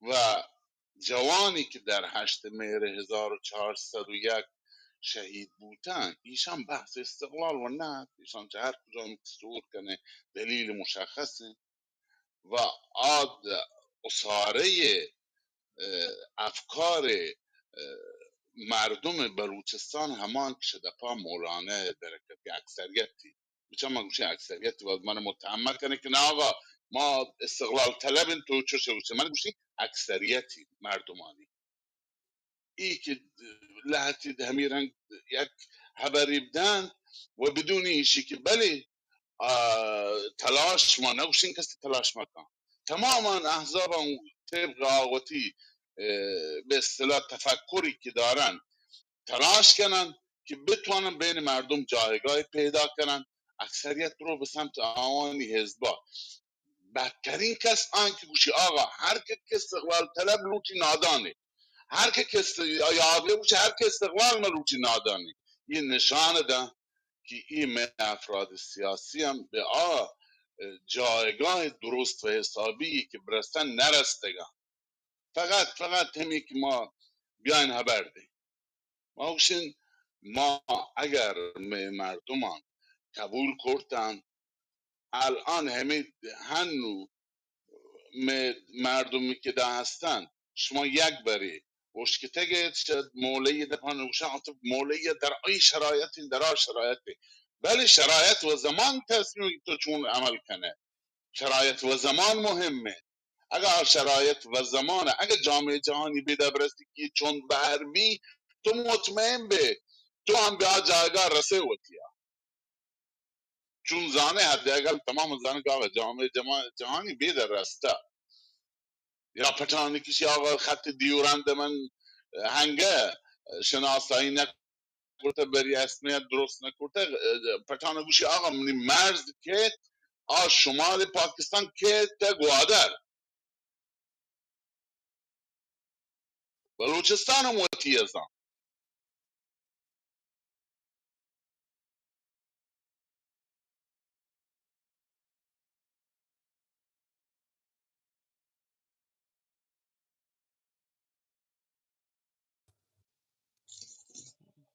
و جوانی که در هشت مهر هزار و چهارصد و یک شهید بوتن، ایشان بحث استقلال و نه، ایشان چه هر کجام که سور کنه، دلیل مشخصه. و آد اساره، اه، افکار، اه، مردم بلوچستان همان که شده پا مولانا درکت که اکثریتی، بچه من گوشی اکثریتی باز من متهم کنه که نه آقا، ما استقلال طلب، تو چوش گوشی، من گوشی اکثریتی مردمانی ای که لهتی همی رنگ یک هبری بدن و بدون ایشی که بله، آه، تلاش ما نگوشین، کسی تلاش مکن. تمام آن احزاب هم طبق آغوتی، اه، به اصطلاح تفکری که دارن تلاش کنن که بتوانن بین مردم جایگاه پیدا کنن. اکثریت رو به سمت آوانی حزبا. بدترین کس آن که گوشی آقا هر که که استقلال طلب لوٹی نادانه، هر که که است-، یا آقا گوشی هر که استقلال ملوٹی نادانه. یه نشان ده که این افراد سیاسی هم به آ جایگاه درست و حسابی که برستن نرستگن. فقط، فقط همی که ما بیاین هبر دیں. ما گوشین، ما اگر مئے مردمان قبول کرتن، الان همه هنو مئے مردمی که دا هستن، شما یک بری اشکتگ ات، شاید مولوی دپان گوشن، تو مولوی در ای شرایطی، در آ شرایطی. بله، شرایط و زمان تصمیم تو چون عمل کنه. شرایط و زمان مهمه. اگه آ شرایط و زمان، اگه جامعه جهانی به دبرسی که چون بهر بی، تو مطمئن به، تو هم به آ جایگاه رسه وتیا. چون زانه، حداقل تمام زانه که آقا جامعه جما-، جهانی به در رسته. یا پٹانی کشی آقا خط دیورند من هنگه شناسایی نکرته، بری اسمیت درست نکرته، پٹان گوشی آقا منی مرز که آ شمال پاکستان که تا گوادر، بلوچستان هم وتی ازان.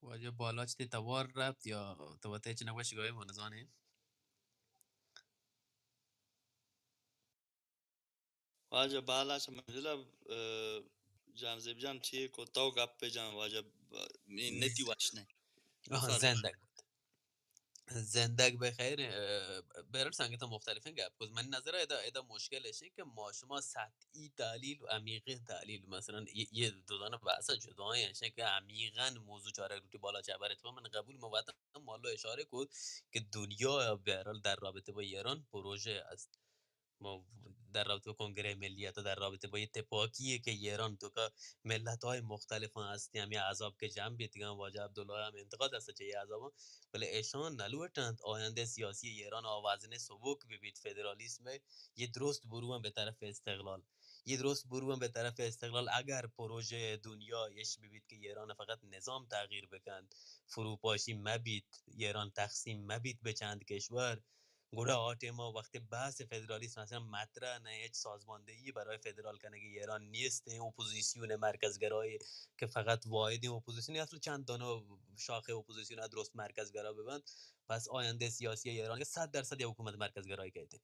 واجہ بالاچ تئی توار رپت یا تو وت ہچ نہ گوشگ ءَ ئے، ما نزانیں. واجہ بالاچ منزل ءَ، اه، جان زیب جان ٹھیک ہو، تو گپ جان واجہ ب-، نی-، نتی وش نے. آہاں، زندگ بات. زندگ بخیر. اه، بہرحال سنگتاں مختلفیں گپ کت. من نظر ءَ ادا، ادا مشکل اش کہ ما شما سطحی تحلیل و عمیقیں تحلیل، مثلاً یہ، یہ دو دانہ بحث جدا ہیں، اش کہ عمیقاً موضوع چارگ لوٹی بالاچ ءَ برت. من قبول، ما وطن مالو اشارہ کت کہ دنیا بہرحال در رابطہ با ایران پروژہ است. ما در رابطہ با کنگرہ ملی، حتی در رابطہ با یہ تپاکی ہے کہ ایران توکا ملت های مختلف ہستیں، ہمیں احزاب کہ جمع بیتگاں، واجہ عبداللہ ہم انتقاد است چہ یہ احزاباں، بلے ایشان نلوٹنت آیندہ سیاسی ایران آ وزن سبک ببیت، فدرالیسم یہ درست بروان به طرف استقلال، یہ درست بروان به طرف استقلال. اگر پروژہ دنیا اش ببیت کہ ایران فقط نظام تغییر بکنت، فروپاشی مبیت، ایران تقسیم مبیت به چند کشور، گڑا آ ٹائما وقتی بحث فدرالیسم اصلاً مطرح نہ، ہچ سازماندہی برای فدرال کنگی ایران نیست، اپوزیسیون مرکزگرای کہ فقط واحدیں اپوزیسیون، اصلاً چند دانہ شاخ اپوزیسیون درست مرکزگرا ببنت، پس آیندہ سیاسی ایران کہ صد درصد یک حکومت مرکزگرای کئیت.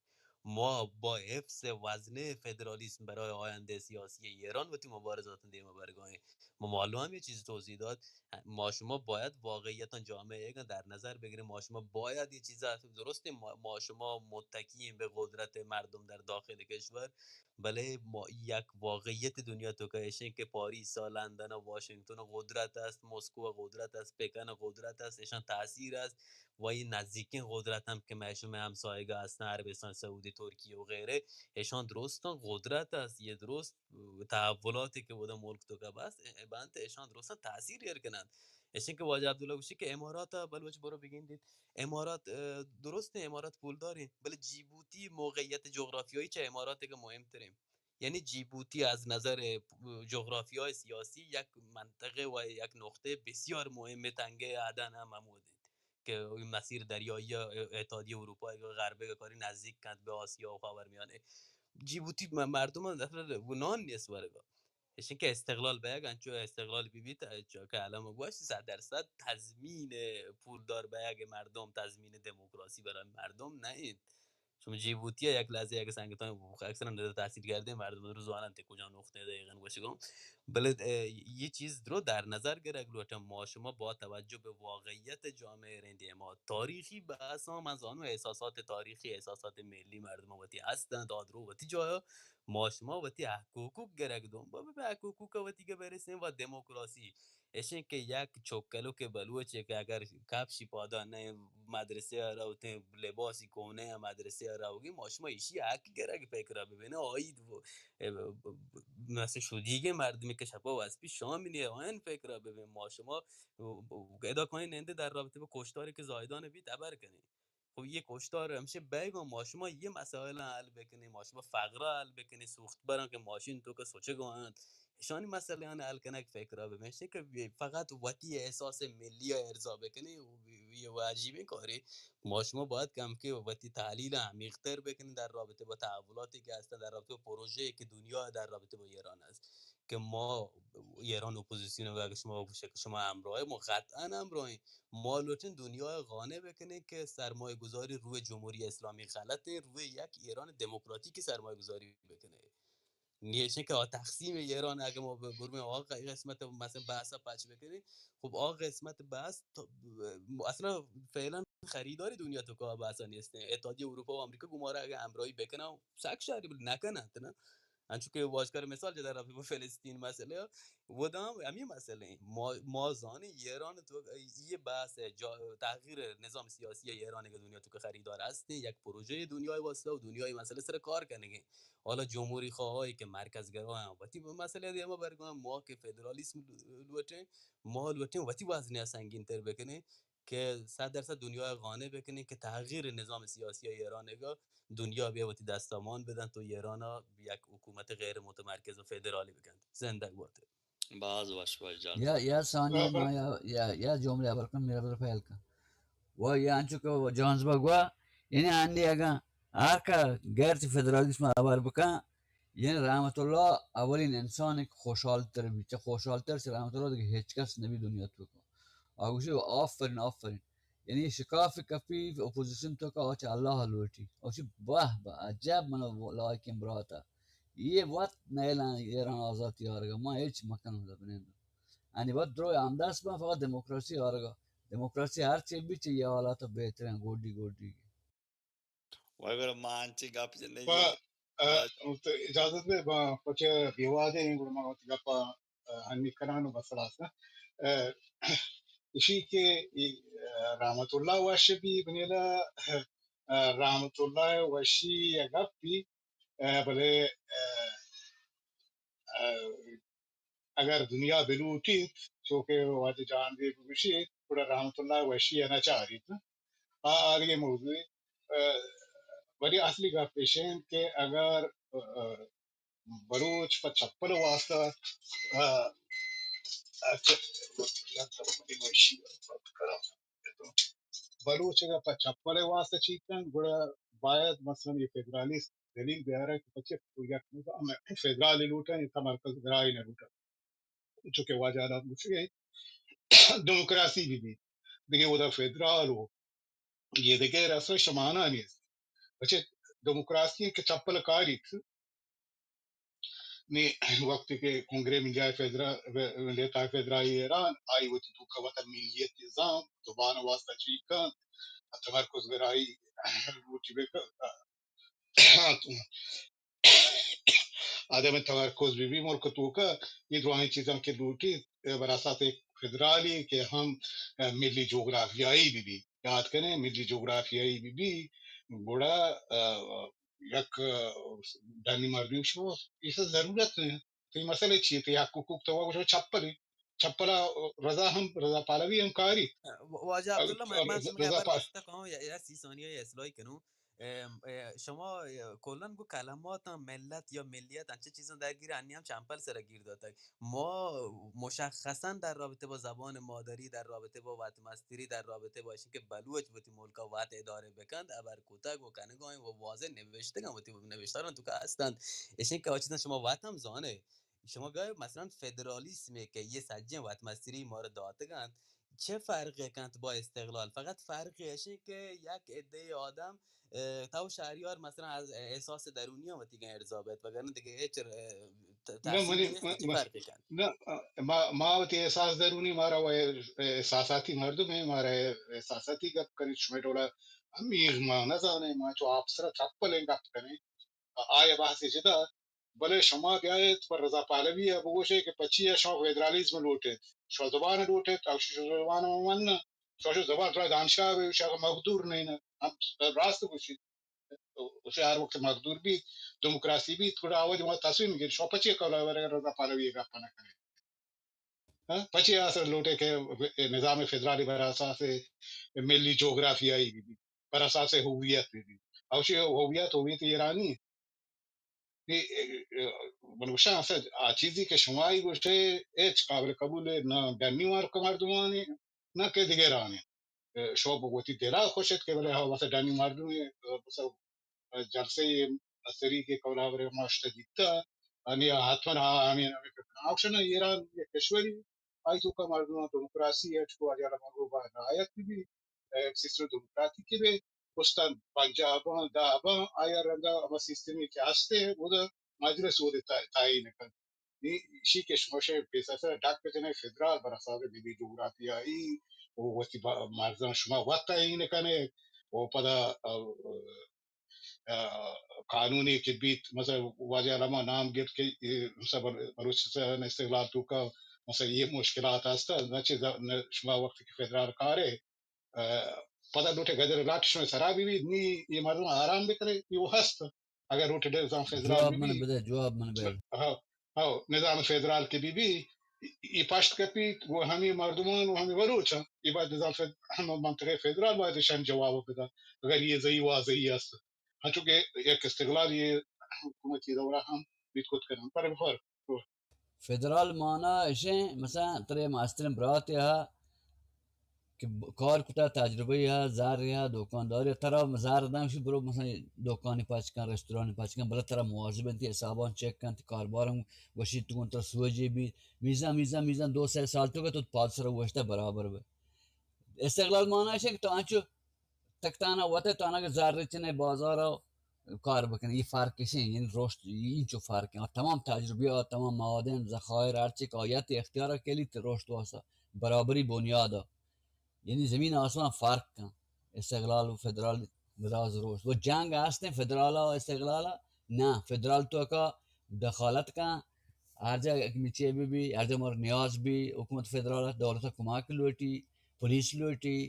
ما با حفظ وزن فدرالیسم برای آیندہ سیاسی ایران وتی مبارزاتاں دیما برگائیں. ما معلوم ہم یہ چیز توضیح داد، ما شما باید واقعیتاً جامعہ ایگاں در نظر بگریں. ما شما باید یہ چیزا، درستیں ما، ما شما متکی ایں به قدرت مردم در داخل کشور، بلے ما یک واقعیت دنیا توکا اشیں کہ پاریس ءُ لندن ءُ واشنگتن ءَ قدرت است، مسکو ءَ قدرت است، پکن ءَ قدرت است، اشان تاثیر است. و یہ نزدیکیں قدرت ہم کہ مئے شمئے ہمسایگا ہستن، عربستان سعودی، ترکیہ و غیرہ، اشان درستاں قدرت است، یہ درست تحولاتے کہ اودا ملک توکا بس، اه، بنت، اشان درستاں تاثیر ایر کننت. اشیں کہ واجہ عبداللہ گوشی کہ امارات ءَ بلوچ برو بگندیت، امارات، اه، درستیں امارات پولداریں، بلے جیبوتی موقعیت جغرافیایی چہ امارات کہ مہمتریں. یعنی جیبوتی از نظر، اه، جغرافیای سیاسی یک منطقہ و یک نقطہ بسیار مہم، تنگہ عدن ہم ہمود انت کہ مسیر دریایی اتحادیہ اروپا غربی کاری نزدیک کنت به آسیا و خاورمیانہ. جیبوتی م-، مردم اصلاً نان نیست ورگا. ایشن که استقلال بیگ، انچو استقلال بی بیت، چو که علم گوش، صد درصد تضمین پولدار بیگ مردم، تضمین دموکراسی برای مردم نه انت. شما جیبوتی ءَ یک لحظه یک سنگتان اکثراً تحصیل کرده مردم رو زاننت کجا نقطه دقیقاً گوشگم. بلے، اه، یه چیز رو در نظر گرگ لوٹم، ما شما با توجه به واقعیت جامعه رندے، ما تاریخی بحثاں، من زانو احساسات تاریخی، احساسات ملی مردم وتی هستند، آدرو وتی جایا، ما شما وتی حق و حقوق گرگ دنبال بہ حق و حقوق وتی گہ برسیں و دموکراسی. ایشیں کہ یک چکلو کہ بلوچے کہ اگر کپشی پادا نہ مدرسہ ءَ روتیں، لباسی کونے ءَ مدرسہ ءَ روگی، ما شما ایشی حق گرگ فکرا ببینیں، آئی مثل شدیگیں مردمی کہ شپا وسپی شام نی آیان فکرا ببین، ما شما ادا کنیں نندے در رابطے با کشتاری کہ زاہدان بیت ابر کنیں. خب، یہ کشتار ہمشہ بیگ ءَ ما شما یہ مسائل حل بکنیں، ما شما فقر حل بکنیں، سوخت براں کہ ماشین تو کہ سوچگ انت، اشانی مسئلہ آن حل کنگ فکر ءَ ببین. کہ فقط وتی احساس ملی ءَ ارضا بکنیں، یہ عجیبیں کارے. ما شما باید کم کہ وتی تحلیل عمیق تر بکنیں در رابطے با تحولاتی کہ هستن، در رابطے با پروژه‌ای کہ دنیا در رابطے با ایران است. کہ ما ایران اپوزیسیون ءَ، اگر شما بگوشے کہ شما همراه، ما قطعاً همراهیں. ما لوٹیں دنیا ءَ قانع بکنیں کہ سرمایه گذاری روی جمهوری اسلامی غلطیں، روی یک ایران دموکراتیکی سرمایه گذاری بکنیں. نیشن که آ تقسیم ایران، اگه ما ب-، برمیں آ ق-، قسمت مثلاً بحث پچ بکنیں، خب آ قسمت بحث تو-، اصلاً فعلاً خریدار دنیا تو که بحث نیستیں. اتحادیه اروپا و امریکا گمارا اگه همراهی بکنن، سک شهری بل نکنن، نه؟ انچو کہ واجکار مثال جدا رفت با فلسطین مسئلہ، وہ دام ہمیں مسئلہ ہیں. ما، ما زانیں ایران تو یہ بحث ہے، جا-، تغییر نظام سیاسی ایران کے دنیا تو کہ خریدار ہستیں، یک پروژه دنیای واسطہ و دنیای مسئلہ سر کار کنگے. حالا جمهوری خواهایی که مرکز گرا ہیں، وتی مسئلہ دیما برگوان، ما که فدرالیسم لوٹیں، ما لوٹیں وتی وزن سنگین تر بکنیں. کہ صد درصد دنیا ءَ قانع بکنیں کہ تغییر نظام سیاسی ایران ءَ دنیا بیا وتی دستا مان بدنت و ایران ءَ یک حکومت غیر متمرکز و فدرالی بکنت. زندگ بات. باز وش وش جان. یا، یا ثانیہ ما یا، یا، یا جملہ اول کن، میرا بدر پہل کن. و یا انچو کہ جانز بگوا، یعنی آنی اگاں ہر کا غیر فدرالیسم آوار بکن، یعنی رحمت اللہ اولین انسان کہ خوشحال تر بی، چہ خوشحال تر چہ رحمت اللہ دیگه هیچ کس نبی دنیا تو. آ گوشی، آفرین، آفرین. یعنی شکاف کپی اپوزیسیون تو کا آ چہ اللہ لوٹی. آ گوشی، بہ بہ، عجب من لائکیں براتا. یہ وقت نیلان ایران آزادی آرگا، ما هیچ مکنم دبنین. انی وقت درو آمدست بن فقط دموکراسی آرگا. دموکراسی هر چی بی چہ یہ حالات بہترین گوڈی گوڈی. وای برا ما انچی گپ جنگی. پا، اه، تو اجازت دے، ما پچے بیوادے ہیں، گڑا ما وتی گپا، اه، ہنی کنان و بس خلاص نا. اه، اشی کہ ای، اه، رحمت اللہ وش بی بنیلا، اه، رحمت اللہ وشی یا گپ بی، اه، بلے، اه، اه، اگر دنیا بلوٹیت، چو کہ واجہ جہانزیب گوشیت، گڑا رحمت اللہ وشی ء نہ چاریت. آ آدگہ موضوعے. اه، ولی اصلی گپ ایش انت کہ اگر، اه، بلوچ پہ چپل واسطہ، اه، اه، چ-، بلوچ اگر پہ چپل واسطہ چیت کنت، گڑا باید مثلاً یہ فدرالیسٹ دلیل بیارہ کہ پچے یک نظام فدرالی لوٹن یا تمرکز گرائی نہ لوٹن. چونکہ واجہ آداب گوشگ ء دموکراسی بہ بیت، دگہ اودا فدرال و یہ دگہ رسم شمانا نیست. بچے دموکراسی کہ چپل کاریت، نی وقتی کہ کنگرے ملیای فدرا-، ملیتای فدرالی ایران، آئی وتی توکا وتا ملیت نظام، زبان واسطہ چی کن، تمرکز گرائی لوٹی بکن، آدم تمرکز بہ بی ملک توکا، یہ درائیں چیزاں کہ لوٹی، براثت فدرالی کہ ہم ملی جغرافیائی بہ بی. یاد کنیں، ملی جغرافیائی بہ بی، گڑا، اه، یک، اه، ڈنی مردم شو، ایسا ضرورت نہیں. تو یہ مسئلہ چیئے؟ تو یہ حق حقوق تو وہ چپل ہے. چپلا رضا ہم، رضا پہلوی ہم کاری. واجہ عبداللہ، من، من شمئے رضا ہبر پا- گوشتہ کہوں، یا، یا سی ثانیہ اصلاحی کنوں. اه، اه، شما، اه، کلاً گوں کلماتاں ملت یا ملیت انچیں چیزاں درگیر، انی ہم چمپل سر گیر داتگ. ما مشخصاً در رابطه با زبان مادری، در رابطه با وطن مستری، در رابطه با اشی که بلوچ وتی ملکا وت اداره بکند، ابر کتگ و کنگائیں و واضح نوشتگاں، وتی نوشتاران تو که هستند. اشی که چیزاں شما وت هم زانه. شما گوئے مثلاً فدرالیسمے کہ یہ سجیں وت مستری ما را داتگاں، چه فرقے کنت با استقلال؟ فقط فرقے اشیں کہ یک عدے آدم، اه، تو شہریار مثلاً از احساس درونی هم وتی گیں ارزا بیت، وگرنہ دیگه هیچ، اه، ت-، نه، تاثیر منی، نیست. من، چه من، فرقے کنت؟ نه، اه، ما، ما وتی احساس درونی مارا و احساساتی مردم ہیں، مارا احساساتی گپ کنی، شمئے ڈولا ہمیں ما نزانے، ما چو آپ سرا چپلیں گپ کنی. آیا بحث جدا، بلے شما بیایت پر رضا پہلوی ء بگوشے کہ پچی ء شما فدرالیزم لوٹیت، شما زبان لوٹیت، او شما زبان من نہ، شما شو زبان ترا دانشگاہ بہ شما مقدور نہیں نہ، ہم راست گوشی. اسے ہر وقت مقدور بیت، دموکراسی بیت، گڑا آوج ما تصمیم گیر، شما پچی ء قبلہ ورے رضا پہلوی ء گپ نہ کرے. ہاں؟ پچی آسر لوٹے کہ نظام فدرالی بر اساس ملی جغرافیائی بہ بیت، بر اساس ہویت بہ بیت. اوشی ہویت، ہویت ایرانی. اے، اے، اے، من گوشاں، اصل آ چیزی کہ شمائی گوشے، ہچ قابل قبول نہ ڈنی مارک مردمانی، نہ کہ دیگرانی. اے، شما بگوتی دلا خوشت کہ بلے ہاں، مثلا ڈنی مردمی، اے، مثلا جلسه مستری که کولابر ما شته دیتا، یعنی حتما ها همین همین که کنه. اوشن ایران یک کشوری، آئی توکا مردم دموکراسی اچ کو اجالا مگو با رعایت بی، اے، سیستم دموکراتیکی بی، استان پنجابان، دابان، آیا رنگا اما سیستمی که هسته، وہ دا مجلس وہ دے تا-، تعیین کن. نی ایشی کہ شما شے پیسہ سر ڈاک بجنے فدرال بر اساس ملی جغرافیائی و وتی با-، مرزاں شما وت تعیین کنے و پدا، ا، ا، قانونے کہ بیت، مثلا واجہ علامہ نام گپت کہ، اے، مثلا بل-، بلوچستان استقلال توکا، مثلا یہ مشکلات ہستا، نہ چہ ز-، نہ شما وقت کہ فدرال کارے، ا، پدا لوٹے گجر لاٹ شما سرا بی بی، نی یہ مردم آرام بکنے، یہ وہ ہست. اگر لوٹے نظام فدرال جواب بی من بی، بدے، جواب من بدے. ہاں، ہاں، نظام فدرال کہ بی بی، ای پشت کپیت، گوں ہمے مردمان و ہمے بلوچاں، ای باید نظام فد-، ہم منطقہ فدرال باید ایشان جواب بدات، اگر یہ زئی واضحی است. ہنچو کہ یک استقلال یہ حکومتی دورہ ہم بیت کت کنن. پر بفر. فدرال مانا اشیں، مثلا ترے ماستریں براتے ہا، کہ ب-، کار کتا، تجربہ ء، زر ء، دکانداری ء، ترا زر دنت، شی برو مثلا دکانی پچ کن، رستورانی پچ کن، بلے ترا مواظب انت، حسابان چیک کنت، کاربارم گوشیت، تو گون ترا سوجے بی، میزان، میزان، میزان دو سه سال تو کہ تو پاد سر گوشتہ برابر بے. استقلال مانا اش کہ تو انچو تک تانا وت ء تانا کہ زر چنے بازار ء کار بکنے، یہ فرق اش انت، یعنی رشد، یہ انچو فرق انت. تمام تجربیات، تمام معادن، ذخائر، ہر چی کہ آیت اختیار ء کلیت رشد واسطہ برابری بنیاد ء. یعنی زمین آسمان فرق کن. استقلال و فدرال براز روش. و جنگ ہستیں فدرال و استقلال ء؟ نہ، فدرال تو کا دخالت کن. ہر جا کہ مچے بی بی، ہر جا مر نیاز بی، حکومت فدرال دولت کمک لوٹی، پولیس لوٹی،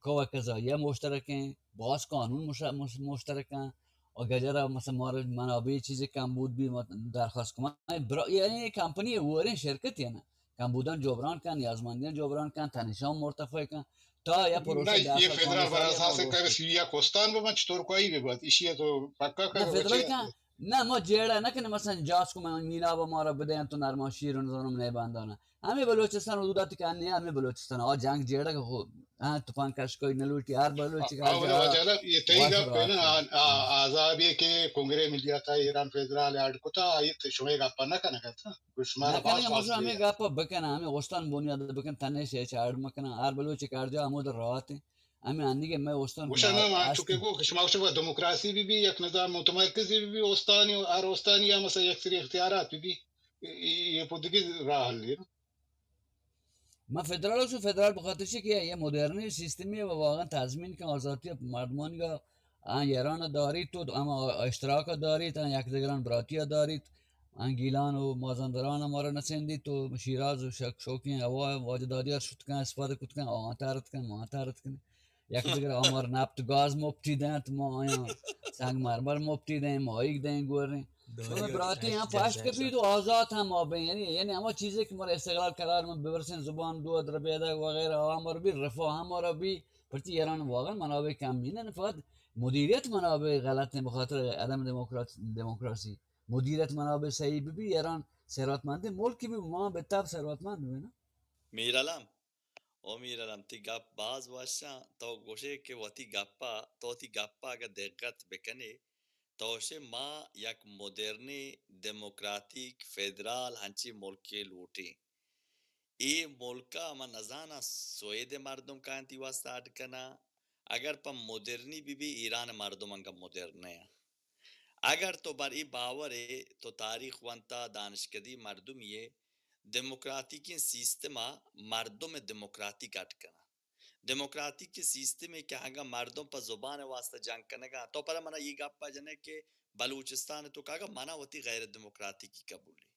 کو قضائیہ مشترک ہیں، باز قانون مش-، مش-، مشترک ہیں. و گجرا مثلا مار منابع چیز کم بود بی، ما درخواست کن. برا-، یعنی یہ کمپنی وریں شرکت ہے نا. کمبودان جبران کن، نیازمندیان جبران کن، تنشان مرتفع کن. تا یا پروسہ نہ، یہ فدرال بر اساس کہ سویا کوستان بہ من چطور کوئی بہ بات، ایشی تو پکا کر فدرال کن. نہ، ما جیڑا نہ کنے، مثلا جاس کو من مینا با مارا بدین تو نرما شیر نزانم نہ باندانا. ہمیں بلوچستان حدودات کن نہیں، ہمیں بلوچستان آ جنگ جیڑا کہ ہو، ہاں، تپان کش کوئی نہ لوٹی، ہر بلوچ کا آ، جا واجہ، یہ تئی گپ ہے نا، آ، آ، آزادی کے کنگرے ملیاتا ایران فدرال اڈ کتا، آئی تو شمے گپ نہ کنا کرتا. نہ کنگ ء، مثلا ہمے گپ ء بکن، ہمے استان بنیاد ء بکن، تنے شے چاڑ مکن، ہر بلوچ کار جا ہمود روات ہیں. ہمے آنی کہ میں استان گوشن ہم چونکہ گو کہ شما گوشن دموکراسی بہ بی، یک نظام متمرکزی بہ بی، استانی، ہر استانی ہم مثلا یک سری اختیارات بہ بی، یہ پودگی راہ حل ہے. من فدرال ء گوشاں، فدرال بخاطر چی کہ یہ مدرنی سیستمی و واقعا تضمین کن آزاتی مردمانی گا آ ایران داریت و ہم اشتراک داریت، آ یک دگران براتی داریت، آ گیلان و مازندران ہمارا نسندیت و شیراز و شک شوقین ہوا واجہ دادیار شت کن، استفادہ کت کن، آ تارت کن، ما تارت کن. یک دگر آمار نفت گاز مفتی دنت، ما آیاں سنگ مرمر مفتی دیں، ماہیگ دیں گوریں. شما براتی ہم پشت کپیت و آزات ہم آبیں. یعنی، یعنی ہما چیزے کہ مارا استقلال قرار من ببرسیں، زبان دود ربیدگ وغیرہ آمار بی، رفاہ ہمارا بی، پرچی ایران واقعا منابع کم نین، فقط مدیریت منابع غلط ہیں، بخاطر عدم دموکرات-، دموکراسی. مدیریت منابع صحیح بہ بی، ایران ثروتمندیں ملک بی، ما بہ تب ثروتمند بی نا. میر علم، او میر علم، تی گپ باز وشاں. تو گوشے کہ وتی گپا، تو وتی گپا اگہ دقت بکنے، تو شے ما یک مدرنیں دموکراتیک فدرال ہنچیں ملکے لوٹیں. اے ملکا من نزاناں سوئد ءِ مردم کاینت ای واسطہ اڈ کناں. اگر پہ مدرنی بہ بی، ایران ءِ مردم انگہ مدرن نہ انت. اگر تو بر ای باور ئے، تو تاریخ ونتا، دانشکدی مردمی ئے، دموکراتیکیں سیستما مردم دموکراتیک اڈ کناں. دموکراتیک سیستمے کہ اگاں مردم پہ زبان ءِ واسطہ جنگ کنگا، تو پدا منا اے گپا جنے کہ بلوچستان ءِ توکا اگاں منا وتی غیر دموکراتیکی قبول ایں.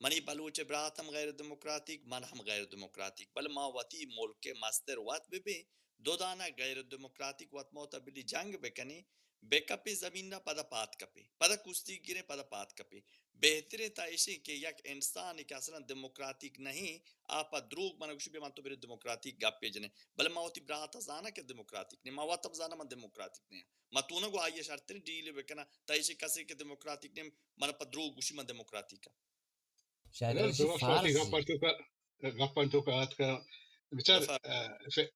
منی بلوچ برات ہم غیر دموکراتیک، من ہم غیر دموکراتیک، بلے ما وتی ملک ءِ مستر وت بہ بیں، دو دانہ غیر دموکراتیک وت ما وتا بلی جنگ بکنیں، بہ کپیں زمین ءَ، پدا پاد کپیں، پدا کشتی گریں، پدا پاد کپیں. بہتریں تا ایشیں کہ یک انسانے کہ اصلاً دموکراتیک نہ ایں، آ پہ دروگ منا گوشی، بیا من تو برے دموکراتیک گپے جنیں. بلے ما وتی برات ءَ زاناں کہ دموکراتیک نہ ایں، ما وت ہم زاناں من دموکراتیک نہ آں. ما تو نہ گو آئی ءَ شرتریں ڈیل بکناں، تا ایشی کسے کہ دموکراتیک نہ ایں، منا پہ دروگ گوشی من دموکراتیک آں. شاید اگر ایشی درست وتی فرض گپ انت. تو کا، گپ انت تو کا آتکا، بچار، بفرما. اه، ف-،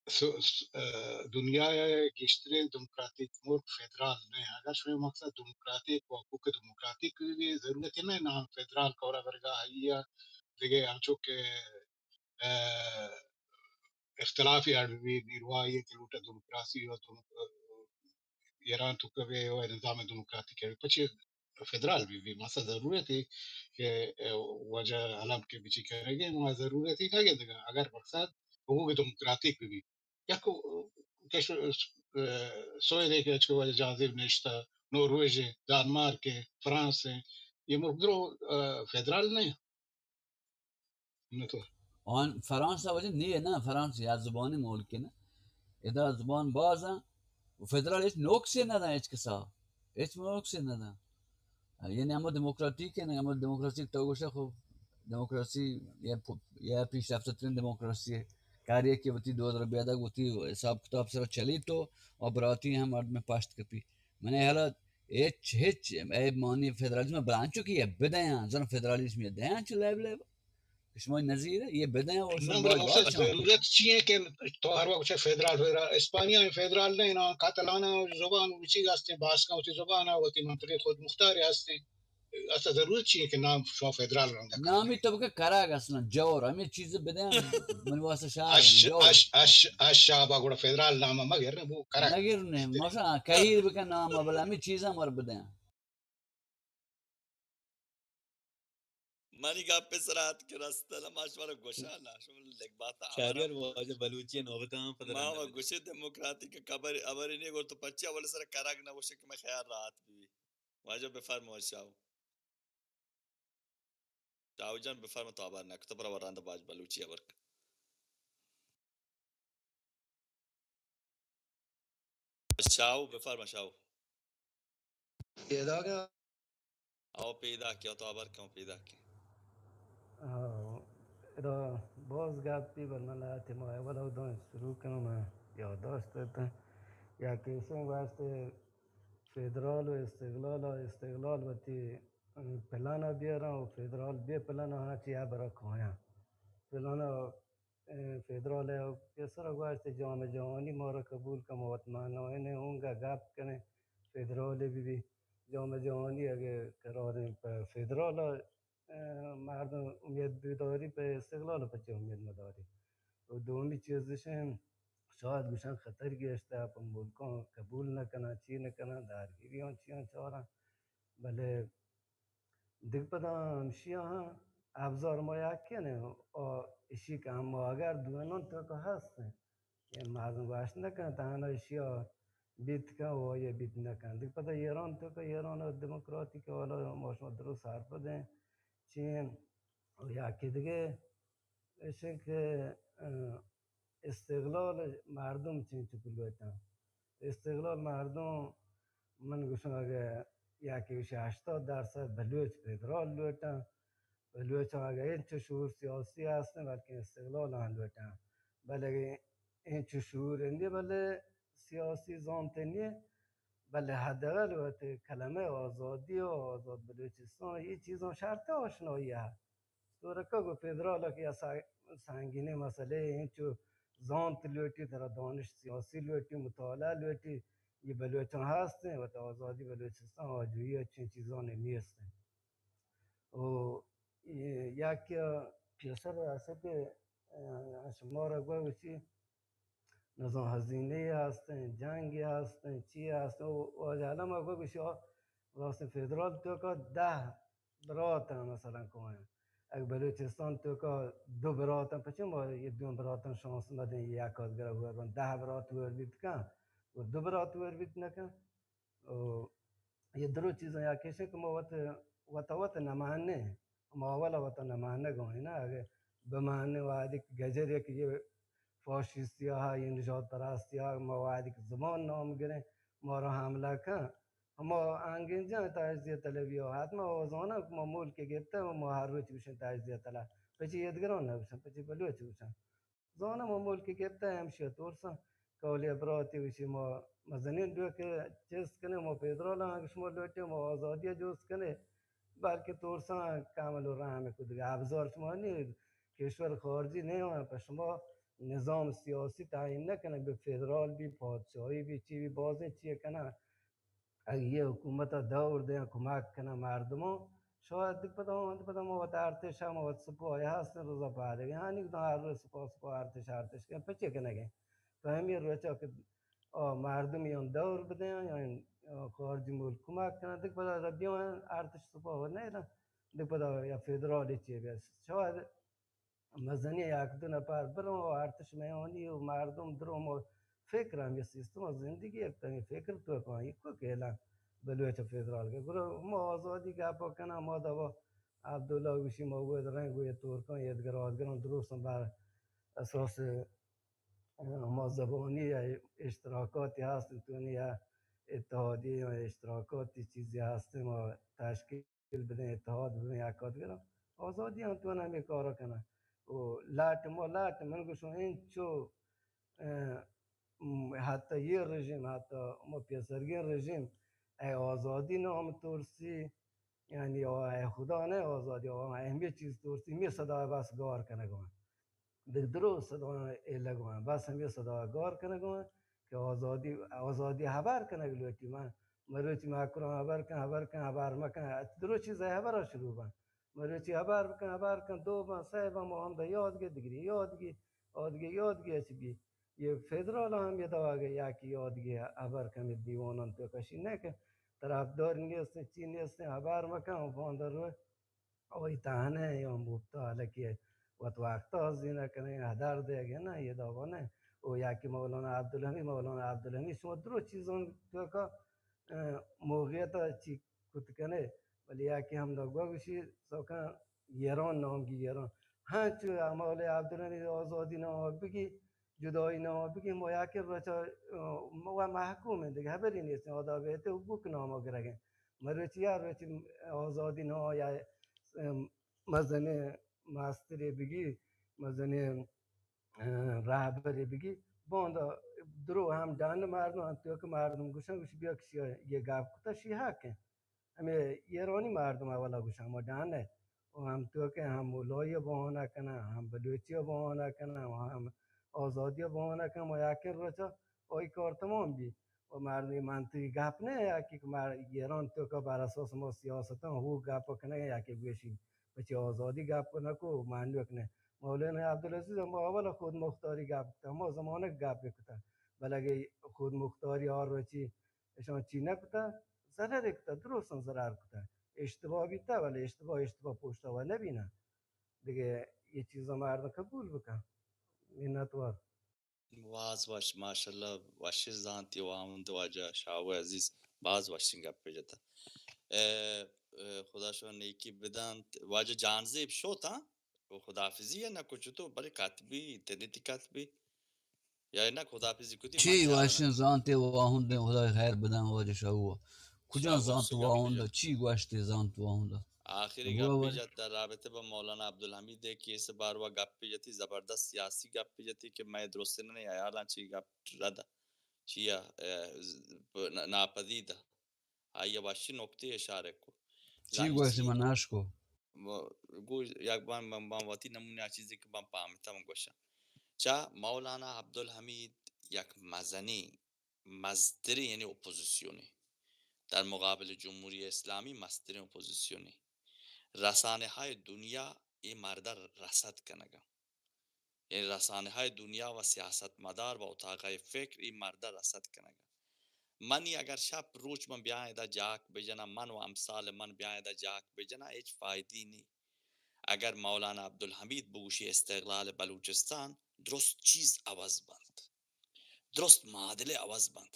سو-، س-، اه، دنیا ءِ گیشتریں دموکراتیک ملک فدرال نہ انت. اگر شمئے مقصد دموکراتیک و حقوق دموکراتیک بہ بی، ضرورت نہ انت نام فدرال کورا برگا آئی ءَ دگہ ہمچو کہ، اه، اختلافی اڑ بہ بی، نیروہایی کہ لوٹا دموکراسی و دم-، ایران توکا بہ و نظام دموکراتیک بہ بی، پچے فدرال بہ بی، ماسا ضرورت ہے کہ، اه، واجہ علم کہ بچی کرگے، ما ضرورت ہے نہ گندگا. اگر مقصد حقوق دموکراتیک بہ بی، یک کش-، اه، سوئد ہے کہ اچکو واجہ جہانزیب نشتہ، نورویج ہے، دانمارک ہے، فرانس ہے، یہ ملک درو، اه، فدرال نہیں. نہ تو. آن فرانس ءَ وجہ نیے نا، فرانس یا زبانی ملک نا. ادا زبان باز ہیں. و فدرال ہچ نقصے نہ داں ہچ کسا. ہچ نقصے نہ داں. یعنی ہمو دموکراتیک ہے نا، ہمو دموکراسیک تو گوشے خو دموکراسی یا پ-، یا پیشرفت ترین دموکراسی ہے. کاری کہ وتی دود ربیدگ وتی حساب کتاب سر چلی تو و براتی ہم مردم پشت کپی. من حالا ہچ، ہچ عیب مانی فدرالیزم بلانچو کہ یہ بدیاں، زن فدرالیزم یہ دیاں چہ لیب لیب. کہ شما نظیر یہ بدیاں و نہ، شما بلے باز مقصد باز چاہو. ضرورت چی ہے کہ تو ہر وقت فدرال، فدرال، اسپانیا فدرال نہیں نا، کاتالانا زبان وچی ہستے، باسکا وتی زبان ہے، وتی منطقے خود مختار ہستے. اصلا ضرورت چی ہے کہ نام شما فدرال رنگ نامی تو بکن کراگ اصلا جور، ہمیں چیز بدیاں، من واسطہ شاہ اش، جور. اش، اش، اش شاہ با گوڑا فدرال نام مگر نہ، وہ کراگ. نگر نے، مثلا کہیر بکن نام، بل ہمیں چیزاں مر بدیاں. منی گپ ءِ سرا اتک رستن، ما شمارا گوشاں نا، شما لگباتا. شہریار واجہ بلوچی نوبت ہم پدر ما و گوشے دموکراتیک خبر، خبر نے گو تو پچے اول سر کرگ نہ گوشے کہ میں خیال راحت بی. واجہ بفرما شاو. شاو جان بفرما، تو خبر نہ کتا پر ورند باج بلوچی خبر. شاو، بفرما شاو. پیداگا. او پیداکے، تو خبر کن پیداکے. ہاں، ادا باز گپی بل من لہتے ما اولا دان شروع کنم، من یادداشت اتن. یا کہ ایشن واسطے فدرال و استقلال، استقلال وتی پلان بیارن و فدرال بے پلان ہاں چی برا کایاں. پلان اه، فدرال ءِ پیسر ءَ گوشت، جام جہانی مارا قبول کن، ما وت معنائیں اونگا گپ کنیں، فدرال بہ بی. جام جہانی اگہ قراریں پہ فدرال ءَ، اه، مردم امید بداری، پہ استقلال ءَ پچے امید مداری؟ و دومی چیز اش انت، شاید گوشن خطر گیشتہ پہ ملکاں قبول نہ کنن، چی نہ کنن، درگیریاں چیاں چارن، بلے دگہ پدا ہمشی ہاں ابزار ما یکین انت، آ، اشی کہ ہما اگر دوئینان توکا ہست انت، یعنی مردم گوشت نہ کنت تہنا اشیا بیت کن و آیا بیت نہ کن. دگہ پدا ایران توکا، ایران دموکراتیک حالا ما شما درست حرف بزن چین و یکی دگہ اش انت کہ، اه، استقلال مردم چینچک لوٹاں. استقلال مردم، من گوشاں اگہ یکے گوشی ہشتاد درصد بلوچ فدرال لوٹاں، بلوچاں اگہ انچو شعور سیاسی ہستیں بلکن استقلال آں لوٹاں، بلے اگہ انچو شعور اندی بلے سیاسی زانتے نیے، بلے حداقل وتی کلمہ آزادی و آزاد بلوچستان، یہ چیزاں شرط آشنائی ہے۔ تو رکا گو فدرال کہ یا سا-، سنگینیں مسئلہ انچو زانت لوٹی، ترا دانش سیاسی لوٹی، مطالعہ لوٹی، یہ بلوچاں ہستیں، وت آزادی بلوچستان آجوئی اچیں چیزاں نیستیں۔ و یہ یک پیسر اسے کہ، اه، شمارا گوشی نظام ہزینہ ہستیں، جنگ ہستیں، چی ہستیں، و واجہ علم گوشی راستیں فدرال تو کا دہ برات ہیں مثلاً کوئیں۔ اگہ بلوچستان تو کا دو برات ہیں، پچے ما یہ دو برات ہیں شانس مدیں، یہ یک آدگرہ ور بن، دہ برات ور بیت کن، و دو برات ور بیت نکن۔ و یہ درو چیزاں یا کشے کہ ما وت، وت، وت نمانے، ما اولا وت نمانے گوئیں نا، اگہ بمانے وادی گجر یک یہ فاشیستی ہا، یہ نجات پرستی ہا، ما وادی زبان نام گریں، ما را حملہ کن، ہما انگیجاں تجزیہ طلبی ء حتما او زاناں کہ ما ملک گپتہ و ما ہر روچ گوشیں تجزیہ طلب۔ پچی ایدگران نہ گوشن، پچی بلوچ گوشن۔ زاناں ما ملک گپتہ ہمشی ترساں۔ کہ اولی براتی گوشی ما مزنین ڈوک چست کنیں، ما فدرال ہاں کہ شما لوٹیں، ما آزادی جست کنیں۔ بلکہ ترساں کامل و رحم کو دیگه ابزار شما نی، کشور خارجی نہ ہاں، پہ شما نظام سیاسی تعیین نہ کنگ، بہ فدرال بی، پادشاہی بی، چی بی، بازیں چی کنن۔ اگہ یہ حکومت ء دور دیاں، کمک کناں مردماں، شاید دگہ پدا، دگہ پدا ما وت ارتش ہم وت سپاہ ہستیں، روزا پہلے ہانی کداں ہر روز سپاہ، سپاہ، ارتش، ارتش کن پچے کنگے؟ تو ہمیں روچا کہ آ مردم یا دور بدیاں یا خارجی ملک کمک کناں، دگہ پدا بیاں ارتش سپاہ نہ، دگہ پدا یا فدرال چی بیا، شاید مزنی یک دو نفر برو و ارتش میانی و مردم درو ما فکر ہم یہ سیستم زندگی یک تنی فکر تو کن، یہ کو کہلا بلوچ فدرال کے گرو ما آزادی گپا کناں، ما دوا عبداللہ گوشی ما گوید رنگ و یہ تورکاں، یہ دگر آدگران درستاں بر اساس، اه، ما زبانی یا اشتراکاتی ہست، تو یا اتحادی یا اشتراکاتی چیزی ہست، ما تشکیل بدیں، اتحاد بدیں، یک آدگرا آزادی ہم تو ہمیں کارا کنن۔ و لٹ ما لٹ، من گوشوں انچو، اه، م-، حتی یہ رژیم، حتی ما پیسرگین رژیم، اے آزادی نام ترسی، یعنی آ اے خدا نہ آزادی، آ ہمیں چیز ترسی، ہمیں صدا بس گار کنگا۔ دگہ درو صدا اے لگوان، بس ہمے صدا گار کنگ وان کہ آزادی، آزادی ہبر کنگ لوٹی۔ من مروچی مکران ہبر کن، ہبر کن، ہبر مکن، درو چیز ہبر شروع بان۔ مروچی ہبر بکن، ہبر کن، دو بان، سہ بان، ما ہم دا یاد گے، دگری یاد گے، یاد گے، یاد گے، اچ بی۔ یہ فدرال ہم یہ دوا گے، یا کہ یاد گے، ہبر کن دیوانان تو کشی نہ کہ طرفدار نیست، چی نیست، ہبر مکن، باندر رو اوئی تہنا یا مبتا حالکہ وت وقت آزینہ کنے، ہدار دے گے نا، یہ دعوا نہ۔ او یا کہ مولانا عبدالحمید، مولانا عبدالحمید شما درو چیزان تو کا، اه، موقعیت چی کت کنے، ولی یا کہ ہم دگوا گوشی سوکا ایران نام گی ایران۔ ہاں چو مولانا عبدالحمید آزادی نام بگی، جدائی نام بگی، ما یکے روچا، اه، ما محکوم ہیں، دیگه خبری نیست، آدا بیتے حقوق نام گرگیں۔ مروچی یا روچی آزادی نام یا، اه، مزنیں ماسترے بگی، مزنیں، اه، رہبرے بگی، باندا درو ہم ڈن مردم، ہم تو کہ مردم گوشن، گوش بیا کسی یہ گپ کتا شی حق ہیں۔ ہمے ایرانی مردم اولا گوشن ما ڈن ہے۔ و ہم تو کہ ہم مولایی بہانہ کنن، ہم بلوچی بہانہ کنن، و ہم آزادی بہانہ کنن، ما یکیں روچا آئی کار تمام بی۔ و مردمی منطقی گپ نہ، یا کہ مر-، ایران تو کہ بر اساس ما سیاستاں ہو گپ کنگ، یا کہ گوشی بچی آزادی گپ نکو، معنوک نہ۔ مولانا عبدالعزیز ہم اولا خود مختاری گپ کتا، ہما زمانگ گپ کتا، بلے اگہ خود مختاری آر روچی اشان چی نکتا، ضرر کتا، درستاں ضرر کتا۔ اشتباہ بیتا، ولی اشتباہ، اشتباہ پشتا و نبینا۔ دیگه یہ چیزا مردم قبول بکن۔ منتوار۔ باز وش، ماشاءاللہ، وشیں زانتی واہند واجہ شاہو عزیز، باز وشیں گپے جتا۔ اے، اے، خدا شما نیکی بدانت۔ واجہ جہانزیب شوت، ہاں؟ و خداحافظی یا نہ کچھ تو، بلے کتبی، تنیتی کتبی۔ یا نہ خداحافظی کتی چی من خیال واشیں نہ۔ زانتے واہندیں، خدا خیر بدان واجہ شاہو۔ کجا شاہو زانت سنگت واہند کجا؟ چی گوشتے زانت واہند؟ آخری گوا گپی وش۔ جت در رابطہ با مولانا عبدالحمید کیس باروا گپی جتی، زبردست سیاسی گپی جتی کہ میں درست نہ، حیالاں چی گپ رد۔ چیا، اه، ز-، پ-، نا-، ناپدید ءَ۔ آئی ءَ وشی نکتے اشارہ کو۔ چی زانی گوشتی چی؟ من ناشکو۔ و-، گوش-، یک بار من، من وتی نمونہ چیزی کہ من پامتا من گوشاں۔ چا مولانا عبدالحمید یک مزنی، مزتری یعنی اپوزیسیونی۔ در مقابل جمهوری اسلامی مزترین اپوزیسیونی۔ رسانه های دنیا ای مرد رصد کنگا۔ یعنی رسانه های دنیا و سیاستمدار و اتاقای فکر ای مرد رصد کنگا۔ منی اگر شپ روچ من بیاں ادا جاک بجناں، من و امثال من بیاں ادا جاک بجناں، هیچ فائدی نی۔ اگر مولانا عبدالحمید بگوشی استقلال بلوچستان، درست چیز عوض بنت۔ درست معادلہ عوض بنت۔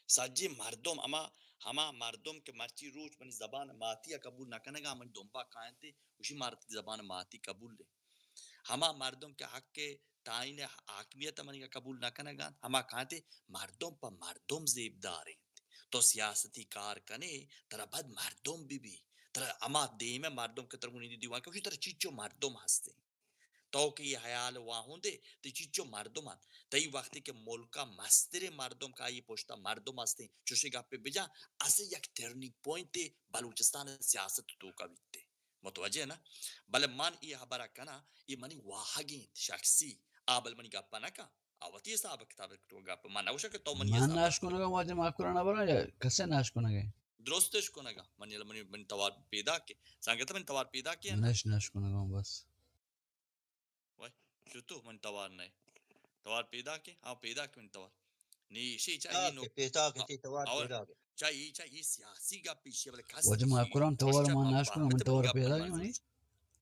سجیں مردم، ہما، ہما مردم کہ مرچی روچ منی زبان ماتی ءَ قبول نہ کنگا، منی دمبا کاینت، گوشی مارا تئی زبان ماتی قبول ہے۔ ہما مردم کہ حق تعین حاکمیت ءَ منی قبول نہ کنگا، ہما کاینت، مردم پہ مردم زیبدار انت۔ تو سیاستی کار کنے، ترا بد مردم بی بی، ترا ہما دیم ءَ مردم کہ ترا گونی دیوان کہ گوشی ترا چیچو مردم ہستے۔ تو کہ یہ حیال واہندے، تئی چیچو مردم انت۔ تئی وقتی کہ ملکا مستریں مردم کہ آئی پشتا مردم ہستیں، چوشیں گپے بجا، اسے یک ٹرننگ پوائنٹے بلوچستان سیاست توکا بیتے۔ متوجہ نا؟ بلے من یہ حبرہ کنا، یہ منی واہگ انت، شخصی، آ بل منی گپا نہ کن۔ آ وتی حساب کتاب تو گپ، من نہ گوشاں کہ تو منی من حساب ناش کنگا واجہ ماکران برا یا کسے ناش کنگے؟ درستش کنگا، منی، منی، منی توار پیدا کے، سنگت منی توار پیدا کے۔ نش ناش کنگا بس۔ وای، چتو من توار نہ؟ توار پیدا کے؟ ہاں، پیدا کے من توار۔ نی ایشی چا آ، ای نو-، پیدا کے آ، تی توار اور پیدا کے۔ چا ای، چا ای سیاسی گپ ایشی، بلے کس واجہ ایشی ماکران توار پشت ما من ناش کنم، من توار پیدا کے منی۔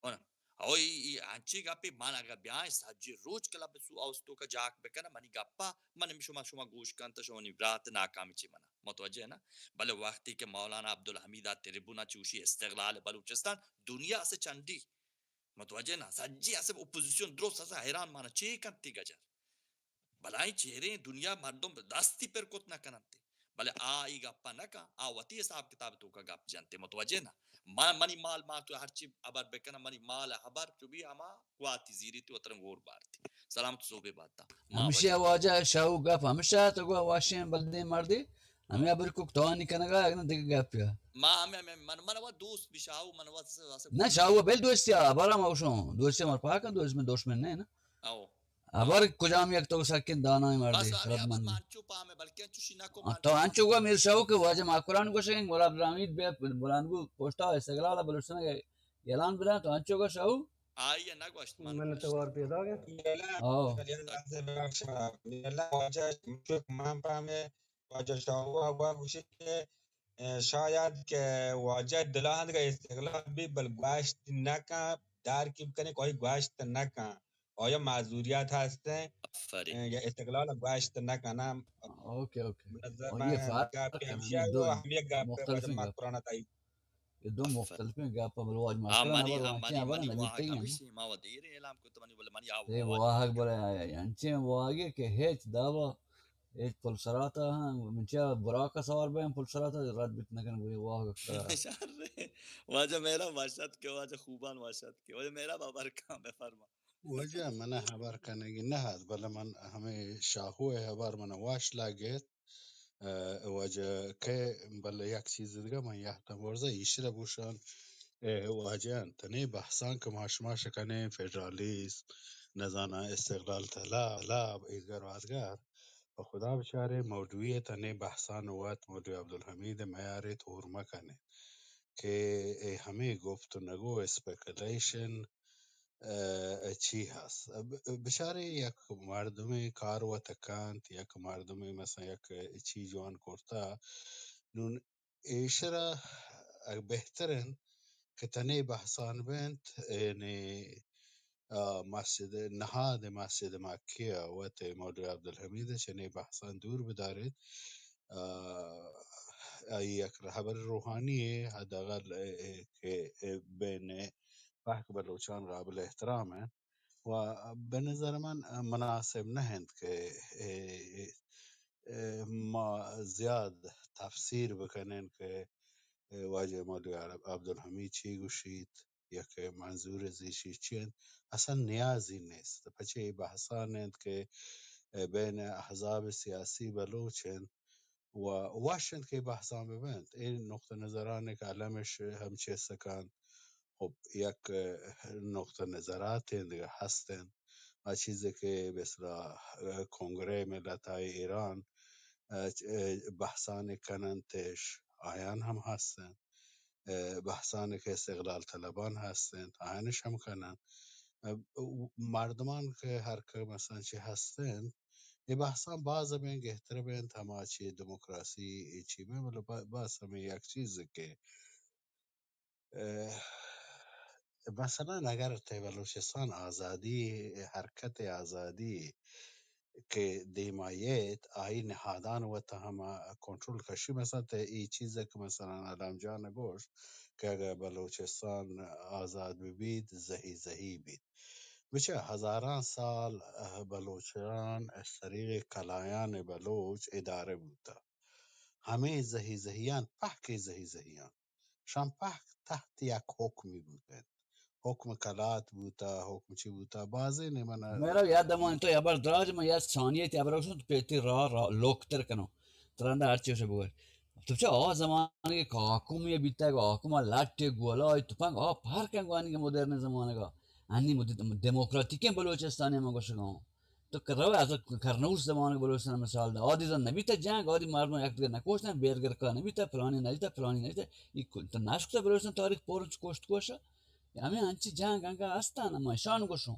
اور او ای، ای انچی گپی من اگر بیاں سجی روچ کلب سو اوستو کا جاک بکنم، منی گپا، من شما، شما گوش کنت، شما نی برات ناکامی چی منا۔ متوجہ نا؟ بلے وقتی کہ مولانا عبدالحمید آ تریبونا چوشی استقلال بلوچستان، دنیا سے چنڈی متوجہ نا، سجی اسے اپوزیسیون درست اسے حیران مانا چے کنت تی گجر۔ بلاہیں چہریں دنیا مردم دستی پر کت نہ کننت۔ بلے آ ای گپا نہ کن، آ وتی حساب کتاب توکا گپ جنتے، متوجہ نا۔ ما، منی مال ما تو ہرچی حبر بکنم، منی مال حبر چو بی ہما گواتی زیری تی وترن گور بارتی۔ سلامت صوبے باتا۔ ما ہمشی وجہ واجہ شاہو گپ ہمشہ تو گوا واشیں بلدیں مردی۔ ہمے ابر کو توانی کنگا، اگن دگہ گپ یا۔ ما ہمے، ہمے، من، من وا دوست بی شاہو، من وا س-، س-، نہ، شاہو بل دوستی آ، بارا ما گوشوں، دوستی مر پاکن، دوست من دشمن نہ نا۔ او۔ ابر کجام یک تو سکین دانا مردی، بس، ہمے خرد ابر من۔ ما انچو پامے، بلکہ انچو شی نہ کو، ہاں، من تو انچو گوا میر شاہو کہ واجہ ماکران گوشیں، مراد رامید بے بلانگو پوسٹا استقلال بلوچستان اعلان بدا، تو انچو گوا شاہو؟ آئی ء نہ گوشت من من گوشت۔ توار پیدا گئے۔ او۔ یلا، لحظہ بخش، یلا واجہ، چک من پامے، واجہ شاہو ء گوشی کہ، اه، شاید کہ واجہ دلان دگہ استقلال بی، بل گوشت نہ کن، دار کی بکنے کوئی گوشت نہ کن۔ آیا معذوریت ہستیں؟ آفرین۔ اه، یا استقلال گوشت نہ کنم۔ Okay, okay. نظر اور من یہ فرق گپ ہے، ہمشی یہ دو ہم یک گپ مختلف ہیں گپ۔ مکرانہ تائی۔ یہ دو آفرین۔ مختلف ہیں گپ، بلے واجہ ہاں، مکران منی، ہاں، منی، منی واہگ ہمیشی، ما و دیر اعلان کو تو منی، بلے منی آ اے واہگ واہگ بلے انچیں واہگے کہ ہیچ دعوا ہیچ پل سراتا ہاں، من چا براک سوار بیں پل سراتا رد بیت نہ کن گوی واہگ کرا۔ شر۔ واجہ میرا واشت کے، واجہ خوبان واشت کے، واجہ میرا بابر کام ہے فرما۔ واجہ من ہبر کنگی نہ ہست، بلے من ہمے شاہو ہبر من واش لگت۔ اه، واجہ کہ بلے یک چیز دگہ من یہتاں برزا ایشرا گوشان، اے واجہ انت، تنے بحثان کہ ما شما شکنیں فدرالیسم، نزاناں استقلال طلب، طلب، ایدگر وادگر، پہ خدا بچارے مولوی ء تنے بحثان وت مولوی عبدالحمید ء میارے تور مکنے کہ اے ہمے گفت و نگو اسپیکولیشن اه، چی ہست؟ ب-، بچارے یک مردمے کار وت کنت، یک مردمے مثلاً یک چی جوان کرتا، نون ایشرا بہتر انت کہ تنے بحثان بنت، یعنی، آ، مسجد، نہاد مسجد مکہ ء وت مولوی عبدالحمید ء چنے بحثان دور بداریت۔ آ، آئی یک رہبر روحانی ء حداقل، اه، اه، کہ، اه، بین پہک بلوچان قابل احترام انت و بہ نظر من مناسب نہ انت کہ، اے، اے، ما زیاد تفسیر بکنین کہ، اے، واجہ مولوی عرب عبدالحمید چی گوشیت یا کہ منظور زیشی چی انت، اصلاً نیازی نیست۔ پچے اے بحثان انت کہ، بین احزاب سیاسی بلوچ انت و وش انت کہ بحثاں بہ بنت۔ اے نقطہ نظرانی کہ المش ہم چست کنت، خب یک نقطہ نظرات دگہ ہست انت۔ آ چیزے کہ بہ اصطلاح کنگرہ ملت‌ہای ایران بحثانی کننتش، آیان ہم ہست انت۔ بحثانی کہ استقلال طلبان ہست انت، آیانش ہم کننت۔ مردمان کہ ہر کہ مثلاً چی ہست انت، اے بحثاں باز بین گہتر بینت، ہما چی دموکراسی اے چی بین، بلے با-، باز ہمے یک چیز کہ مثلاً اگر تہ بلوچستان آزادی، حرکت آزادی کہ دیما یت، آئی نہادان وت ہم کنٹرول کشی۔ مثلاً تہ اے چیز کہ مثلاً علام جان گوشت کہ اگر بلوچستان آزاد بہ بیت، زہی زہی بیت۔ بچہ ہزاراں سال بلوچان از طریق کلایان بلوچ ادارہ بوتہ۔ ہمے زہی زہیان، پہکے زہی زہیان شان پہک تحت یک حکمی بوتنت۔ حکم کلات بوتا، حکم چی بوتا، بازیں نے من میرا یاد دمان تو ابر دراج، من یاد ثانیہ تی ابر گوشن تو پیتی را، را لوکتر کنو۔ تراندا ہر چیز بگوش۔ تو چا آ زمانے کہ حاکم یہ بیتا، حاکم لٹ گولا، تپنگ آ پار کنگوانی کہ مدرن زمانے کا۔ انی مد-، دموکراتیکیں بلوچستانی من گوشگاؤں۔ تو کہ رو از کرنوش زمانگ بلوچستان مثال دے۔ آدی زن نبیتا جنگ، آدی مردم یک دیگر نکوشتن، بیرگر کا نبیتا، پلانی نبیتا، پلانی نبیتا۔ ای کل تو نشکتا بلوچستان تاریخ پورنچ کشت کوشا۔ یا ہمیں انچی جنگ انگا ہستان، ما شان گوشوں۔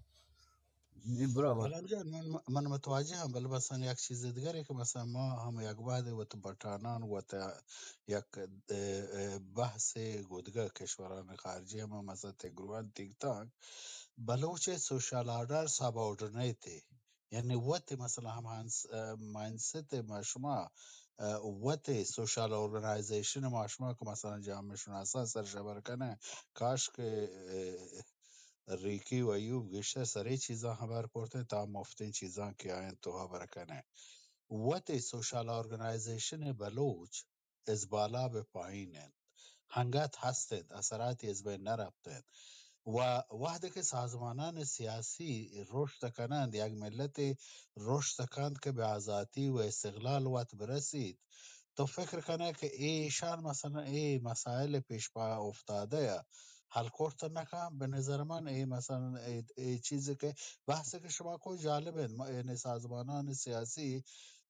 نی برابر۔ غلام جان، من، من متوجہ ہم، بل بس ان یک چیز دیگرے کہ مثلاً ما ہم یک بعد وت بٹانان وت یک، اه، اه، بحث گدگا کشوران خارجی ہم مثلاً تگروان تیگتان بلوچ سوشل آرڈر سب آرڈینیٹ، یعنی وت مثلاً ہم ہنس-، اه، مائنڈسیٹ ما شما، اه، وت سوشل آرگنائزیشن ما شما کہ مثلاً جامعہ شناسان سر شبر کنیں، کاش کہ، اه، ریکی و ایوب گیشتر سرے چیزاں خبر پورتیں تا مفتیں چیزاں کہ آئیں تو خبر کنیں۔ وت سوشل آرگنائزیشن بلوچ از بالا به پایین انت، ہنگت ہست انت، اثراتی از بین نرفت انت۔ و وہدے کہ سازمانان سیاسی رشد کنند، یک ملتے رشد کنت کہ به آزاتی و استقلال وت برسیت، تو فکر کنئے کہ ایشان مثلاً اے مسائل پیش پا افتادہ یا حل کرت نہ کن؟ بہ نظر من اے مثلاً اے، اے چیز کہ بحث کہ شما کو جالب انت، ما-، یعنی سازمانان سیاسی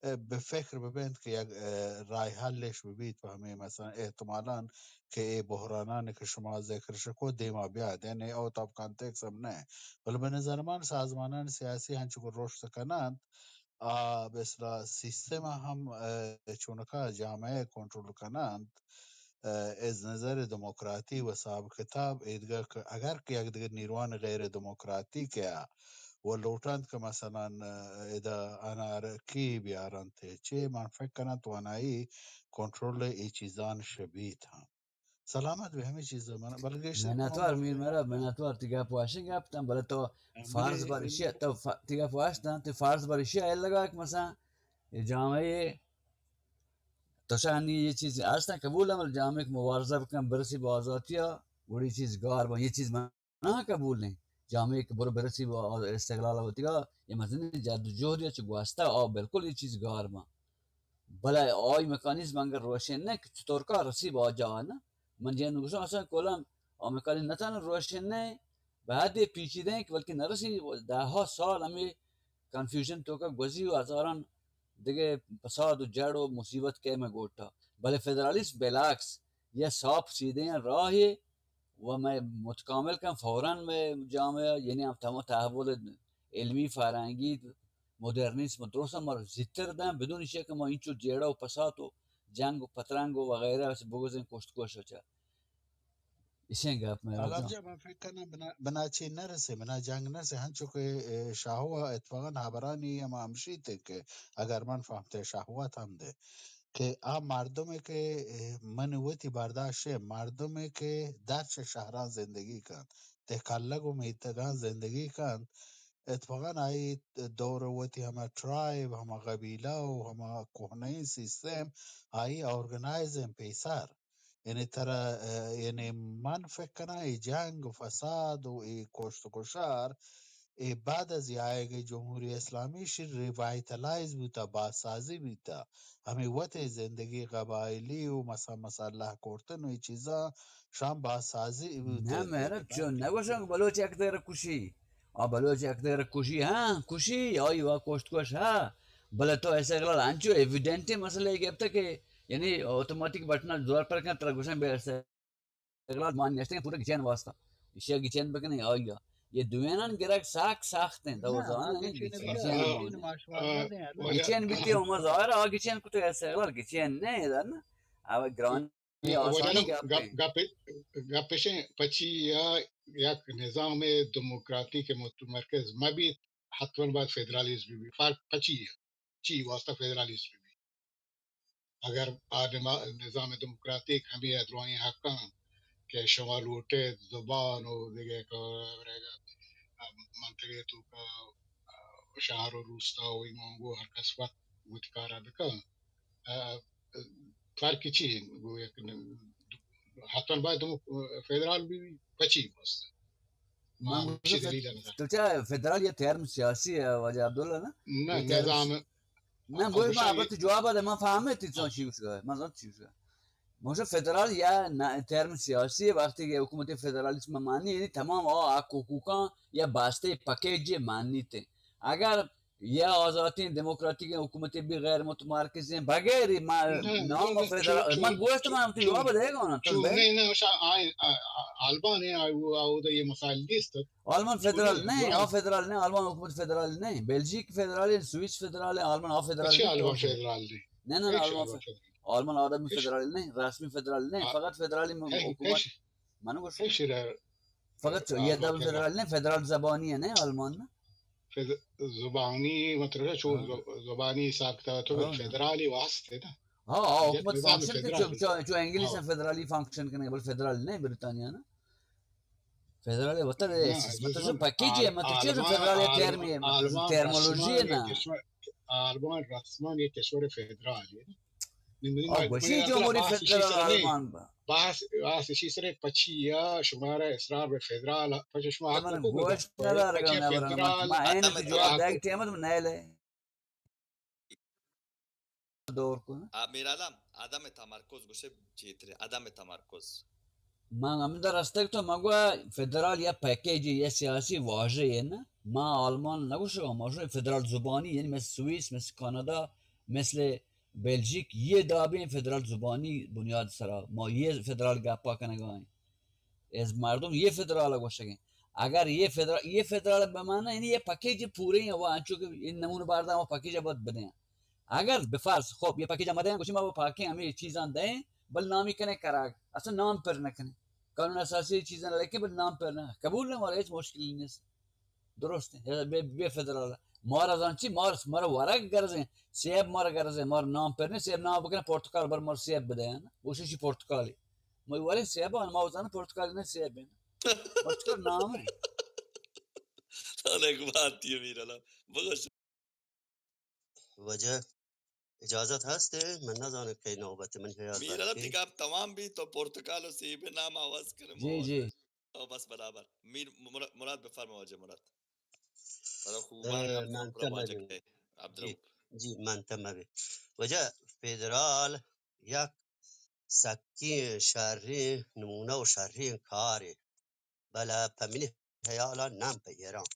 اه، بہ فکر بہ بنت کہ یک، اه، رای حلش بہ بیت پہ ہمے مثلاً احتمالاً کہ اے بحرانانی کہ شما ذکرش کو دیما بیاد، یعنی آؤٹ آف کانٹیکس ہم نہ، بلے بہ نظر من سازمانان سیاسی ہنچو کہ رشد کننت، آ بہ اصطلاح سیستم ہم، اه، چونکا جامعہ کنٹرول کننت، اه، از نظر دموکراتی و حساب کتاب ایدگہ کہ اگر کہ یک دگہ نیروان غیر دموکراتیک ء و لوٹنت کہ مثلاً، اه، ادا انارکی بیارنت، چے من فکر کناں توانائی کنٹرول ء اے چیزان شبیت ہم۔ سلامت بہ ہمے چیز من بلگیش منتوار میر مرا، منتوار تی گپ واشنگ گپ تن، بلے تو فرض بر اشیا، تو ف-، تی گپ واش تن، تی فرض بر اشیا ال لگا کہ مثلاً اے جامعہ تو شانی یہ چیز ارستن قبول عمل جامعہ کہ مبارزہ بکن برسی با آزاتی ء، گڑی چیز گار با، یہ چیز من نہ قبول نہیں۔ جامعہ کہ برو برسی با استقلال ہوتیگا، یہ مزنی جد و جہد یا چو گوستا، آ بالکل یہ چیز گار با۔ بلے آئی میکانیزم انگر روشن نہ کہ چطور کا رسی با جا نہ۔ من جن گوشم اصلاً کلام آ میکانیزم نہ تنہا روشن نہ، بعد پیچیدہ ہیں کہ بلکہ نہ رسی دہ ہا سال ہمیں کنفیوژن توکا گوزی و ہزاران دگہ فساد و جڑ و مصیبت کہ میں گوٹا۔ بلے فدرالیسم بالعکس، یہ صاف سیدھے ہیں راہ و میں متکامل کن فوراً میں جامعہ، یعنی ہم تمام تحول علمی، فرہنگی، مدرنیسم درست ہم زیتر دیں، بدون ایشی کہ ما اینچو جیڑہ و پسات و جنگ و پترنگ و وغیرہ سے بگوزیں کشت کش و چا۔ ایشیں گپ میں غلام جان، من فکر کناں بنا، بنا چی نرسے، بنا جنگ نرسے، ہنچو کہ، اے، شاہو اتفاقاً ہبرانی ہم ہمشی تے کہ اگر من فہمتے شاہوت ہم دے کہ آ مردمے کہ، اے، من وتی برداشت ہے، مردمے کہ در چہ شہران زندگی کنت، تے کلگ و میتگان زندگی کنت، اتفاقاً آئی دور وتی ہما ٹرائب، ہما قبیلہ و ہما کوہنیں سیستم آئی آرگنائز ہیں پیسر۔ یعنی ترا، اه، یعنی من فکر کناں اے جنگ و فساد و اے کشت و کشار اے بعد از آیگ جمہوری اسلامی شی ریوائٹلائز بوتا، بازسازی بوتا۔ ہمے وت زندگی قبائلی و مسا مسلح کرتن و اے چیزاں شان بازسازی بوتا۔ نہ، مہرب چون نگوشن کہ بلوچ یک دگر کشی۔ آ بلوچ یک دگر کشی، ہاں، کشی، آئی وا کشت کش، ہاں۔ بلے تو استقلال انچو ایویڈنٹ مسئلہ گپتا کہ یعنی آٹومیٹک بٹن زور پر کن ترا گوشن بے استقلال مان نشتے پورا گچین واسطہ۔ ایشیا گچین بکنے آیا۔ یہ دوینان گرگ ساک ساخت ہیں، تو نہ، زان آ نہیں گچین گچین بیتے ہما ظاہر آ گچین کو تو استقلال گچین نہیں ادھر نا۔ اب گران یہ آسانی گپ ہیں۔ گپ، گپ، گپ ایشیں پچی یا یک نظام دموکراتیک متمرکز مبیت، حتماً باید فدرالیزم بی۔ فرق پچی ہے؟ چی واسطہ فدرالیزم بی؟ اگر آ نما-، نظام دموکراتیک ہمے ء درائیں حقاں کہ شما لوٹیت زبان و دگہ ک-، منطقہ توکا شہر و روستا و ایمانگو ہر کس وت وتی کارا بکن۔ ء، فرق چی؟ گو یک ن-، حتماً باید ہم فدرال بی، بی پچی بست۔ من من گوشت، دلیل نہ۔ تو چا فدرال یا ترم سیاسی ہے واجہ عبداللہ نا؟ نہ، یہ ترم نظام۔ نہ، گوش ما ابت جواب دے، من فهمت تو چی گوش گئے، من زانت چی گوش گئے۔ مجھے فدرال یا نہ، ترم سیاسی ہے، وقتی کہ حکومت فدرالیسم معنی یعنی تمام آ حق حقوقاں یا باستے پیکیج معنی تے۔ اگر یا آزاتیں دموکراتیک حکومت بھی غیر متمرکز ہیں، بغیر ما-، نہ، نام نہ، فدرال، چو-، من گوشت، من چو-، جواب دے گا نا، تو چو-، دے۔ نہیں، نہیں، آ-، آ-، آلمان ہے، آ-، وہ، آ-، وہ تو یہ مسائل نیست۔ آلمان فدرال نہیں، آ فدرال نہیں، آلمان حکومت فدرال نہیں، بلژیک فدرال ہے، سوئس فدرال ہے، آلمان آ فدرال اچھا، نہیں، آلمان فدرال نہیں۔ نہیں، نہیں، نہیں، آلمان فدرال۔ آلمان آدمی فدرال نہیں، رسمی فدرال نہیں، فقط فدرالی حکومت۔ من گوشت۔ فقط یہ دبل فدرال نہیں، فدرال زبانی ہے نہیں آلمان نا۔ فد-، زبانی مطلب ہے، چو ہاں۔ ز-، زبانی حساب کتاب تو ہاں۔ فدرالی واسطے نا۔ ہاں، ہاں، حکومت فنکشن کے چو، چو، چو انگلش ہاں۔ فدرالی فنکشن کرنے، بل فدرال نہیں، برطانیہ نا۔ فدرال وطن ہے، مطلب جو پیکیج ہے، مطلب چیز فدرال ہے، ترمی ہے، مطلب ترمولوژی ہے نا۔ آلمان رسمان یہ کشور فدرال ہے۔ آ، گوشی جمہوری فدرال آلمان با۔ بحث، بحث اسی سرے پچی یا شمارا اصرار بہ فدرال، پچ شما حق من نہ کو گوش نہ دارے گا، نہ برا فدرال۔ ما این تو جواب دے ٹائم تو نہ لے۔ دور کو نا۔ آ، میر عالم، عدم تمرکز گوشے چیترے، عدم تمرکز۔ من ہمدا رستگ تو مگو فدرال یا پیکیج یا سیاسی واژہ ہے نا۔ ما آلمان نگوشگا، ما گوشگا فدرال زبانی، یعنی مثل سوئس، مثل کانادا، مثل بلژیک، یہ دابیں فدرال زبانی بنیاد سرا ما یہ فدرال گپا کنگا ہیں۔ از مردم یہ فدرال گوشگیں۔ اگر یہ فدرال، یہ فدرال بمانا، یعنی یہ پیکیج پورے ہیں، وہ انچو کہ ان نمون باردا وہ پیکیج بد بدیں۔ اگر بفرض، خب، یہ پیکیج ہم دیں، گوشی ما وہ پاکیں ہمیں چیزاں دیں، بل نامی کنے کراگ، اصلا نام پر نہ کنے۔ قانون اساسی چیزاں لکھیں، بل نام پر نہ۔ قبول نہ، مارا ہیچ مشکل نہیں۔ درست ہے، بے، بے فدرال۔ مارا زان چی، مار، مارا ورگ گرزیں، سیب مارا گرزیں، مار نام پر نہیں، سیب نام بکنے، پرتکال بر مار سیب بدے نا۔ گوشی چی پرتکالی۔ ما ورے سیب آن، ما زان پرتکال نہیں، سیب ہے۔ پرتکال نام ہے۔ سال ایک بات یہ میرا نا، بگوش۔ واجہ اجازت ہست؟ من نزاناں کئی نوبت منی حیال میر عالم، تئی گپ تمام بی، تو پرتکال و سیب نام آواز کرے۔ جی، جی۔ او بس برابر۔ میر مر-، مراد بفرما واجہ مراد۔ برا خوبان اه، گپ من تمام واجہ بی۔ کئے۔ عبدالرؤف۔ جی، جی، من تمام بی۔ واجہ فدرال یک سکیں شریں نمونہ و شریں کارے۔ بلے پہ منی حیالا نام پہ ایران۔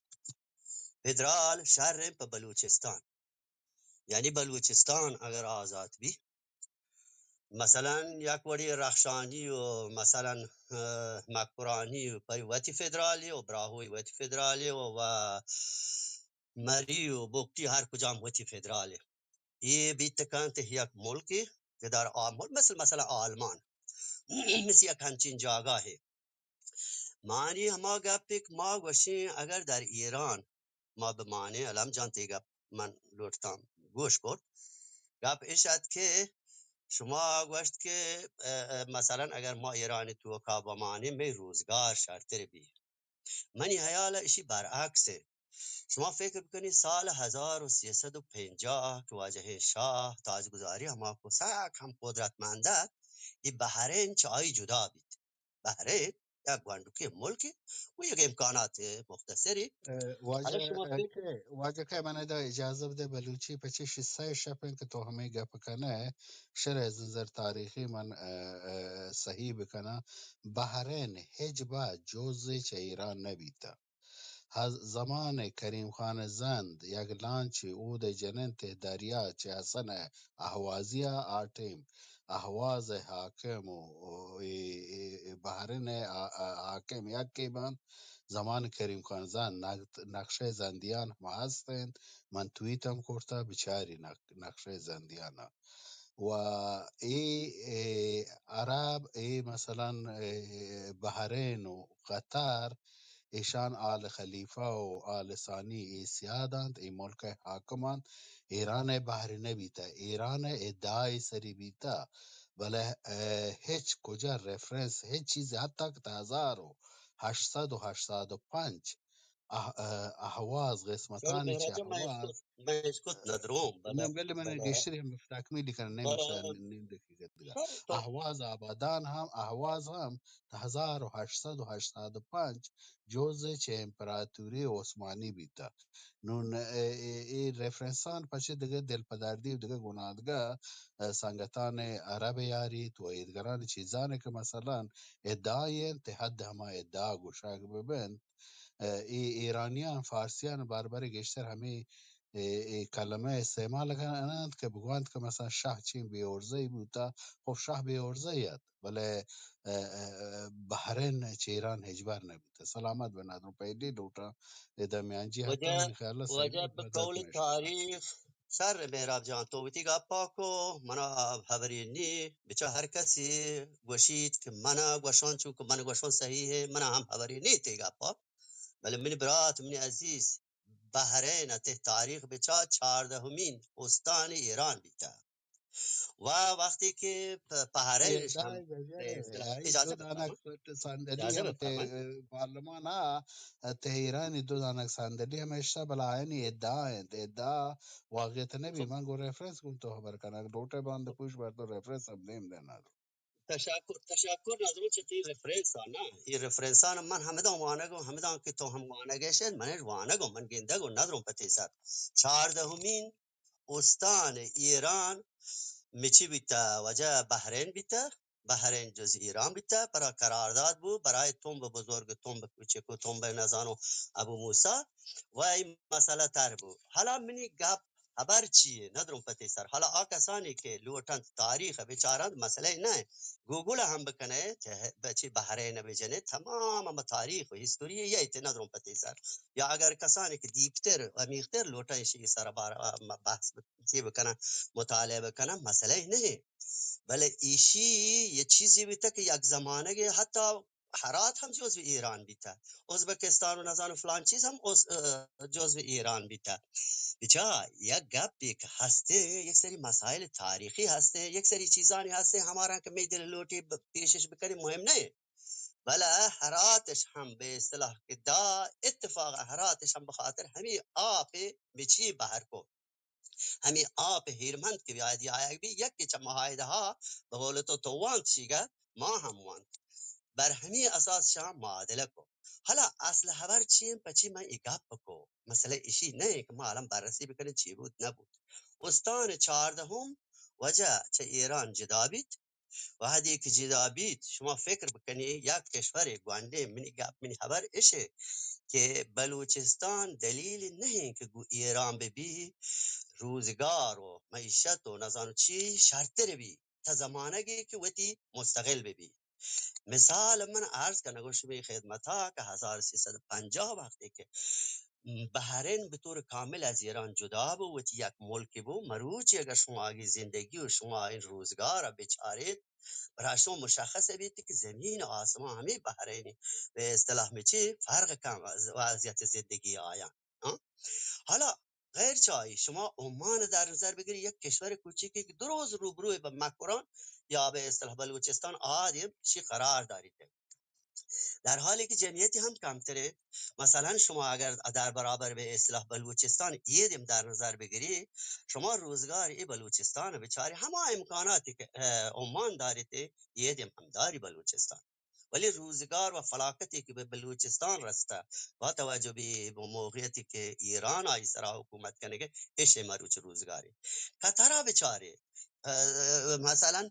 فدرال شریں پہ بلوچستان۔ یعنی بلوچستان اگر آزات بی، مثلاً یک وڑی رخشانی و مثلاً، اه، مکرانی و پری وتی فدرالی و براہوئی وتی فدرالی و، و مری و بگٹی ہر کجام وتی فدرالی۔ یہ بیت کنت یک ملکی کہ در آ ملک، مثل، مثلاً آلمان، مثل یک ہمچین جاگاہے۔ مانی ہما گپے کہ ما گوشیں، اگر در ایران ما بمانیں، علم جان، تئی گپ من لوٹتاں گوش کرت۔ گپ اش ات کہ شما گوشت کہ، اه، اه، مثلاً اگر ما ایران توکا بمانیں، مئے روزگار شرتر بی۔ منی حیال اشی برعکس ہے۔ شما فکر بکنی سال ہزار و سیصد و پنجاہ کہ واجہ شاہ تاجگزاری ہما کو سک ہم قدرتمند ات، یہ بحرین چہ آئی جدا بیت۔ بحرین یک گونڈکیں ملکے و یک امکانات مختصرے۔ اه، واجہ، اگر شما اه، فکر کہ، واجہ کہ من ادا اجازہ بدے، بلوچی پچے شصہ شپ انت کہ تو ہمے گپ کنئے، شر از نظر تاریخی من، اه، اه، صحیح بکناں۔ بحرین ہچبر جزء چہ ایران نہ بیتہ۔ ہز-، زمان کریم خان زند یک لانچے اود جننت دریا چہ حسن اہوازی ء، آ ٹیم اہواز ء حاکم و، و اے، اے، اے بحرین ء آ-، آ-، حاکم یکے بنت۔ زمان کریم خان زند نقشہ زندیان ہم ہست انت، من تویت ہم کرتہ، بچاری نق-، نقشہ زندیان ء۔ و اے، اے عرب، اے مثلاً، اے بحرین و قطر، ایشان آل خلیفہ و آل ثانی اے سیاد انت، اے ملک ء حاکم انت۔ ایران ء بحر نہ بیتہ، ایران ء ادعای سری بیتہ، بلے، اه، ہچ کجا ریفرنس، ہچ چیز، حتی کہ تا ہزار و ہشت سد و ہشتاد و پنچ اہ-، اه-، اہواز، قسمتانی چہ اہواز، من اشکت ندروم، نہ، بلے، بلے من بلے۔ گیشتری ہم تکمیلی کناں، نیم بلے۔ ساعت، نیم دقیقہ دیگہ۔ اہواز آبادان ہم، اہواز ہم تا ہزار و ہشت سد و ہشتاد و پنچ جزء چہ امپراتوری عثمانی بیتہ۔ نون اے، اے، اے ریفرنسان پچے دگہ دلپدردی و دگہ گناہدگہ، اه، سنگتان عرب یاریت و ایدگران چیزانے کہ مثلاً ادعای انت، حد ہما ادعا گوشگ ببنت، اه، اے ایرانیان، فارسیان بار بار گیشتر ہمے، اے، اے کلمہ استعمال کننت کہ بگوانت کہ مثلاً شاہ چین بے عرضہ ای بوتا۔ خب، شاہ بے عرضہ ای ات، بلے، اه، اه، بحرین چہ ایران ہچبر نہ بوتا۔ سلامت بنات، رو پہلی لوٹاں ادا میانجی ہفتہ واجہ، منی خیال است واجہ، بہ قول تاریخ، شر مہراب جان، تو وتی گپا کو، منا ہبری نی، بچا ہر کسی گوشیت کہ منا گوشان چو کہ من گوشان صحیح ہے، منا ہم ہبری نی تی گپا۔ بلے منی برات، منی عزیز، بحرین ء تہ تاریخ بچا، چاردہمین استان ایران بیتہ۔ و وقتی کہ پ-، بحرین اے ہم دائے گزے، بہ اصطلاح، آئی اجازہ دو دانک بفرما۔ صندلی اجازہ ہم تے، بفرما۔ پارلمان ء تہ ایرانی دو دانک صندلی ہم اشتہ، بلے آیانی ادعا انت، ادعا واقعیت نہ بی۔ خب۔ من گوں ریفرنس گوں تو خبر کنگ لوٹے، باند پوش بر تو ریفرنس ہم دیم دینا۔ تشکر، تشکر نظروں چہ تئی ریفرنس ء نا۔ اے ریفرنسان من ہمداں وانگ ء، ہمداں کہ تو ہم وانگ ء شاید، من وانگ ء، من گندگ ء نظروں پہ تئی سر۔ چاردہمین استان ایران مچی بیتہ، واجہ، بحرین بیتہ، بحرین جز ایران بیتہ، پرا قرارداد بو برای تنب بزرگ، تنب کوچک و تنب نزانو ابو موسی و ای مسئلہ تر بو۔ حالا منی گپ ہبر چی اے؟ ندروں پہ تئی سر۔ حالا آ کسانی کہ لوٹنت تاریخ ء بچارنت، مسئلہ نہ اے۔ گوگل ء ہم بکنے، چہ بچی بحرین ء بجنے، تمام ہم تاریخ و ہسٹوری یے تے ندروں پہ تئی سر۔ یا اگر کسانی کہ دیپتر و عمیقتر لوٹن، ایشی سر بار بحث چی بکنن، مطالعہ بکنن، مسئلہ نہ اے۔ بلے ایشی یے چیزی بیتہ کہ یک زمانگے حتی ہرات ہم جزو ایران بیتہ، ازبکستان و نزانو فلان چیز ہم از-، اه، جزو ایران بیتہ۔ بچا یک گپے کہ ہستے، یک سری مسائل تاریخی ہستے، یک سری چیزانی ہستے، ہمارا کہ می دل لوٹی ب-، پیشش بکنی مہم نہ اے۔ بلے ہراتش ہم بہ اصطلاح کہ دا اتفاق ہراتش ہم بخاطر ہمی آپ مچی بہر کو۔ ہمے آپ ہیرمند کہ بیایدی آیگ بی، یکے چہ معاہدہ ہا بہ قول تو، تو وانت شیگا، ما ہم وانت۔ بر ہمے اساس شاں معادلہ کو۔ حالا اصل ہبر چی انت، پچی من اے گپ کو؟ مسئلہ اشی نہ انت کہ ما الان بررسی بکنیں چی بوت نہ بوت۔ استان چاردہم واجہ چہ ایران جدا بیت، وہدے کہ جدا بیت، شما فکر بکنی، یک کشورے گونڈیں، منی گپ، منی ہبر اش انت کہ بلوچستان دلیل نہ انت کہ گوں ایران بہ بی، روزگار و معیشت و نزانو چی شرتر بی، تا زمانگے کہ وتی مستقل بہ بی۔ مثال من عرض کنگو شمی خدمتا کہ ہزار سیصد پنجاہ وقتی کہ بحرین بہ طور کامل از ایران جدا بو، وتی یک ملکی بو، مروچی اگر شما آگی زندگی و شما این روزگار بچاریت، برای شما مشخص بیت کہ زمین و آسمان ہمے بحرینی، بہ اصطلاح مچی فرق کن وضعیت زندگی آیان۔ ہاں؟ حالا غیر چہ آئی، شما عمان در نظر بگری، یک کشور کوچیکی کہ دو روز روبروی بہ مکران یا بہ اصطلاح بلوچستان آدیم چی قرار داریت۔ در حالی کہ جمعیتی ہم کمترین، مثلاً شما اگر در برابر بہ اصطلاح بلوچستان ایدیم در نظر بگری، شما روزگار ای بلوچستان بچاری، ہما امکاناتی کہ، اه، عمان داریت، ایدیم ہم داری بلوچستان۔ ولی روزگار و فلاکتی که به بلوچستان رسته، با توجه به موقعیتی که ایران آئی سرا حکومت کنگه، ایش مروچ روزگاری. قطرا بچاره، اه، مثلاً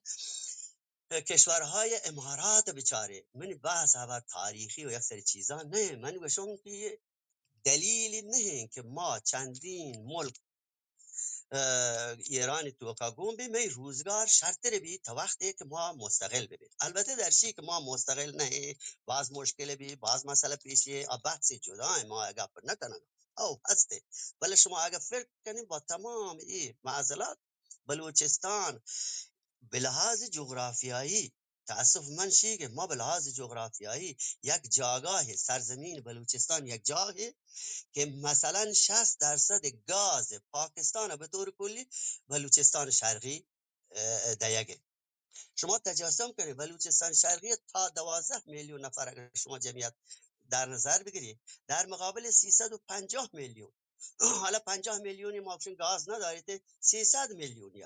کشورهای امارات بچاره. من بحث هوا تاریخی و یک سری چیزا نه، من گوشم که دلیلی نه که ما چندین ملک، اه، ایران توکا گون بی، می روزگار شرتر بی تا وقتی که ما مستقل ببین. البته در شی که ما مستقل نه، باز مشکل بی، باز مسئله پیشی، آ بحث جدا، ما گپ نکنن، او هسته. ولی شما اگه فکر کنین با تمام ای معضلات، بلوچستان به لحاظ جغرافیایی، تأسف من شی که ما به لحاظ جغرافیایی یک جاگاه، سرزمین بلوچستان یک جاهه که مثلاً شصت درصد گاز پاکستان به طور کلی بلوچستان شرقی، اه، دیگه. شما تجسم کنید، بلوچستان شرقی تا دوازده میلیون نفر اگر شما جمعیت در نظر بگیرید، در مقابل سیصد و پنجاه میلیون، حالا پنجاه میلیونی ما گاز ندارید، سیصد میلیونی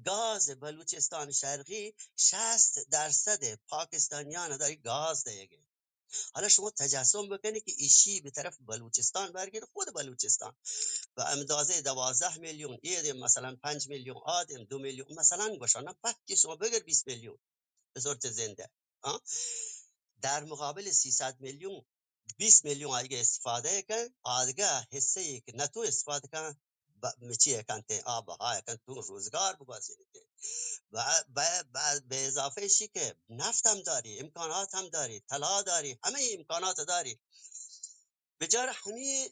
گاز بلوچستان شرقی شصت درصد پاکستانیان داری گاز دیگه. حالا شما تجسم بکنید که ایشی به طرف بلوچستان برگرد، خود بلوچستان به اندازهٔ دوازده میلیون، یه ده مثلاً پنج میلیون آدم، دو میلیون، مثلاً گوشانم پک که شما بگر بیست میلیون به صورت زنده، ها؟ در مقابل سیصد میلیون، بیست میلیون آدگه استفاده کن، آدگه حصه ای که نتو استفاده کن، ب-، مچی کنت، آ بها کنت، تو روزگار بگوازینیت. و ب-، ب-، به اضافه شی که نفت هم داری، امکانات هم داری، طلا داری، همه امکانات داری. بچار همی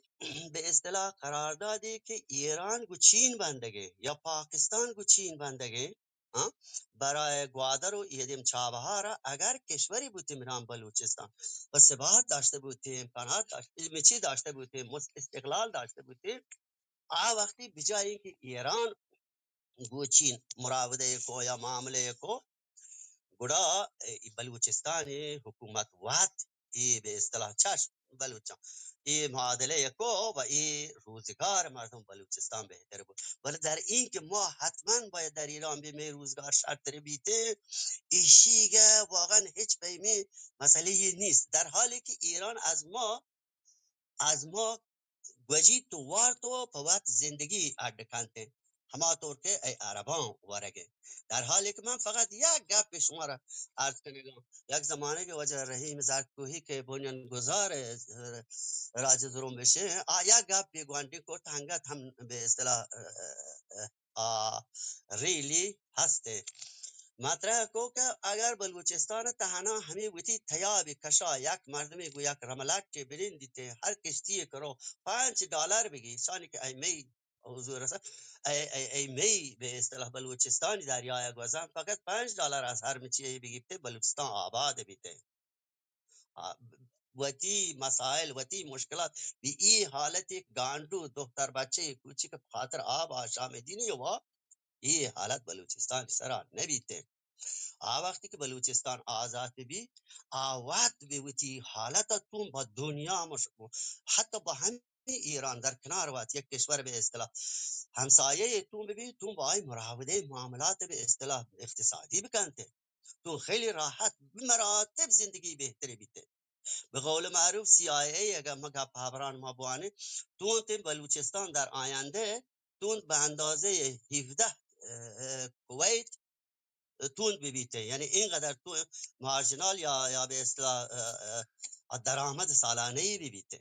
به اصطلاح قراردادی که ایران گو چین بندگه یا پاکستان گو چین بندگه، ها؟ برای گوادر و ایدیم چابهارا اگر کشوری بوتیم نام بلوچستان و ثبات داشته بوتیم، امکانات داشت، علم چی داشته بوتیم، مس-، استقلال داشته بوتیم، آ وقتی بجای اینکه ایران گو چین مراوده کو یا معامله کو، گڑا ای بلوچستان حکومت وت ای به اصطلاح چش بلوچاں ای معادله کو و ای روزگار مردم بلوچستان بهتر بود. ولی در این که ما حتماً باید در ایران بیم، ای روزگار شرتر بیته، ایشیگه واقعاً هیچ پیمی مسئله نیست، در حالی که ایران از ما از ما گوجیت و وارت و پہ وت زندگی اڈ کنت، ہما طور کہ اے عرباں ورگ ء۔ در حالی کہ من فقط یک گپ شما را عرض کنگاں، یک زمانگ واجہ رحیم زرتکوہی کہ بنیان گزار راج زرمبش ء، آ یک گپ گوانڈی کرت، ہنگت ہم بہ اصطلاح آ ریلی ہست ء۔ مطرح کو کہ اگر بلوچستان تہنا ہمے وتی تیابی کشا یک مردمے گو یک رملٹے بنندیت، ہر کشتی کرو پنچ ڈالر بگی، شانی کہ اے مئی حضور رسا، اے، اے، اے مئی بہ اصطلاح بلوچستانی دریایا گوزن، فقط پنچ ڈالر از ہر مچی بگیپتے بلوچستان آباد بیتے۔ آ، وتی مسائل، وتی مشکلات بہ ای حالت، یک گانڈو دختر بچے کوچک خاطر آب آشام دینی وا ای حالت بلوچستان سرا نبیتے۔ آ وقتی کہ بلوچستان آزاد بی، آ وقت بہ وتی حالت تون با دنیا مش-، حتی با ہم ایران در کنار وات یک کشور بہ اصطلاح ہمسایہ تون بہ بی، تون با آئی مراودے معاملات بہ اصطلاح اقتصادی بکنتے۔ تو خیلی راحت، بہ مراتب زندگی بہتری بیتے۔ بہ قول معروف سی آئی اے اگر ما گپ ہبران ما بوانے، تو انت بلوچستان در آینده تو انت بہ اندازہ ہیوده، اه، اه، کویت تو انت ببیتے، یعنی اینقدر تو مارجینال یا، یا بہ اصطلاح، اه، اه، درآمد سالانہ ای ببیتے۔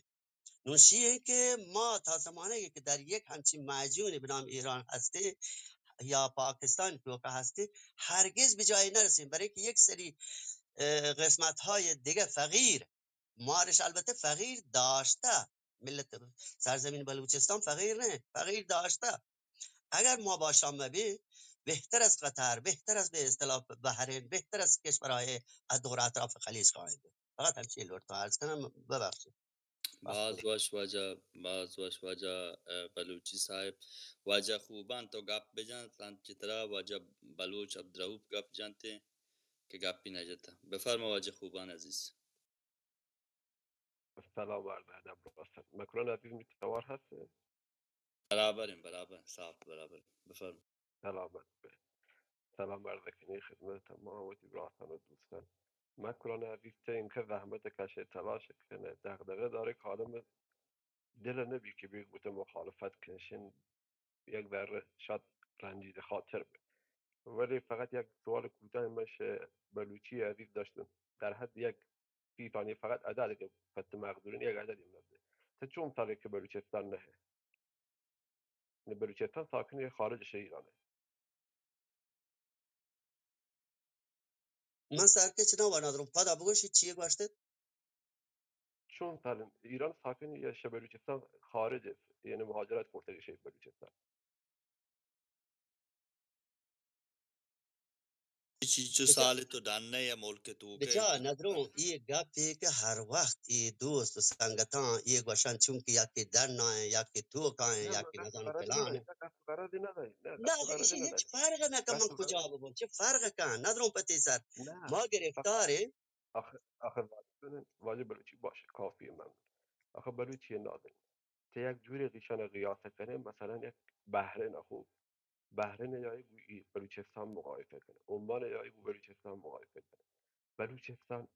نوشی انت کہ ما تا زمانگے کہ در یک ہمچین معجون بنام ایران ہستیں یا پاکستان توکا ہستیں، ہرگز بہ جایی نرسیں، برای کہ یک سری، اه، قسمت‌های دیگه فقیر، مارش البته فقیر داشته، ملت سرزمین بلوچستان فقیر نه، فقیر داشته۔ اگر ما باشام مبی، بہتر از قطر، بہتر از بہ اصطلاح بحرین، بہتر از کشورهای از دور اطراف خلیج خواهیم بود۔ فقط ہمچین لوٹتاں عرض کنم، ببخشید۔ باز وش واجہ، باز وش واجہ، اه، بلوچی صاحب۔ واجہ خوبان تو گپ بجن، تن چترا واجہ بلوچ عبدالرؤف گپ جنتے کہ گپی نجتا۔ بفرما واجہ خوبان عزیز۔ سلام عرض ادب راست۔ مکران عزیز می توار هست؟ برابریم، برابر، صاف برابر۔ بفرما۔ سلامت بے۔ سلام عرض کنی خدمت تمام وتی براتان و دوستان۔ مکران عزیز، تو اینکه زحمت کشه، تلاش کنه، دغدغه داره که آدم دل نبی که بگوته مخالفت کنشن، یک ذره شاید رنجیده خاطر به. ولی فقط یک سوال کوتاه من شه بلوچی عزیز داشتم، در حد یک سی ثانیه، فقط عدد که فت مقدورین یک عددی من بده. تو چون ساله که بلوچستان نه؟ بلوچستان ساکن خارج شهر ایرانه. من سر کچ نہ واناں، دروں پدا بگوشی چی گوشتت؟ چون سال ایران ساکن یا شہ بلوچستان خارج است، یعنی مہاجرت کرتگ شہ بلوچستان. چنچو سال تو ڈن ئے یا ملک توک ئے؟ بچا ندروں، اے گپے کہ ہر وقت اے دوست و سنگتاں اے گوشن، چونکہ یکے ڈن ئے، یکے توک ئے، یکے نزان پلان ئے. نہ، ایشی ہچ فرق نہ کن، من کجا بگوں، چہ فرق کن، ندروں پتی سر. ما گرفتار ایں. آخر، آخر واجہ، واجہ بلوچی باش، کافی، ممنون. آخر بلوچی نازنین. تو یک جوری ایشان قیاس کنئے، مثلاً یک بحرین، خب، بحرین یا گو بلوچستان مقایسه کنئے، عمان یا گو بلوچستان مقایسه کنئے. بلوچستان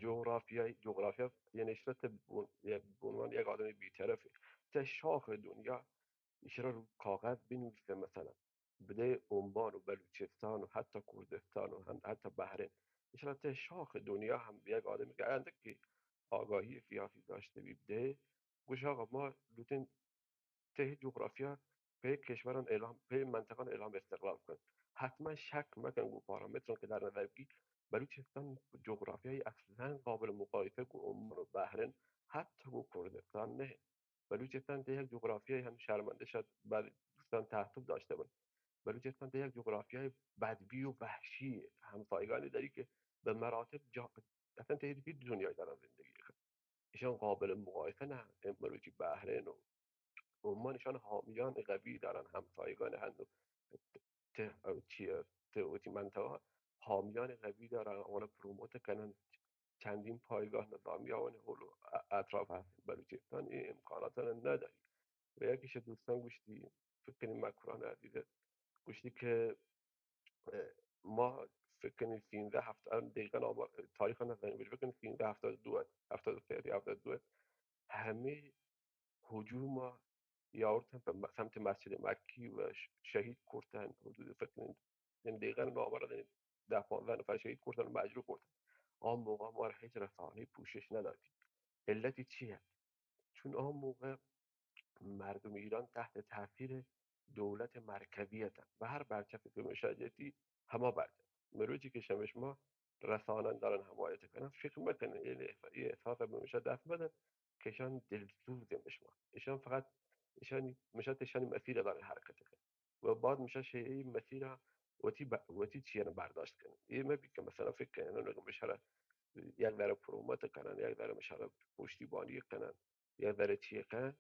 جغرافیای، جغرافیا، یعنی اشرت بون-، بہ عنوان یک آدم بی‌طرفے. تو شاخ دنیا اشرا رو کاغذ بنویسئے، مثلاً بدئے عمان و بلوچستان و حتی کردستان و ہم حتی بحرین، اشرا تو شاخ دنیا ہم یک آدمی کہ اندکی آگاہی سیاسی داشته بی بدئے، گوش آقا ما لوٹیں تہ جغرافیا پہ کشوران اعلام، پہ منطقان اعلام استقلال کن. حتماً شک مکن گوں پارامتران کہ در نظر بگی، بلوچستان جغرافیای اصلاً قابل مقایسه گوں عمان و بحرین، حتی گوں کردستان نه. بلوچستان تہ یک جغرافیای، هم شرمنده شد بعضی دوستان تعصب داشته بن، بلوچستان تہ یک جغرافیای بدبی و وحشی، همسایگانی داری که به مراتب جا-، اصلاً تہ هیچ دنیای دارن زندگی کن. ایشان قابل مقایسه نه. مروچی بحرین و عمان، ایشان حامیان قوی دارن، همسایگان هند و ته-، چیه، ته-، وتی منطقه حامیان قوی دارن، آوان پروموت کنن. چندین پایگاه نظامی آوان حول و ا-، اطراف هست. بلوچستان این امکانات نداری. و یکیش دوستان گوشتی، فکر کنیم مکران عزیز گوشتی که اه، ما فکر کنیم سینزده هفتاد، دقیقاً آمار، تاریخ نزانیم، ولی فکر کنیم سینزده هفتاد و دو است، هفتاد و سه یا هفتاد و دو است. همه هجوم یا آوردن به م-، سمت مسجد مکی و ش-، شهید کردن، حدود فکر کنیم، یعنی دقیقاً آمار، یعنی ده پانزده نفر شهید کردن و مجروح کردن. آن موقع ما را هیچ رسانه‌ای پوشش ندادیم. علتی چی است؟ چون آن موقع مردم ایران تحت تاثیر دولت مرکزی هستند و هر برچسب که می‌شه جدی هما برچسب. مروچی که شمش ما رسانن دارن حمایت کنن، فکر مکنن، یعنی احساس به می‌شه دست بدن که ایشان دلسوز می‌شه. ایشان فقط، ایشان می‌شه، ایشان مسیر دارن حرکت کنن. و بعد می‌شه شیعه مسیر وتی ب-، وتی چیان برداشت کنن. یه مبی که مثلاً فکر کنن، اگه می‌شه یک ذره پروموت کنن، یک ذره می‌شه پشتیبانی کنن، یک ذره چی کنن،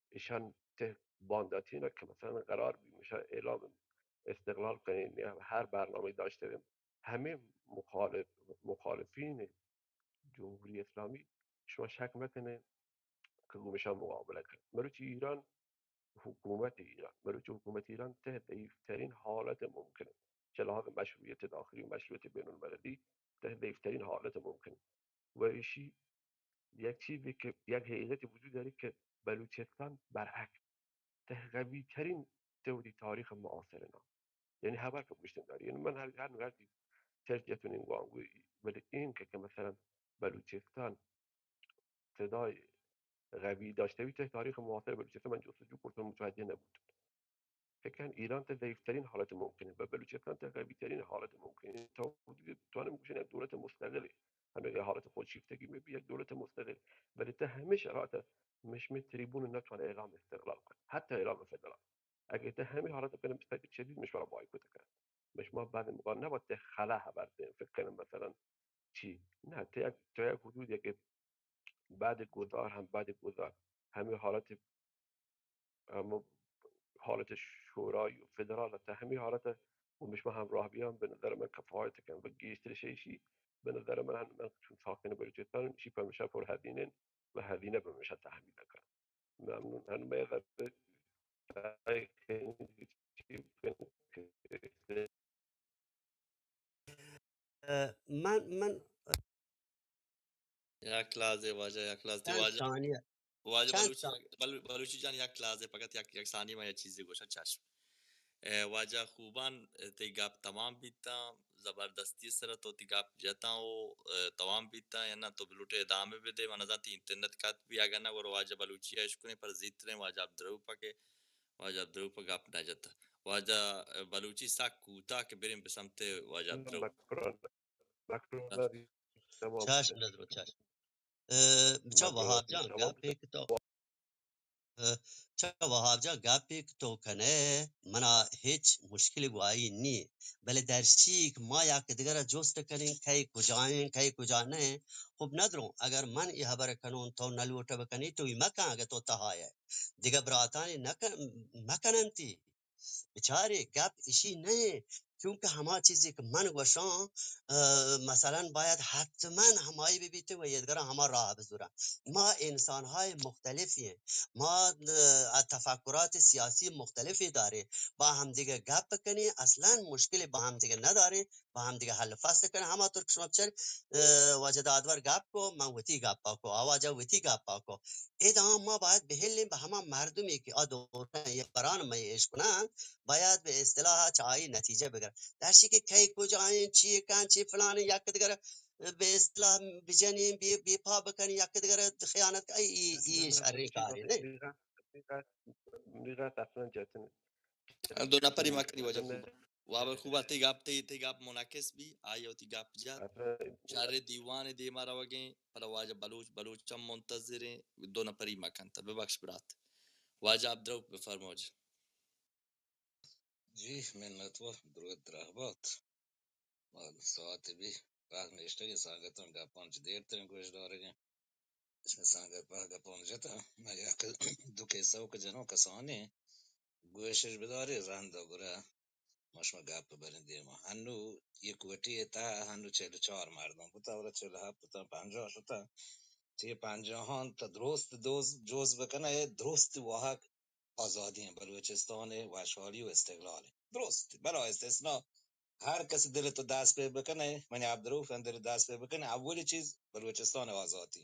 ایشان ته بانداتینا که مثلاً قرار بی می‌شه اعلام استقلال کنین یا هر برنامه داشته بیم، همه مخالف، مخالفین جمهوری اسلامی، شما شک مکنه که گومشان مقابله کنن. مروچی ایران، حکومت ایران، مروچی حکومت ایران ته ضعیفترین حالت ممکنه، چه لحاظ مشروعیت داخلی و مشروعیت بین المللی ته ضعیفترین حالت ممکنه. و ایشی یک چیزی که، یک حقیقتی وجود داری که بلوچستان برعکس ته قوی ترین ته وتی تاریخ معاصر نام، یعنی خبر که گوشتن داری. یعنی من هر، هر نوع هر چیز چرچ جتونین گوان گوی، ولی این که، که مثلاً بلوچستان صدای قوی داشته بی ته تاریخ معاصر بلوچستان من جستجو کرد و متوجه نبود. فکر کن ایران ته ضعیفترین حالت ممکنه و بلوچستان ته قوی ترین حالت ممکنه. تا حدودی توانم گوشن یک دولت مستقله. همه حالت خودشیفتگی می‌بی یک دولت مستقل. ولی ته همه شرایط مش می تریبون نتوانه اعلام استقلال کنه. حتی اعلام فدرال. اگه ته همه حالت کنه مستقل شدید مش برای بایکوت کنه. مش ما بعد مقا نباید ته خلا هبر دیم. فکر کنم مثلاً چی؟ نه، تا یک، تا یک حدودی که بعد گذار هم، بعد گذار همه حالت، همه حالت شورای و فدرال، تا همه حالت و مش ما همراه بیان، به نظر من کفایت کن و گیشتر شیشی به نظر من، هم من چون ساکن بلوچستان، شی پمیشا پر هزینه و هزینه به مشا تحمیل کن. ممنون. هنو مئے وقت ءَ، من، من یک لحظے واجہ، یک لحظے چند واجہ۔ ثانیہ۔ واجہ چند بلوچی، ثانیہ۔ بل-، بلوچی جان، یک لحظے، فقط یک، یک ثانیہ من یک چیزے گوشاں، چشم۔ اے، واجہ خوبان، اے، تئی گپ تمام بیتاں، زبردستی سرا تو تئی گپ جتاں و، اے، تمام بیتاں، یا نہ تو بلوٹے ادامہ بدے، من نزاناں تئی انٹرنیٹ کت بی، اگہ نہ گڑا واجہ بلوچی ءَ اشکنیں، پر زیتریں واجہ عبدالرؤف ءَ کہ واجہ عبدالرؤف ءَ گپ نہ جتہ۔ واجہ، اے، بلوچی سک کوتاہ کہ بریں بہ سمت واجہ عبدالرؤف۔ چشم نظر، چشم۔ اے، چہ وہاب جان گپے کہ تو، اے، چہ وہاب جان گپے کہ تو کنے، منا ہچ مشکل گواہی نی، بلے درچیک ما یک دگرا جست کنیں، کئی کجائیں، کئی کجا نہ۔ خب ندروں، اگر من ای خبر کنوں تو نلوٹ بکنی، تو ای مکن، اگر تو تہا ئے۔ دگہ براتانی نکن، مکننتی۔ بچارے، گپ اشی نہ انت، چونکہ ہما چیزے کہ من گوشاں، اہ، مثلاً باید حتماً ہمائی بہ بیت و ایدگراں ہما راہ بزوراں۔ ما انسان‌های مختلفی ہیں، ما، اہ، تفکرات سیاسی مختلفی داریں، با ہمدیگہ گپ کنیں، اصلاً مشکل با ہمدیگہ نداریں۔ با ہمدیگہ حل فصل کنیں۔ ہما طور کہ شما بچار، اہ، واجہ دادور گپ کو، من وتی گپا کو، آ واجہ وتی گپا کو۔ ادا ما باید بہلیں بہ ہما مردمی کہ آ دوران یا بران مئے اشکنان، باید بہ اصطلاح چہ آئی نتیجہ بگر۔ درشی کہ کئی کجائیں، چی کن، چی فلان، یک دگر بہ اصطلاح بجنیں، بے، بے پا بکنیں، یک دگر خیانت کنیں، ای، ای شریں کارے نہ۔ دو نفری مکنی واجہ خوب۔ واب خوب، تئی گپ، تئی، تئی گپ منعکس بی، آئی وتی گپ جت۔ شر دیوان دیما روگیں، پدا واجہ بلوچ، بلوچ ہم منتظریں، دو نفری مکن تا، ببخش برات۔ واجہ عبدالرؤف بفرما واجہ۔ جی، منت و درود درہبات۔ ما ساعت بی پاک نشتگیں سنگتاں گپاں چہ دیر تریں گوش دارگیں۔ اسم سنگت پہ گپاں جتا، من یک دو کیسہ کہ جنوں کسانیں گوشش بداری رند و گڑا ما شما گپ بریں دیما۔ ہنو یک وٹی تہا ہنو چہل و چار مردم بوتا، ولا چہل و ہپت بوتا، پنجاہ شتا۔ چہ پنجاہاں تا درست دوز، جوز بکنہ، اے درست واہگ آزادی ہیں، بلوچستان وشحالی و استقلال ہیں۔ درست، بلا استثناء ہر کس دل تو دست پہ بکنے، منی عبدالرؤف ہم دل دست پہ بکنے، اولی چیز بلوچستان آزادی۔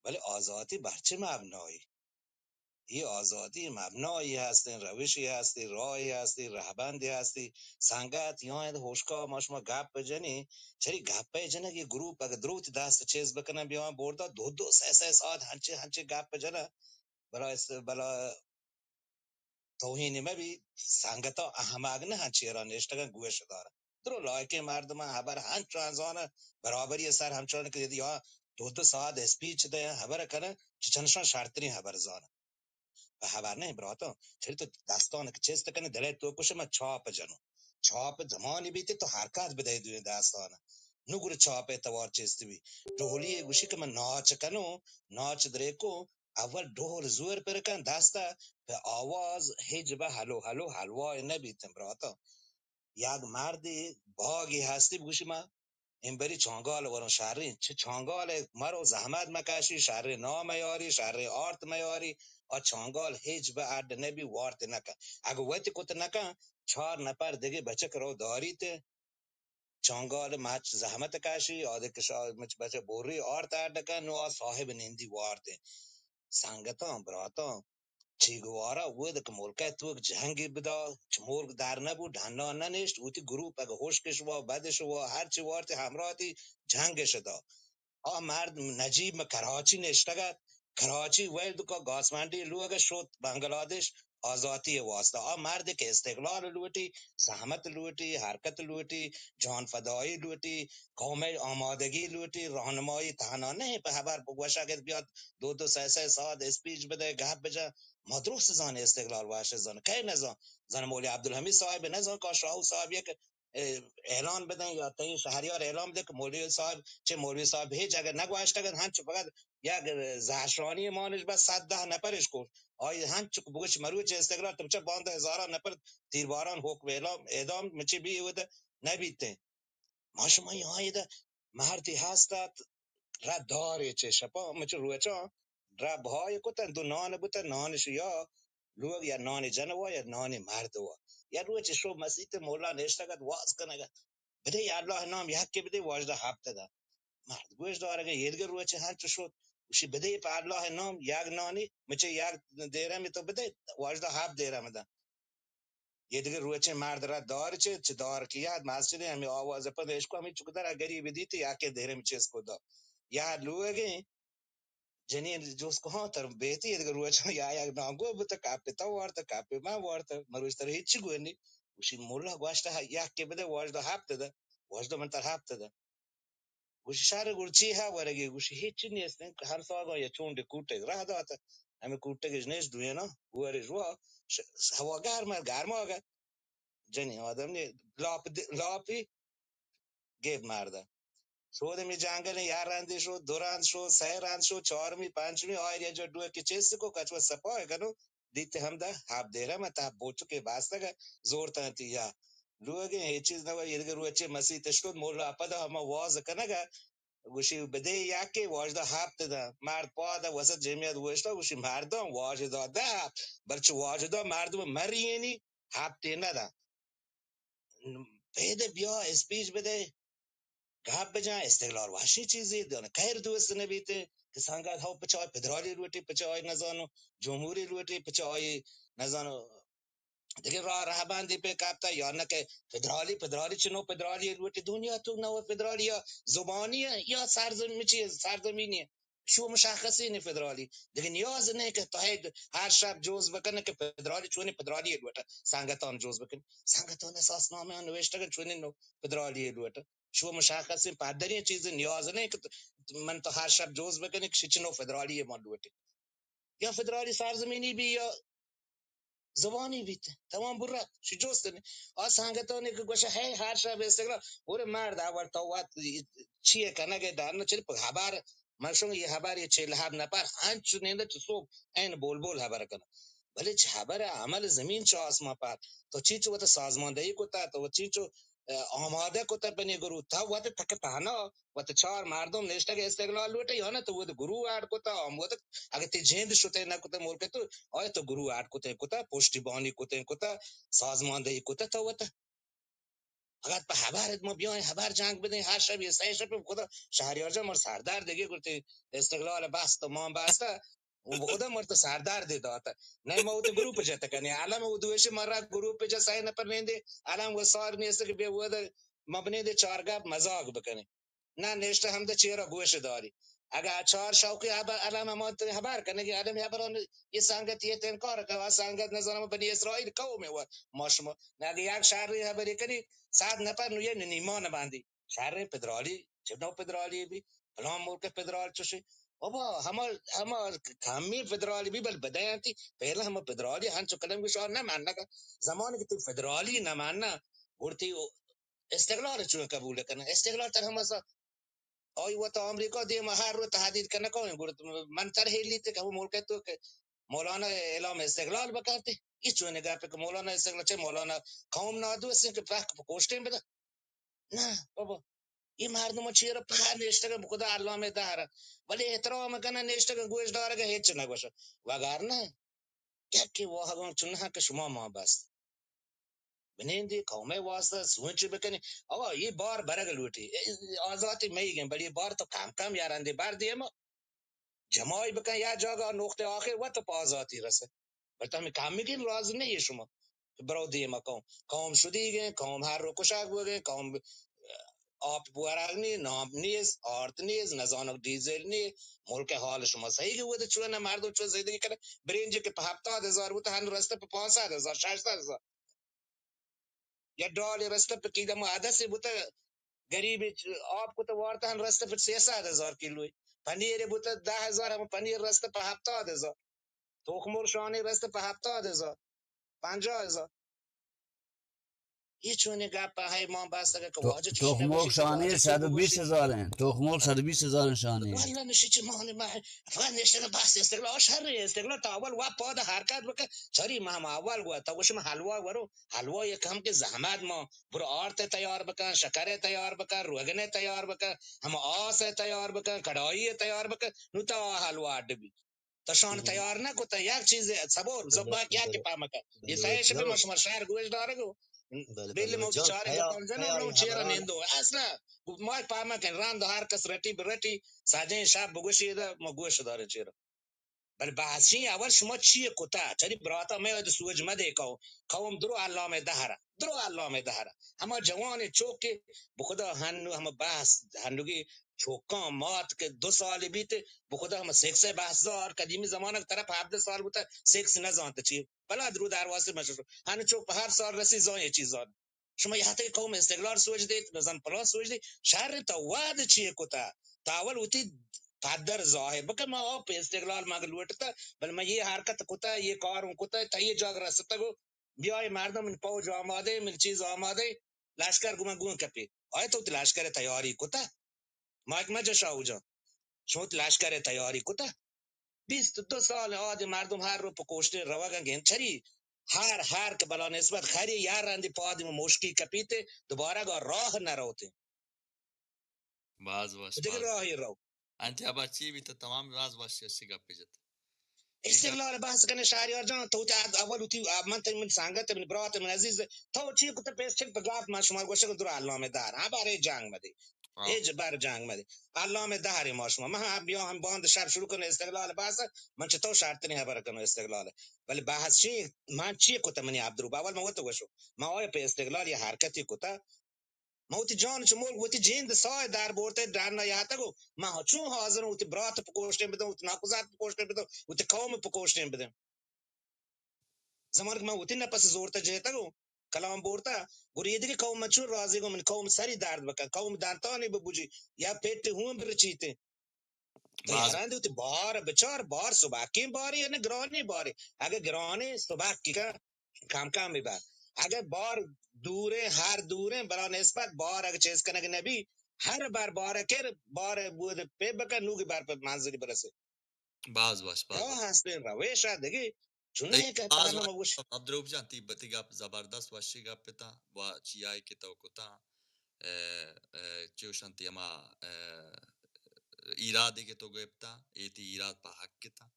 ولی آزادی بر چه مبنایی؟ یہ آزادی مبنایی ہستیں، روشی ہستی، راہی ہستی، رہبندی ہستی۔ سنگت یا اند ہوشکا ما شما گپ جنی، چری گپ جنگ یہ گروپ اگر دروت دست چیز بکنن بیان بردا دو دو سہ سہ ساعت ہنچے ہنچے گپ جنن۔ بلا است-، بلا توہین مہ بی، سنگتاں احمق نہ انت، چیرا نشتگاں گوش دارن۔ درو لائکیں مردماں ہبر ہنچو انزاناں، برابری سر ہمچون کہ یدی آ دو دو ساعت اسپیچ دے، ہبر کنن، چہ چنشان شرترین ہبر زانن۔ پہ ہبر نہیں براتاں، چری تو دستان کہ چست کنی، دلے تو کش، من چاپ جنو۔ چاپ زمانی بیتی تو حرکت بدے دوی دستان۔ نو گڑا چاپ توار چست بی۔ ڈولی گوشی کہ من ناچ کنو، ناچ دریکو، اول ڈول زور پر کن دست ء، پہ آواز ہچ بہ ہلو ہلو حلوا نہ بیت براتاں۔ یک مردے باگی ہستی بگوشی ما امبری چانگال ورن شرین، چہ چانگال مرو زحمت مکشی، شرین نام میاری، شرین آرت میاری، آ چانگال ہچ بہ اڈ نہ بی، وارت نہ کن۔ اگہ وتی کت نہ کن، چار نفر دگہ بچک رو داریت، چانگال مچ زحمت کشی، آدے کشا مچ بچہ بوری آرت اڈ کن، نو آ صاحب نندی وارت۔ سنگتاں، براتاں، چی گوارا وھد کہ ملک ء توک جنگی بدا، چہ ملک در نبو، ڈنا ننشت، وتی گروپ اگہ ہشکش وا، بدش وا، ہرچی وارتی ہمراہ تی جنگش دا۔ آ مرد نجیب مہ کراچی نشتگ ات، کراچی ویل دکا گاسمنڈی لوگ شت بنگلادیش آزاتی واسطہ۔ آ مرد کہ استقلال لوٹی، زحمت لوٹی، حرکت لوٹی، جان فدائی لوٹی، قوم آمادگی لوٹی، راہنمائی تہنا نہیں پہ ہبر بگوشگ ات بیاد دو دو سہ سہ ساعت اسپیچ بدے، گپ بجن۔ ما درست زان استقلال وش زان، کئے نزان؟ زان مولوی عبدالحمید صاحب نزان کہ شاہو صاحب یک اے، اعلان بدن یا تئی شہریار اعلان بدن کہ مولوی صاحب، چہ مولوی صاحب ہچ اگر نگوشتگ ات، ہنچ فقط یک زہرشانی مانش بس صد دہ نفرش کشت۔ آئی ہنچ بگوش مروچ استقلال تو چہ باند ہزاران نفر تیرباران حکم اعلام، اعدام مچی بی ود نبیتیں۔ ما شما یہاں ادا مردی ہست ات، را دارے چہ شپا مچ روچاں را بہائے کتن، دو نان بوتن، نانش یا لوگ یا نان جنوا یا نان مردوا۔ یا روچ شو مسیت مولا نشتگ ات واز کنگ ات۔ بدے یا اللہ نام یکے بدے واجدہ ہپت دا۔ مرد گوش دارگ ءَ، ایدگہ روچے ہنچو شد، گوشی بدے پہ اللہ نام یک نانی، مچے یک درہمی تو بدے، واجدہ ہپت درہم داں. ایدگہ روچے مرد را دار چہ، چہ دار کیت مسجد، ہمے آواز پد اشکو، ہمے چکدر گریب دیتے، یکے درہم چست کو دا. یا لوگیں جنین جست کو، ہاں، تر بیتی، ایدگہ روچے یا یک نانگو بوت، کپے تو وارت، کپے من وارت، مروچ تر ہچی گونی. گوشی مولا گوشت، ہا، یکے بدے، واجدہ ہپت دا، واجدہ من تر ہپت دا. گوشی شر گڑ چی ہا ورگی؟ گوشی ہچی نیست، ہمساگاں یا چونڈے کوٹگ راہ دات، ہمے کوٹگ اش نیست دوینا، ورش وا، ش-، ہوا گرم، گرماگ. جنی آدم نے لاپ د-، لاپی گیب مرد. شود ہمے جنگل، یا رندے شو، دو رند شو، سئے رند شو، چارمی، پنچمی، آئر یا جا ڈوہ کہ چست کو، کچوا سپاہ کنو، دیتے ہمدا ہپت درہم تہ بوچکے بستگ، زورتاں تی یا. لوگیں ہچ چیز نہ، ایدگہ روچے مسیت شد، مولا پدا ہما واز کنگ، گوشی بدے یکے، واجدہ ہپت داں. مرد پاد وسط جمعیت وشتا، گوشی مردم، واجدہ دہ ہپت، بلچہ واجدہ مردم مرینی ہپتے نہ داں. پیدے بیا اسپیچ بدے، گپ بجن، استقلال وشیں چیزے، دانا خیر دوست نہ بیت کہ سنگت ہو پچ آئی فدرالی لوٹی، پچ آئی نزانو جمہوری لوٹی، پچ آئی نزانو دگہ راہ، رہبندی پہ کپتا، یا نہ کہ فدرالی، فدرالی چنو فدرالی لوٹی، دنیا تو نو فدرالی یا زبانی یا سرزمین چی، سرزمینی. شو مشخصی نی فدرالی. دگہ نیاز نہ کہ تو ہر شب جوز بکن کہ فدرالی چونی، فدرالی لوٹا، سنگتان جوز بکن. سنگتان اساس نامہ نوشتگ چونی نو فدرالی لوٹا. شو مشخصیں پدریں چیز، نیاز نہ کہ من تو ہر شب جوز بکنی کہ شچ نو فدرالی ما لوٹی. یا فدرالی سرزمینی بی یا زبانی بیت، تمام برا، شو جوست نی. آ سنگتانی کہ گوشہ ہے ہر شب استقلال، اور مرد اول تو وقت چیئے کنگ ءَ در نہ چلی پہ ہبر، من شما یہ ہبر، یہ چل ہب نفر ہنچو نیندہ چہ صبح این بول بول ہبر کنہ. بلے چہ ہبر عمل زمین چہ آسمان پر. تو چینچو وت سازماندہی کتا، تو چینچو، اه، آمادہ کتا بنی گروہ، تو وت تک تہنا، وت چار مردم نشتگ استقلال لوٹے، یا نہ تو وت گروہ اڈ کتا، ہم وت اگہ تی جند شتے نہ کتے ملک تو، آیا تو گروہ اڈ کتے کتا، پشتیبانی کتے کتا، سازماندہی کتا تو وت. اگاں پہ ہبر ما بیایں، ہبر جنگ بدیں، ہر شب یہ سئے شب خدا شہریار جان مر سردار دگہ گرتے استقلال بست و ما بست، و خدا مر تو سردار دے داتا. نہ ما وتی گروپ جت کنی، الان ما دوشی مرا گروپ جا سئے نفر نیندے، الان وہ سار نیست کہ بے وہ ما بنیندے چار گپ مزاق بکنی. نہ نشتہ ہمدا چیرا گوش داری. اگہ چار شوقی ہبر، الان ما تو ہبر کنگی، الان ہبر یہ سنگت یہ تنکار کہ آ سنگت نزانم بنی اسرائیل قوم ہے و ما شما. نہ اگہ یک شہری ہبری کنی، صد نفر نو یہ نیمان باندی. شہر پدرالی، چنو پدرالی بی، فلان ملک پدرال چوشی. بابا، ہما، ہما کمی پدرالی بی، بل بدیانتی، پہلا ہما پدرالی ہنچو کلم گوشار نہ مانگا. زمانی کہ تو پدرالی نہ ماننا، گڑتی استقلال چون قبول کنن؟ استقلال تر ہما سا، آئی وت امریکہ دیما ہر رو تہدید کنگ ءَ ایں. گڑا من تر ہیلی تے کہ ہمو ملک ءِ تو کہ مولانا اعلام استقلال بکنت. اے چونیں گپے کہ مولانا استقلال چہ مولانا قوم نادوستیں کہ پہک پہ کوشتیں بدا. نہ بابا، اے مردم چیر پہر نشتگ، بخدا علامہ دہر، ولی احترام کنن، نشتگ گوش دارگ، ہچ نہ گوش. وگرنہ یکے واہگاں چنہ کہ شما ما بس بنندی، قوم ءِ واسطہ سوچ بکنی. آقا، یہ بار برگ لوٹی. اے آزاتی مئیگیں، بلے یہ بار تو کم کم یا رندے بر دیما جمائی بکن، یا جاگہ نقطہ آخر وت پہ آزاتی رسے. بلے تو ہمیں کمگین راز نہیں شما کہ برو دیما قوم. قوم شدیگیں، قوم ہر رو کشاک بوگیں، قوم آپ بورگ نی، نام نیست، آرت نیست، نزانک ڈیزل نی. ملک ءِ حال شما صحیح کہ وت چون مردم چون زندگی کنه. برنجی کہ پہ ہپتاد ہزار بوت، ہن رسته پہ پانصد ہزار، ششصد ہزار. یا ڈال رسته پہ کیلو ما عدس بوت، غریب آپ کو تو وارتا ہن رسته پہ سیصد ہزار کیلو. پنیر بوت دہ ہزار، ہم پنیر رسته پہ ہپتاد ہزار. تخم مرغ شانه رسته پہ ہپتاد ہزار، پنجاه ہزار. یہ چونیں گپ ہے، ما بس اگر کہ تو واجہ چیز تخم مرغ شانه صد و بیست ہزار ہیں، تخم مرغ صد و بیست ہزار ہیں شانه. والله نشی چی مانے ما فقط نشتن بس استقلال، شر استقلال تا اول وا پاد حرکت بکن. چری ما ہم اول گوا تا وش ما حلوا ورو، حلوا یک ہم کہ زحمت ما برو آرت تیار بکن، شکر تیار بکن، روگن تیار بکن، ہم آس تیار بکن، کڑائی تیار بکن، نو تا حلوا اڈ بی. تو شان تیار نہ کتا، یک چیز صبر، صبر کیا کہ پا مکن. یہ سائے شپے ما شما شہر گوش دارگو، بلے بلے بلوچ ما وتی جان، چاریں کیا، گپاں جناں، کیا نوں چیرا ہبرا؟ نندو۔ اصلا ما پاما کن رند ہر کس رٹی برٹی، ساجیں شپ بگوشی دا، ما گوش داریں چیرا۔ بلے بحث چی؟ اول شما چی کتا؟ چری براتا مئے وھد سوج مدے، قوم، قوم درو علامہ دہرا، درو علامہ دہرا۔ ہما جوانیں چوکے بخدا ہنو ہما بحث ہنوگی چوکاں مات کہ دو سال بیت، بخدا ہما سیکس بحث دار، قدیمی زمانہ طرف ہبدہ سال بوتا، سیکس نہ زانت چی۔ بلا درو درواسی مشش۔ ہن چوک پہ ہر سال رسی زان یہ چیز زان۔ شما یہتے قوم استقلال سوج دیت، بزن پلان سوج دیت، شر تا وعد چی کتا؟ تا اول وتی پدر ظاہر بکن، ما او پہ استقلال ما لوٹتا، بل ما یہ حرکت کتا، یہ کاروں کتا، تا یہ جاگ رستگو، بیائے مردم، من پوج آمادے، من چیز آمادے، لشکر گو من گون کپی۔ آئے تو وتی لشکر تیاری کتا؟ ماک مجہ شاہو جان، شما وتی لشکر تیاری کتا؟ بیست دو سال آدی مردم ہر رو پہ کوشتیں روگا گین چری، ہر، ہر کہ بلا نسبت خری یا رندی پادی موشکی کپیتے، دوبارہ گا راہ نہ روتے۔ باز وش، دگہ باز راہی رو۔ انت ابا چی بیت؟ تمام باز وش، اسی گپی جت۔ استقلال بحث کنے شہریار جان، تو تے اول وتی، من تے من سنگت، من برات، من عزیز، تو چی کت پیس چک پہ گپ من شما گوشگ درو علامہ دار، ہاں، بارے جنگ مدے۔ ہاں۔ اے ج-، بار جنگ مدے۔ علامہ دہرے ما شما۔ من ہم بیا ہم باند شر شروع کنو استقلال بحث، من چہ تو شرتریں خبر کنو استقلال۔ ولی بحث چی؟ من چی کت منی عبدالروب؟ اول من وت گوشو۔ من آیا پہ استقلال یا حرکتی کتا۔ من وتی جان چہ ملک وتی جند ساہ در برتے ڈن یاتگو۔ من چون حاضر وتی برات پکوشتیں بدم، وتی ناکوزات پکوشتیں بدم، وتی قوم پکوشتیں بدم۔ زمانک من وتی نپس زورتا جہتگو، کلام بورتا، گڑا یہ دگہ قوم من چون راضی گوں، من قوم سری درد بکن، قوم دنتانی ببوجی، یا پیٹ ہون برچیتے۔ تو باز۔ یاران دے وتی بار بچار، بار سباکیں بارے یا نہ گرانیں بارے؟ اگہ گرانیں سباکی کن، کم کم ببر۔ اگہ بار دوریں، ہر دوریں، بلا نسبت بار اگہ چیز کنگ نبی، ہر بار بار کر، بار بود پہ بکن، نوگی بار پہ منزلی برسے۔ باز وش، باز راہ وش۔ ہستیں روش ء دگہ چنیں تئی کہ باز ترانہ وش، مگوش۔ عبدالروف جان، تی بتی گپ زبردست وشی گپ اتاں و چیائی کہ تو کتاں، ء، ء، چوشن تی ہما، ء، ایرادے کہ تو گپتاں، اے تی ایراد پہ حق اتاں۔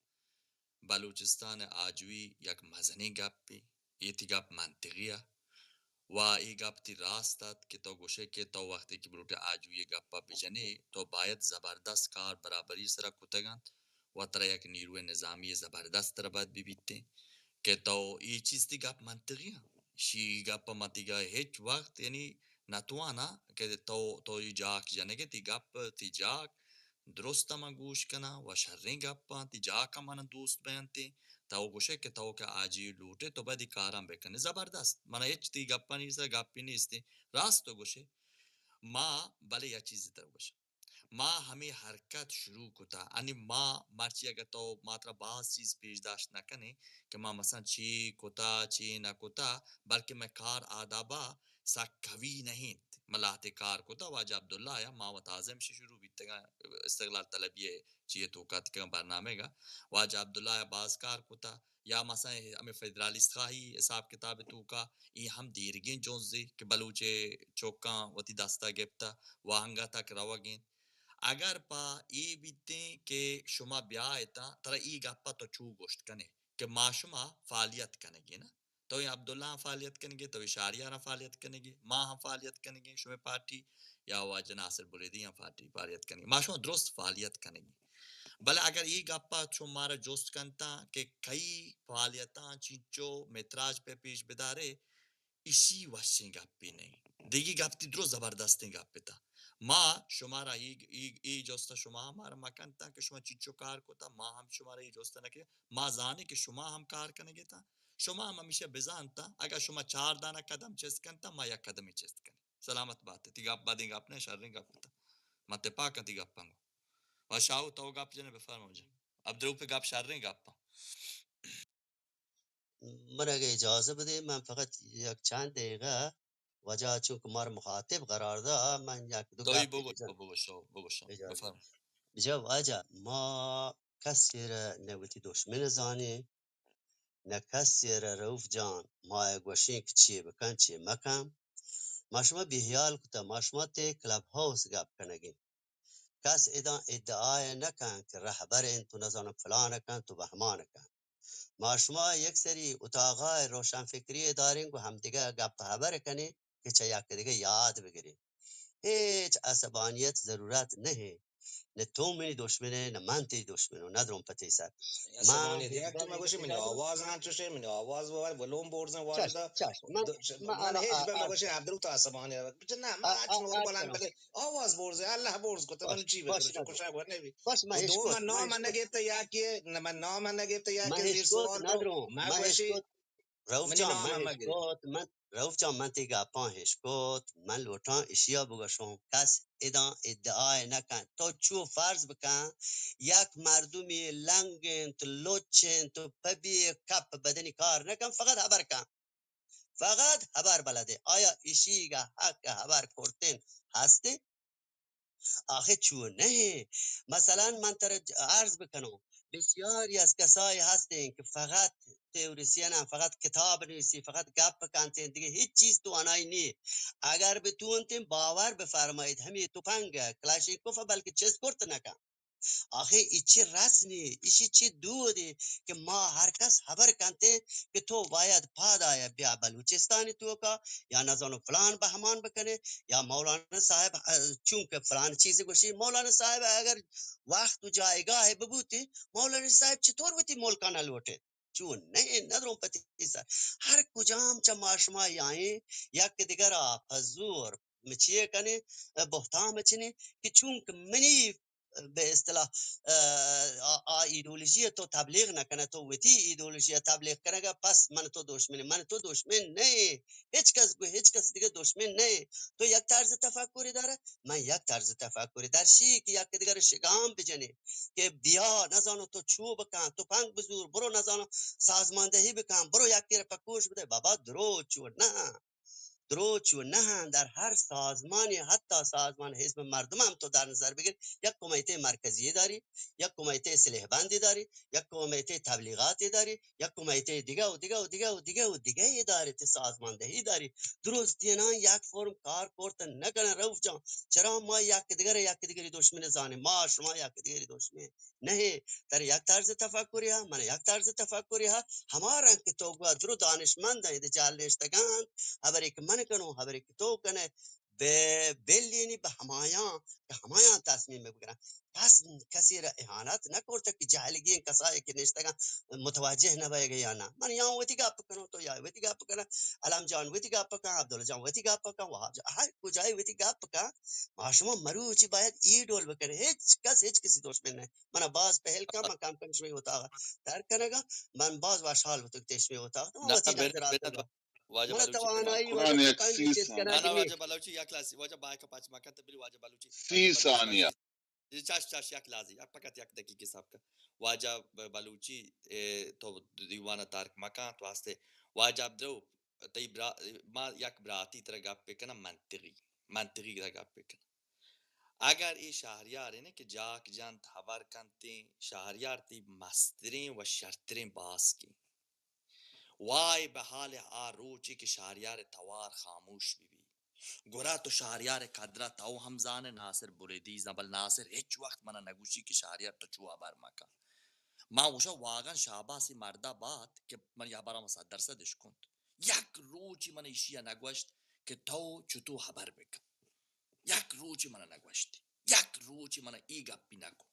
بلوچستان ء آجوئی یک مزنیں گپے، اے تی گپ منطقی ء۔ و اے گپ تی راست ات کہ تو گوشے کہ تو وقتی کہ بلوٹے آجوئی ء گپ ء بجنے، تو باید زبردست کار برابری سرا کتگ انت و ترا یک نیروی نظامی زبردست ترا باید ببیتیں کہ تو اے چیز تی گپ منطقی انت۔ شی گپ ء من تیگا ہچ وقت یعنی نتواناں کہ تو، تو اے جاک جنگے، تی گپ، تی جاک درست ء من گوش کناں و شریں گپاں، تی جاک ء من دوست بینتیں۔ تو گوشے کہ تو کہ آجی لوٹے تو باید اے کاراں بکنے۔ زبردست۔ من ہچ تی گپانی سر گپی نیستی۔ راست تو گوشے۔ ما بلے یک چیزی تر گوشاں۔ ما ہمے حرکت شروع کتا۔ انی ما مرچی اگر تو ما ترا باز چیز پیش داشت نہ کنے کہ ما مثلاً چی کتا، چی نہ کتا، بلکہ مئے کار آدابا سک قوی نہ انت۔ ما لہتے کار کتا، واجہ عبداللہ یا ما وت آزم شی شروع بیتگاں استقلال طلبی چیئے توکا تکگاں برنامہ گا۔ واجہ عبداللہ یا باز کار کتا۔ یا مثلاً ہمے فدرالیست خواہی حساب کتاب توکا اے ہم دیرگیں جنزے کہ بلوچ چوکاں وتی دستا گپتا و انگا تک روگ انت۔ اگر پہ اے بیتیں کہ شما بیا اتاں، ترا اے گپا تو چو گوشت کنے کہ ما شما فعالیت کنگی نا؟ تو اے عبداللہ ہم فعالیت کنگے، تو اے شہریار ہم فعالیت کنگے، ما ہم فعالیت کنگے، شمے پارٹی یا واجہ ناصر بلیدی ہم پارٹی فعالیت کنگے، ما شما درست فعالیت کنگے۔ بلے اگر اے گپا چو مارا جست کنتاں کہ کئی فعالیتاں چینچو متراج پہ پیش بدارے، ایشی وشیں گپے نہ انت۔ دگہ گپ تی درو زبردستیں گپ اتاں۔ ما شمارا ای، ای، ای جست شما مارا مکنتاں کہ شما چینچو کار کتا، ما ہم شمارا ای جست نہ کیا۔ ما زانیں کہ شما ہم کار کنگ اتاں۔ شما ہم ہمیشہ بزانتاں، اگر شما چار دانہ قدم چست کنتاں، ما یک قدمے چست کنیں۔ سلامت بات۔ تی گپ بدیں گپ نہ، شریں گپ اتاں۔ ما تپاکاں تی گپاں گوں۔ و شاہو تو گپ جنے بفرما جان۔ عبدالروف گپ شریں گپاں۔ من اگہ اجازہ بدے، من فقط یک چند دقیقہ واجہ چونکہ مار مخاطب قرار دا، من یک دو تو ای گپ بگو، بجن۔ بگو، شو، بگو، شو، اجازہ۔ بفرما۔ بجا واجہ، ما کسی را نہ وتی دشمن زانیں، نہ کسی را روف جان، ما گوشیں کہ چی بکن، چی مکن۔ ما شما بیحیال کتا، ما شما تے کلب ہاؤس گپ کنگیں۔ کس ادا ادعای نہ کن کہ رہبر انت، تو نزانم فلان کن، تو بہمان کن۔ ما شما یک سری اتاقای روشنفکری دارین، گو همدیگه گپ هبر کنین که چه یک دیگه یاد بگیرین. هیچ عصبانیت ضرورت نهه. نه تو منی دشمنه، نه من تی دشمنو، نه درون پتی سر. ما عصبانیت یک تو مگوشی منی آواز هم چوشه، منی آواز ببر، ولوم برزن واردا. چشم، چشم. من، من هیچ به مگوشی عبدالو تو عصبانیت. بچه نه، من هرچی مگو بلند بله. آواز برزه، الله برز کته، من چی بکنم؟ کشا گور نبی. بس من هیچ کت، من نام نگیفته یا که، نه، من نام نگیفته یا که زیر سوال رو. من گوشی رؤف جان، من اشکت، من، رؤف جان، من تئی گپاں اشکت، من لوٹاں اشیا بگوشوں، کس ادا ادعا نہ کن. تو چو فرض بکن، یک مردمی لنگ انت، لچ انت، تو پہ بی کپ بدنی کار نہ کن، فقط ہبر کن، فقط ہبر بلدے. آیا اشیگا حق ہبر کرتن ہستے؟ آخه چو نہ. مثلاً من ترا عرض بکنوں، بسیاری از کسایی هستین که فقط تئوریسین، فقط کتاب نویسی، فقط گپ کنتین، دیگه هیچ چیز توانایی نی. اگر بتونتین، باور بفرمایید، همین تفنگ کلاشینکوف بلکه چست کرت نکن. آخه ای چه رسمی، ایشی چه دودی که ما هر کس خبر کنته که تو باید پادایا بیا بلوچستانی توکا، یا نزانو فلان بهمان بکنه، یا مولانا صاحب، اه، چونکه فلان چیزی گوشی، مولانا صاحب اگر وقت و جایگاه ببوتی، مولانا صاحب چطور وتی ملکانا لوٹه؟ چون نه، ندرون پتی سر. هر کجام چه ما شما یائیں، یک دیگر پزور مچیه کنه، بهتام چنه که چونکه منی، به اصطلاح، اه، آ، آ ایدئولوژی تو تبلیغ نکنه، تو وتی ایدئولوژی تبلیغ کنگا، پس من تو دشمن، من تو دشمن نه. هیچ کس گو، هیچ کس دیگه دشمن نه. تو یک طرز تفکری داره، من یک طرز تفکری. در شی که یک دیگر شگام بجنه که بیا، نزانو تو چو بکن، تفنگ بزور، برو نزانو سازماندهی بکن، برو یکی را پکوش بده. بابا، دروچ و نه. دروچ و نه. در هر سازمانی، حتی سازمان حزب مردم هم تو در نظر بگیر، یک کمیته مرکزی داری، یک کمیته سلیح بندی داری، یک کمیته تبلیغاتی داری، یک کمیته دیگه و دیگه و دیگه و دیگه و دیگه اداره تی سازماندهی داری. درست دینا یک فرم کار کرت نکنه رؤف جان. چرا ما یک دیگر، یک دیگری دشمن زانیم؟ ما شما یک دیگری دشمن نه. تر یک طرز تفکری ها، من یک طرز تفکری ها. هما رنگ که تو گوا درو دانشمند انت، جهل نشتگان، خبری که من کنو، خبری که تو کنه، به بلینی به همایان که همایان تصمیم بگیرن. پس کسی را اهانت نکرته که جهلگین کسایی که نشتگن متوجه نبیگه یا نه. من یا وتی گپ کنو، تو یا وتی گپ کنه، علم جان وتی گپ کن، عبدالله جان وتی گپ کن، وهاب جان هر کجای وتی گپ کن. ما شما مروچی باید ای ڈول بکنه، هیچ کس هیچ کسی دشمن نه. من باز پهل کن، من کم کم شمی اتاق ترک کنگا، من باز وشحال بوتگ تشمی اتاق. تو وتی نظرات بگو. واجہ من بلوچی توانایی و تفکر یک سی ثانیہ. نه، نه، واجہ بلوچی یک لحظه، واجہ بایک پچ مکن، تو بلی واجہ بلوچی. سی ثانیہ. چش، چش، یک لحظه، یک، فقط یک دقیقه صبر کن. واجہ ب-، بلوچی، اے، تو دیوان ترک مکن، تو هستے. واجہ عبدالرؤف، تئی برا-، ما یک براتی ترا گپ بکنم، منطقی، منطقی ترا گپ بکنم. اگر اے شهریار نه که جاک جنت، هبر کنتیں، شهریار تی مستریں و شرتریں باسکیں. وای به حال آ روچی که شهریار توار خاموش ببی. گڑا تو شهریار قدرا تو هم زانه، ناصر بریدی زان، بل ناصر هچ وقت منا نگوشی که شهریار تو چو هبر مکن. ما گوشا واقعاً شاباسی مردا بات که من یه هبرا صد درصد اشکنت. یک روچی من ایشیا نگوشت که تو چطو هبر بکن. یک روچی من نگوشتی، یک روچی من ای گپی نگو.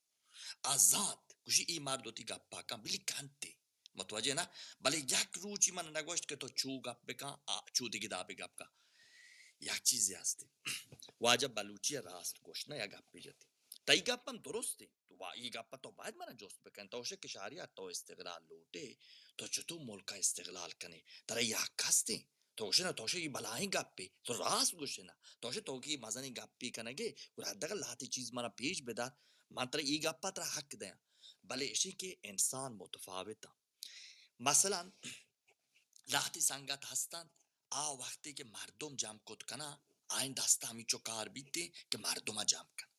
آ زانت، گوشی ای مرد وتی گپا کن، بلی کنتے. متوجہ نا؟ بلے یک روچی من نگوشت کہ تو چو گپ بکن، آ چو دگہ دابے گپ کن. یک چیزے ہستے. واجہ بلوچی راست گوشت نا، یا گپے جتے. تئی گپ ہم درستے. تو وا-، ای گپ تو باید من جست بکن. تو شے کہ شہریار تو استقلال لوٹے، تو چتو ملک استقلال کنے؟ ترا یہ حق ہستے؟ تو گوشے نا، تو گوشے اے بلاہیں گپے، تو راست گوشے نا، تو گوشے تو کہ مزنیں گپے کنگے، گڑا حداقل لہتے چیز منا پیش بدار، من ترا اے گپا ترا حق دیاں۔ بلے اشی کہ انسان متفاوت آں۔ مثلاً لہتے سنگت ہستنت، آ وقتے کہ مردم جم کت کناں، آئین دستا ہمینچو کار بیتے کہ مردما جم کن۔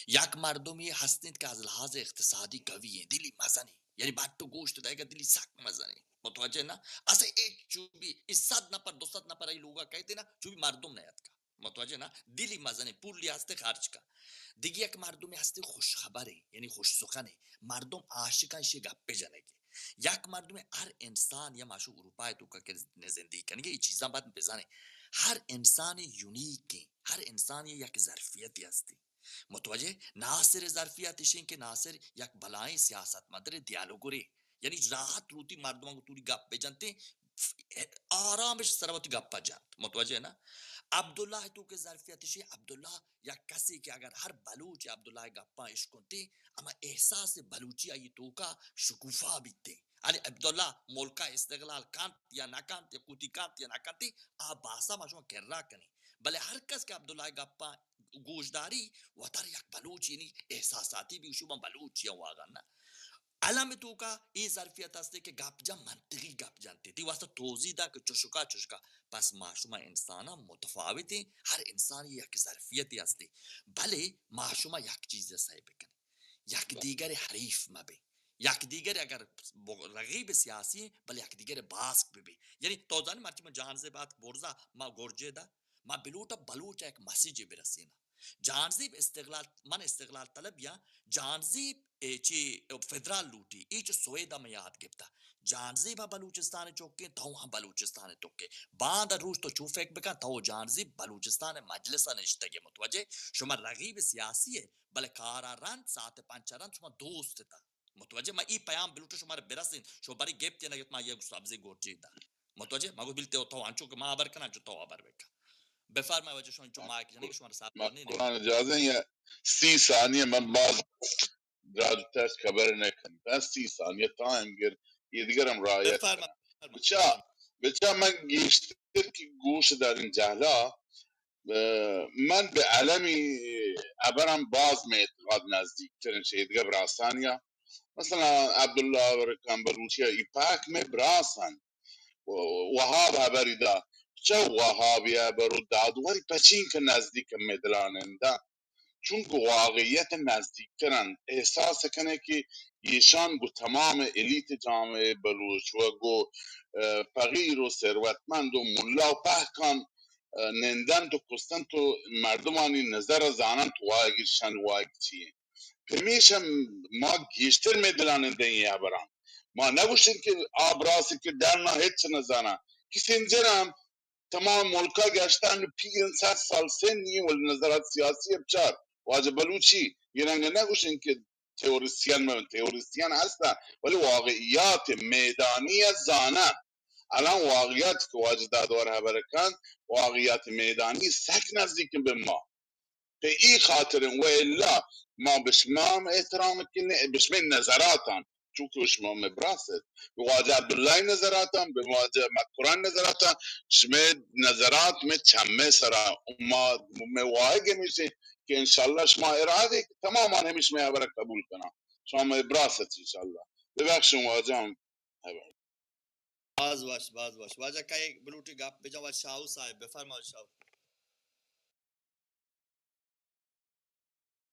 یک مردمے ہست انت کہ از لحاظ اقتصادی قوی انت، دلی مزن انت، یعنی بٹ و گوشت دئیگا دلی سک مزن انت۔ متوجہ نا؟ اسے اے چو بی، اے صد نفر، دو صد نفر ای لوگا کئیت نا، چو بی مردم نیاتکا۔ متوجہ نا؟ دلی مزن انت، پولی ہست خرچ کا۔ دگہ یک مردمے ہست خوش خبر انت، یعنی خوش سخن انت۔ مردم عاشق انت اشی گپے جنگی۔ یک مردمے، ہر انسان، یا ما شو اروپا ءِ توکا کہ نزندگی کنگے، اے چیزاں باید بزانے۔ ہر انسان یونیک ایں، ہر انسان یک ظرفیتے ہستی۔ متوجہ؟ ناصر ظرفیت اشیں کہ ناصر یک بلائیں سیاستمدارے، دیالوگرے، یعنی راحت روتی مردماں گوں توری گپ بجنتے، آرامش سر وتی گپا جنت۔ متوجہ نا؟ عبداللہ توکا ظرفیت اشیں، عبداللہ یک کسے کہ اگر ہر بلوچ عبداللہ گپاں اشکنتے، اما احساس بلوچی آئی توکا شکوفا بیتے۔ علی عبداللہ ملکا استقلال کنت یا نہ کنت، یا کوتی کنت یا نہ کنت، آ باسا ما شما کرا کنی۔ بلے ہر کس کہ عبداللہ گپاں گوشداری، وتارا یک بلوچی نی احساساتی بی، شما بلوچی واگا نا۔ علم توکا اے ظرفیت ہستے کہ گپ جن، منطقی گپ جنتے۔ تی واسطہ توضیح دا کہ چشکا، چشکا۔ پس ما شما انساناں متفاوتیں، ہر انسان یک ظرفیتے ہستے۔ بلے ما شما یک چیز سعی بکنیں، یک دیگر حریف مبیں۔ یک دیگر اگر ب-، رقیب سیاسی ایں، بلے یک دیگر باسک ببیں۔ یعنی تو زانی مرچی من جہانزیب آتک برزا، ما گرجے دا، ما بلوٹا بلوچ یک مسیجے برسینا۔ جہانزیب استقلال، من استقلال طلب یا جہانزیب اے چی فدرال لوٹی، اے چو سویدا من یاد گپتا۔ جہانزیب ہم بلوچستان چوکیں، تو ہم بلوچستان توکے۔ باند روچ تو چو فکر بکن، تو جہانزیب بلوچستان مجلس نشتگے، متوجہ؟ شما رقیب سیاسی ہے، بلے کارا رند، ساعت پنچ رند شما دوست تا۔ متوجہ؟ ما ای پیام بلوٹو شما برسین، شما بری گپت یا نگپت، ما یک سبزی گوٹی دا۔ متوجہ؟ ما گو بلتے تو انچو کہ ما خبر کنا، انچو تو خبر بکن۔ بفرمائے واجہ، شما انچو مائک جنے کہ شما ساتھ ما نہیں۔ قرآن اجازہ یا سی ثانیہ من باز دراج ترس خبر نہ کنت۔ سی ثانیہ ٹائم گر، یہ دیگر ہم رعایت بفرما، کنن۔ بفرما۔ بچا، بچا من گیشتر کہ گوش دارین جہلا، اه، من بہ علمی ابرم باز مئے اعتقاد نزدیک ترین شہ ایدگہ براسانیا۔ مثلا عبداللہ ابر کن بلوچیا ای پاک مئے براسان۔ و-، وہاب ہبری دا۔ چہ وہابی ابر و دادوری پچین کہ نزدیک مئے دلان اندا۔ چونکہ واقعیت نزدیک تر انت، احساس کنے کہ ایشان گو تمام الیت جامعہ بلوچ و گو، اه، فقیر و ثروتمند و ملا و پہکان، اه، نندنت و کستنت و مردمانی نظر زاننت واقعی ایشان واقعی چی انت۔ پمیشا ما گیشتر مئے دلان دیں یہ ہبران۔ ما نگوشن کہ آ براس کہ ڈن نہ ہچ نزانا۔ کہ سنجر ہم تمام ملکا گشتن، پیرن، صد سال سنی، ولی نظرات سیاسی ء بچار۔ واجہ بلوچی یہ رنگ نہ گوشن کہ تیوریسین مہ بن، تیوریسین ہستن، ولی واقعیات میدانی ء زانن۔ الان واقعیات کہ واجہ دادوار ہبر کن، واقعیات میدانی سک نزدیک بہ ما۔ پہ ای خاطر و الا ما بہ شما ہم احترام کنیں، بہ شمئے نظراتان، چونکہ شما مئے براس ات۔ بہ واجہ عبداللہ نظراتان، بہ واجہ مکران نظراتان، شمئے نظرات مئے چمے سرا، و ما، مئے واہگ ہمیش انت کہ انشاءاللہ شما ارادے کہ تمامان ہمیش مئے ہبر قبول کناں۔ شما مئے براس ات انشاءاللہ۔ ببخشن واجہ ہم۔ باز وش، باز وش۔ واجہ کئے بلوٹی گپ بجن، واجہ شاہو صاحب، بفرما واجہ شاہو۔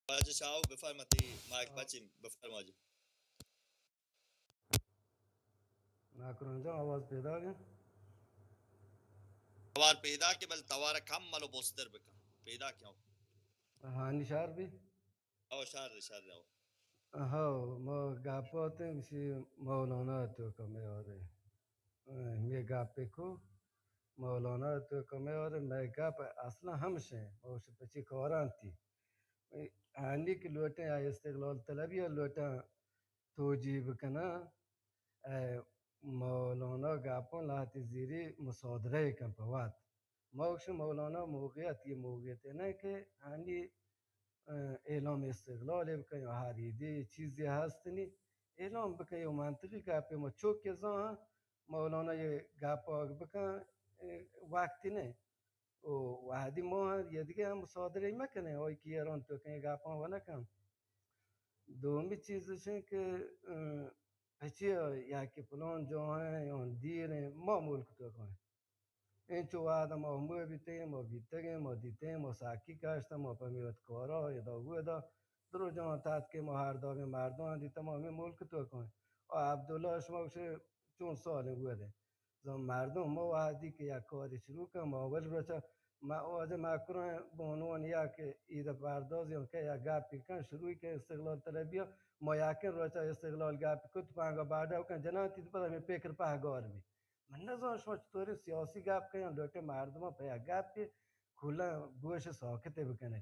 واجہ شاہو، بفرما، تی مائک پچ انت، بفرما واجہ۔ ناکران جان، آواز پیدا گئے؟ توار پیدا کہ بل توار کم ملو بوستر بکن۔ پیدا کیوں؟ ہانی شار بھی؟ او شار دے، شار دے، او۔ ہاں، ما گپ آتیں گوشی مولانا تو کمے آدے۔ ہمے گپے کو مولانا تو کمے آدے، مئے گپ اصلا ہمشیں، ما گوشی پچی کارانتی۔ ہنی کہ لوٹیں آ استقلال طلبی ء لوٹاں توجیہ بکناں، اے مولانا گپاں لہتے زیری مصادرہ کن پہ وت۔ ما گوشیں مولانا موقعیت، یہ موقعیت نہ کہ ہنی، اہ، اعلام استقلال بکن یا ہر ایدی چیزی ہست نی، اعلام بکن یا منطقی گپے ما چوک زان مولانا یہ گپ آگ بکن، اہ، وقتی نہ۔ و وہدی ما ہم یہ دیگہ ہم مصادرہ مکنیں، آئی کہ ایران تو کہیں گپاں و نکن۔ دومی چیز اش انت کہ، اہ، پچی یا کہ پلان جاہیں یا دیر ہیں، ما ملک تو کہیں۔ انچو وہد ما ہمو بیتگیں، ما بیتگیں، ما دیتیں، ما ساکی کاشتہ، ما پہ میوت کارا، ادا گودا، درو جان تات کہ ما ہر دابیں مردم دی تمام ملک تو کہیں۔ و عبداللہ شما گوشے چون سال گودا۔ زان مردم ما وہدی کہ یک کاری شروع کن، ما اول روچا ما واجہ مکران بانوان یا کہ ایدہ پردازی ہم کہ یک گپی کن، شروعی کن استقلال طلبی ء، ما یکیں روچا استقلال گپ کت، پانگا باڈا کن جنان تیت، پدا ہمیں فکر پہ گار بی. من نزان شما چطوری سیاسی گپ کن، لوٹے مردمان پہ یک گپی کلاں گوش ساکت بکنے.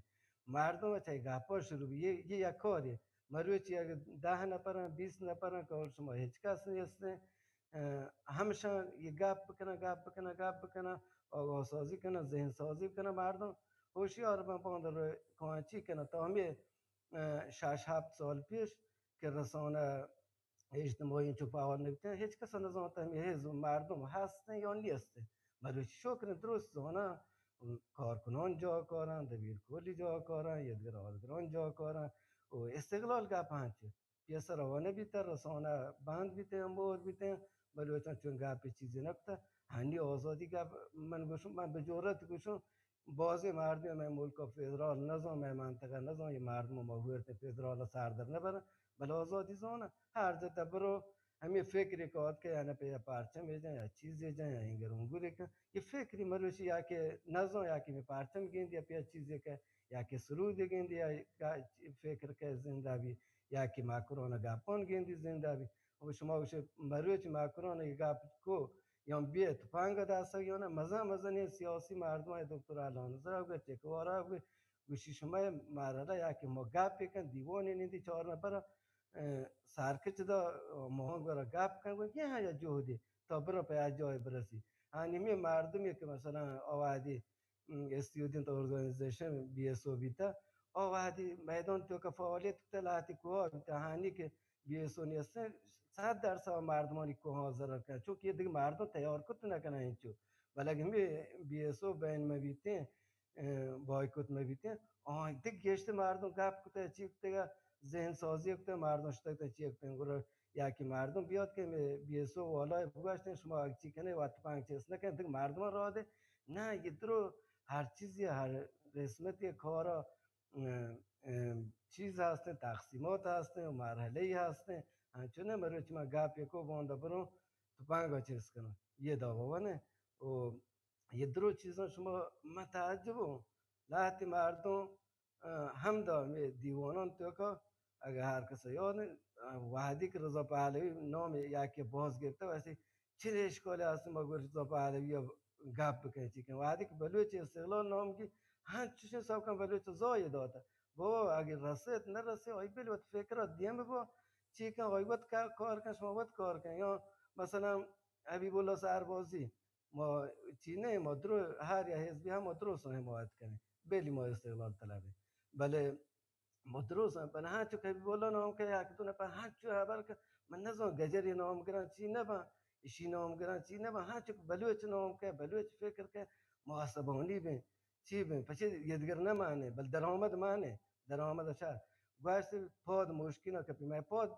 مردم چہ گپا شروع بی، یہ، یہ یک کاری. مروچی اگر دہ نفرن، بیست نفرن، کہ شما ہچ کس نیستیں، اه، ہمشان یہ گپ بکنن، گپ بکنن، گپ بکنن، آگاہ سازی کنن، ذہن سازی بکنن مردم. ہوشیار بن، باند رو کانچی کنن. تا ہمیں، اه، شش ہفت سال پیش کہ رسانہ اجتماعی چو فعال نبیتن، ہچ کس نزانت ہمیں حزب مردم ہستن یا نیستن. مروچی شکر درست زانن، کارکنان جا کارن، دبیر کلی جا کارن، یدگر آدگران جا کارن، و استقلال گپ ہنچ پیسر روانہ بیتہ، رسانہ بند بیتہ، مور بیتہ، بلوچاں چون گپ چیزی نکتہ. ہنی آزادی گپ من گوشم، من بہ جرات گوشم، بازیں مردم مئے ملک ء فدرال نزان، مئے منطقہ نزان، یہ مردم ما ہورت فدرال ء سر در نبرن، بلے آزادی زانن. ہر جا تہ برو، ہمیں فکری کات کہ یعنی پہ پرچم جن یا چیزی جن یا اینگر اونگوری کن. یہ فکری مروچی یا کہ نزان، یا کہ میں پرچم گیند یا پہ چیزی کہ، یا کہ سرود گیند یا فکر کہ زندہ بی، یا کہ مکران گپان گیندی زندہ بی. و شما گوشے مروچی مکران گپ کو، یا بیا تپنگ دست یا نہ، مزن مزنیں سیاسی مردم ء دکتر الانزر ء گوشت، چکوارا گوشت، گوشی شما مرحلہ یا کہ ما گپ بکن، دیوان نندی چار نفر، اه، سرکچ دا، مہان گورا گپ کن، گوشت، یہ ہاں یا جہدی تا برو پہ آ جای برسی. ہاں، نیمی مردمی کہ مثلاً آوادی، um, student organisation B S O بیتا، آوادی میدان تو کہ فعالیت کتا، لہتی کوہا بیتا، ہانی کہ بی ایس او نیستن، صد درصد مردمانی کوہاں ضرر کن، چونکہ یہ دیگه مردم تیار کت نکنن انچو. بلکہ ہمیں بی ایس او بین میں بیتے، اه، بایکوت میں بیتے، آہ، دیگه گیشت مردم گپ کتے، چی کتے گا، ذہن سازی کتے، مردم شتے کتے، چی کتے، گرو یا کہ مردم بیاد کہ میں بی ایس او والا بگوشتن، شما چی کنے، وت پانگ چیز نکن، دیگه مردم را دے، نہ، یہ درو ہر چیزی، ہر قسمتی کارا اه، اه، چیز ہستیں، تقسیمات ہستیں و مرحلہ ای ہستیں. انچو نہ مروچی ما گپ یکو باندا برو تپنگا چست کنو. یہ دعوا ونہ. و یہ درو چیزاں شما من تعجب ہوں. لہتی مردم، اه، ہمدا میں دیوانان توکا اگہ ہر کس یاد، اه، وحدی کہ رضا پہلوی نام یا کہ باز گرتا، ویسے چرے اشکالے ہست؟ ما گوشت تو پہلوی ء گپ بکن چی کن. وہدے کہ بلوچ استقلال نام گی، ہنچوشیں سبکاں بلوچ زاہ داتہ. بابا اگہ رسیت نہ رسیت، آئی بل وت فکر ء دیم ببا، چی کن، آئی وت کا-، کار کن، شما وت کار کن. یا مثلاً حبیب اللہ سربازی، ما چی نہ، ما درو، ہر یا حزبی ہم ما درو سو حمایت کنیں، بلی ما استقلال طلبیں. بلے مدروس ہیں، پناہ چک حبیب اللہ نام کہ یک دو نفر ہنچو ہبر کہ من نزان گجری نام گران چی نبان، اشی نام گران چی نبان، ہنچو کہ بلوچ نام کہ بلوچ فکر کہ محاسبانی بیں، چی بیں، پچے یدگر نہ مانے، بل درآمد مانے، درآمد اچھا. گوشت پاد مشکین کپی، میں پاد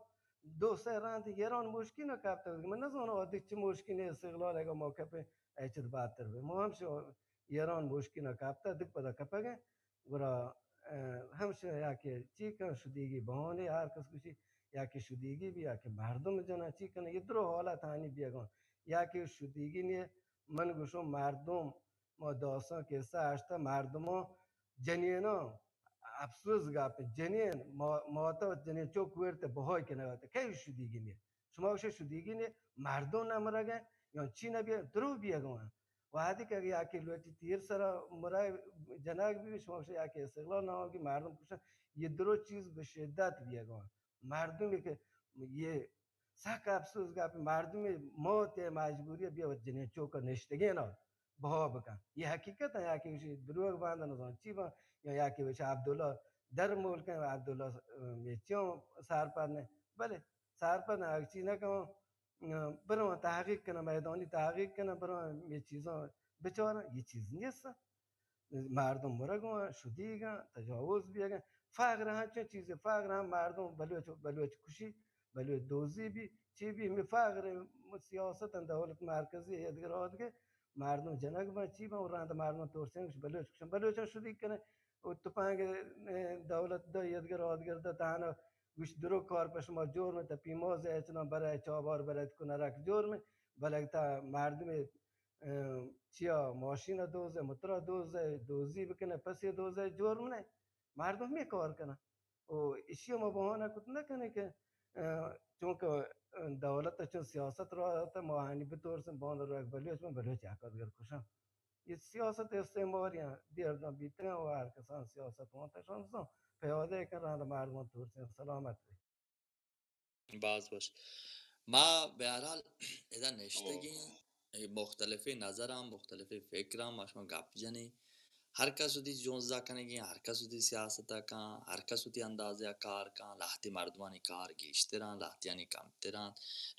دو سہ رند ایران مشکین کپتا، من نزان آدی چی مشکین استقلال اگا ما کپیں، ایچت باتر بے. ما ہم شو ایران مشکین کپتا، دک پدا کپگیں. گڑا، اه، ہمشہ یا کہ چی کن شدیگی بہانے، ہر کس گوشی یا کہ شدیگی بی یا کہ مردم جنا چی کن، یہ درو حالت ہانی بیگان. یا کہ شدیگی نیے، من گوشوں مردم، ما داستان قصہ اشتا مردمان جنینان، افسوس گپ، جنین ما-، ماتا جنین چوک ورتے بہائی کنگا تے، کئی شدیگی نیے؟ شما گوشے شدیگی نیے، مردم نہ مرگے، یا چی نہ بیے، درو بیگان. وہدی کہ اگہ یاکہ لوٹی تیر سرا مرا جنگ بی، شما گوشے یاکہ استقلال نام کی مردم کشن، یہ درو چیز بہ شدت بیگان. مردمی کہ یہ سک افسوس گپ، مردمی موت یا مجبوری بیا وت جنین چوک نشتگین نا بہا بکن. یہ حقیقت ہے، یاکہ گوشی دروگ بند نزان چی بان، یا یاکہ گوشی عبداللہ در ملک ہیں، عبداللہ، اه، یہ چیوں سرپد نے، بلے سرپد ہیں، اگہ چی نہ کن، برو تحقیق کنن، میدانی تحقیق کنن، برو یہ چیزاں بچارن، یہ چیز نیست. مردم مرگو ہیں، شدیگ ہیں، تجاوز بیگ ہیں. فقر ہنچیں چیزے، فقر ہم مردم بلوچ، بلوچ کشی، بلوچ دوزی بی، چی بی، ہمیں فقر سیاست ہیں، دولت مرکزی ہے، ادگر آدگے، مردم جنگ بن، چی بن، رند مردم ترسیں، بلوچ کشن، بلوچ شدیگ کنن، و تپنگ، اه، دولت دا، یدگر آدگر دا، تہنا گوش درو کار پہ شما جرم، تا پیماز اچنا برای چابار برای کنرک جرم، بلے تا مردم، اه، چیا ماشین دوزے، موتر دوزے، دوزی بکنے، پسی دوزے، جرم نے. مردم می کار کنن. و ایشی ما بہانہ کت نہ کنے کہ، اه، چونکہ، اه، دولت چون سیاست را داتا، ما ہنی بترسیں، باندا رو یک بلوچ، من بلوچ یک آدگر کشاں. یہ سیاست استعماری ہیں، دیر داں بیتگاں و ہر کسان سیاست وانتا شانساں پیادہ کن رند مردمان ترسیں. سلامت بی. باز وش. ما بہرحال ادا نشتگیں، اے مختلفیں نظراں، مختلفیں فکراں، ما شما گپ جنیں. ہر کس وتی جنزا کنگیں، ہر کس وتی سیاستا کن، ہر کس وتی اندازہ کار کن، لہتی مردمانی کار گیشتراں، لہتیانی کمتراں،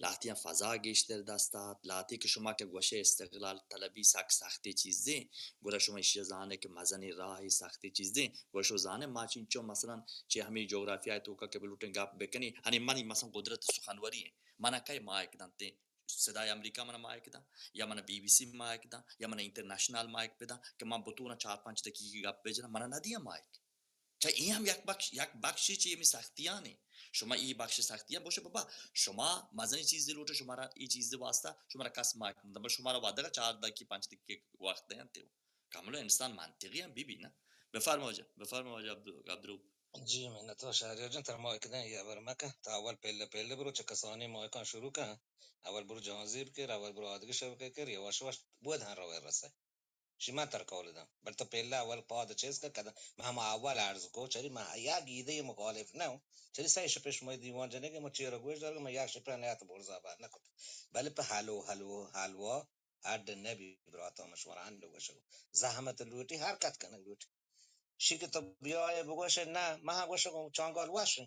لہتیاں فضا گیشتر دست آت، لہتی کہ شما کہ گوشے استقلال طلبی سک سختی چیزیں، گڑا شما ایشی زانے کہ مزنی راہی سختی چیزیں، گڑا شما زانے ما چینچو مثلاً چہ ہمے جغرافیہ توکا کہ بلوٹیں گپ بکنی، ہنی منی مثلاً قدرت سخنوری ہیں، منا کئے مائک دنتے؟ صدای امریکہ منا مائک داں، یا منا بی بی سی مائک داں، یا منا انٹرنیشنل مائک بداں کہ من بتوناں چار پنچ دقیقہ گپ بجناں، منا ندیاں مائک. چہ اے ہم یک بخش، یک بخشی چہ ہمے سختیانے. شما اے بخش سختیاں بوشے بابا، شما مزنی چیزے لوٹے، شمارا اے چیزے واسطہ شمارا کس مائک نہ، بل شمارا وعدہ چار دقیقہ پنچ دقیقہ وقت دینتے. کملو انسان منطقی ہم بی بی نا. بفرما واجہ، بفرما واجہ عبدال-، عبدالروف. جی، منت وار شہریار جان، ترا مائک دیں، یہ ہبر مکن. تا اول پہلے پہلے برو، چہ کسانی مائکاں شروع کن. اول برو جہانزیب کر، اول برو آدگہ شبکہ کر، یواش یواش بود ہن روے رسے. شی من تر قول داں. بل تو پہلے اول پاد چیز کن، کدن من ہم اول عرض کو، چری من یک ایدے مخالف نہ ہوں. چری سہ شپے شما دیوان جنے کہ من چیرا گوش دار، من یک شپے نیات برزا بار نہ کت. بل پہ حلو، حلو، حلوا اڈ نہ بی براتاں، من شمارا انو گوشگ. زحمت لوٹی، حرکت کنگ لوٹی. شی کہ تو بیائے بگوشے نہ، من گوشگ چانگال وش،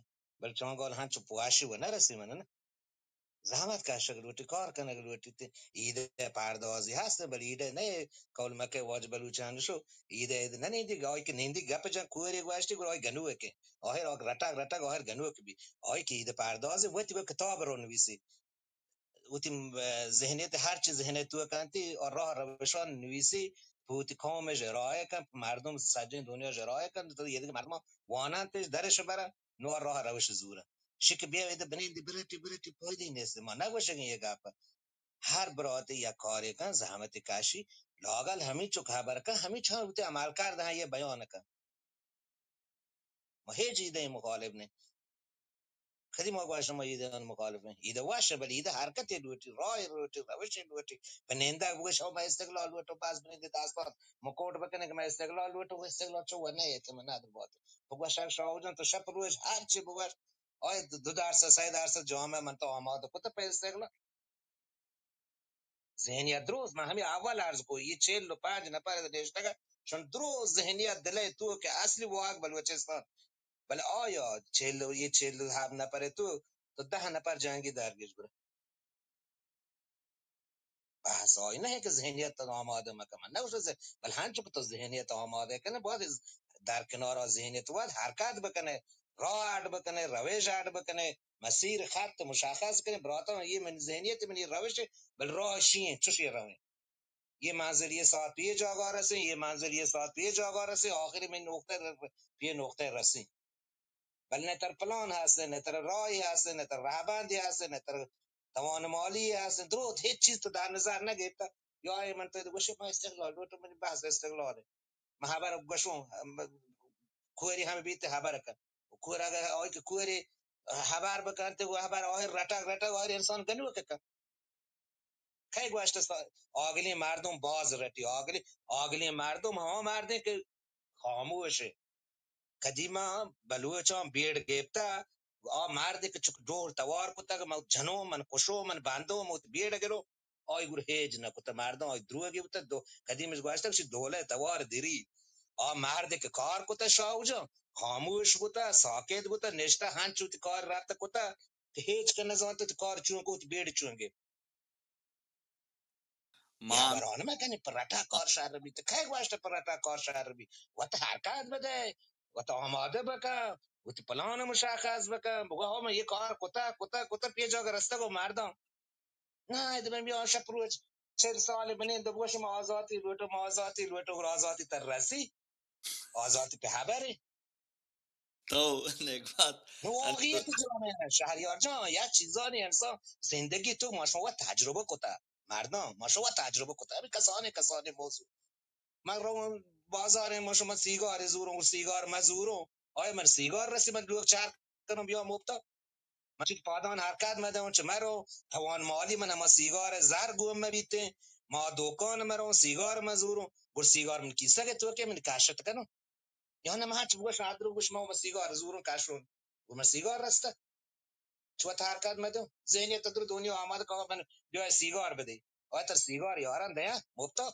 بل چانگال ہنچو پواشی و نہ رسی من نہ. زحمت کشگ لوٹی، کار کنگ لوٹی. تی ایدے پردازی ہست، بل ایدے نہ، قول مکے واجہ بلوچان شو، ایدے، ایدے نہ نیندی، آئی کہ نیندی گپ جن کوری گوشتی، گڑا آئی گنوکے. آخر آگ رٹگ رٹگ آخر گنوک بی. آئی کہ ایدے پردازی وتی وتی کتاب رو نویسی. وتی، اه، ذہنیت، ہر چی ذہنیت تو کنتی اور راہ روشان نویسی، پہ وتی قوم اش ارائے کن، مردم سجیں دنیا اش ارائے کن، تو یہ دیگہ مردم وانان تیش درش برا، نو راہ روش زورا. شک بیا ایدے بنندی برٹی برٹی پایدی نیست، ما نگوشگیں یہ گپ. ہر براتے یک کارے کن، زحمت کشی، لاگل ہمی چک خبر کن، ہمی چان وتی عمل کرد ہاں یہ بیان کن. ما ہچ ایدے مخالف نہ. کدی ما گوشت ما ایدے مخالف نہ. ایدے وش، بل ایدے حرکت لوٹی، راہ لوٹی، روش لوٹی. پہ نندگ بگوش، ما استقلال لوٹو، بس بنندی دستان، ما کوٹ بکنے کہ ما استقلال لوٹو، استقلال چو و نہ ایت، من ندر بات. بگوش، شاہ جان، تو شپ روز ہر چی بگوش، آئے دو درصد، سہ درصد جامعہ من تو آمادہ کت پہ استقلال. ذہنیت درست، من ہمے اول عرض کو، یہ چہل و پنچ نفر نشتگ، چون درست ذہنیت دلے تو کہ اصلی واگ بلوچستان. بلے آیا چہل و، یہ چہل و ہفت نفر تو، تو دہ نفر جنگی درگیش برا. بحث آئی نہ کہ ذہنیت آمادہ مکن، من نہ گوشت ذہن-، بل ہنچو کہ تو ذہنیت آمادہ کنے، باید در کنار ذہنیت واد حرکت بکنے، راہ اڈ بکنے، روش اڈ بکنے، مسیر خط مشخص کنے، براتاں، یہ من ذہنیت، من یہ روش، بل راہ شی ہیں، چوشی رویں. یہ منزل یہ ساعت پہ یہ جاگا رسیں، یہ منزل یہ ساعت پہ یہ جاگا رسیں، آخری من نقطہ ر-، پہ یہ نقطہ رسیں. بل نہ تر پلان ہست، نہ تر راہی ہست، نہ تر رہبندی ہست، نہ تر توان مالی ہست، دروت ہچ چیز تو در نظر نہ گرتا. یا اے من تو گوشے ما استقلال لوٹو، منی بحث استقلال ہے. من خبر گوشوں، کوری ہمے بیت خبر کن. کور اگر آئی کہ کوری خبر بکنت، وہ خبر آخر رٹگ رٹگ آخر انسان گنوک کن. کئے گوشت سا-، آگلیں مردم باز رٹی، آگلیں، آگلیں مردم ہما مردیں کہ خاموش. قدیما بلوچاں بیڑ گپتہ، آ مردے کہ چک ڈول توار کتگ، من جنوں، من کشوں، من بندوں، من وت بیڑ گروں، آئی گور ہیج نہ کتہ. مردم آئی دروگی بوتہ، دو-، قدیمش گوشتگ، شی ڈولے توار دری. آ مردے کہ کار کتہ شاہ جان، خاموش بوتہ، ساکت بوتہ، نشتہ، ہنچو وتی کار رپتہ کتہ کہ ہیچ کہ نزانتہ وتی کار چون کو، وتی بیڑ چون گپت. ما یہ خبران مکنی، پہ رٹا کار شر بیت. کئے گوشت پہ رٹا کار شر بیت؟ وت حرکت بدے، وت آمادہ بکن، وت پلان مشخص بکن. بگو ہو من یہ کار کتا، کتا، کتا، پہ جاگہ رستگ و مردم. نہ، اے دبن بیا شپ روچ چل سال بنین، دو بگوش ما آزاتی لوٹو، ما آزاتی لوٹو، گڑا آزاتی تر رسی. آزاتی پہ خبرے. تو نیک بات. نو واقعیت جامعہ، شہریار جان، یک چیزانی انسان زندگی تو ما شما تجربہ کتا، مردم ما شما تجربہ کتا، ہمیں کسانی کسانی موضوع. من رو بازار، ما شما سیگار زوروں، سیگار ما زوروں، آیا من سیگار رسی، من لوگ چار کنوں بیا مپتا؟ من چہ پادان حرکت مدوں، چہ مرو، توان مالی من ہما سیگار زر گون مبیتیں، ما دوکان مروں، سیگار مزوروں، گڑ سیگار من کیسہ کے تو کہ من کاشت کنوں؟ یا نہ من چہ بگوش، آدرو گوش، ما سیگار زوروں کاشوں، گڑ من سیگار رستہ؟ چو وت حرکت مدو، ذہنیت درو دنیا آماد کن، من بیا سیگار بدے، آیا تر سیگار یاران دیاں مپتا؟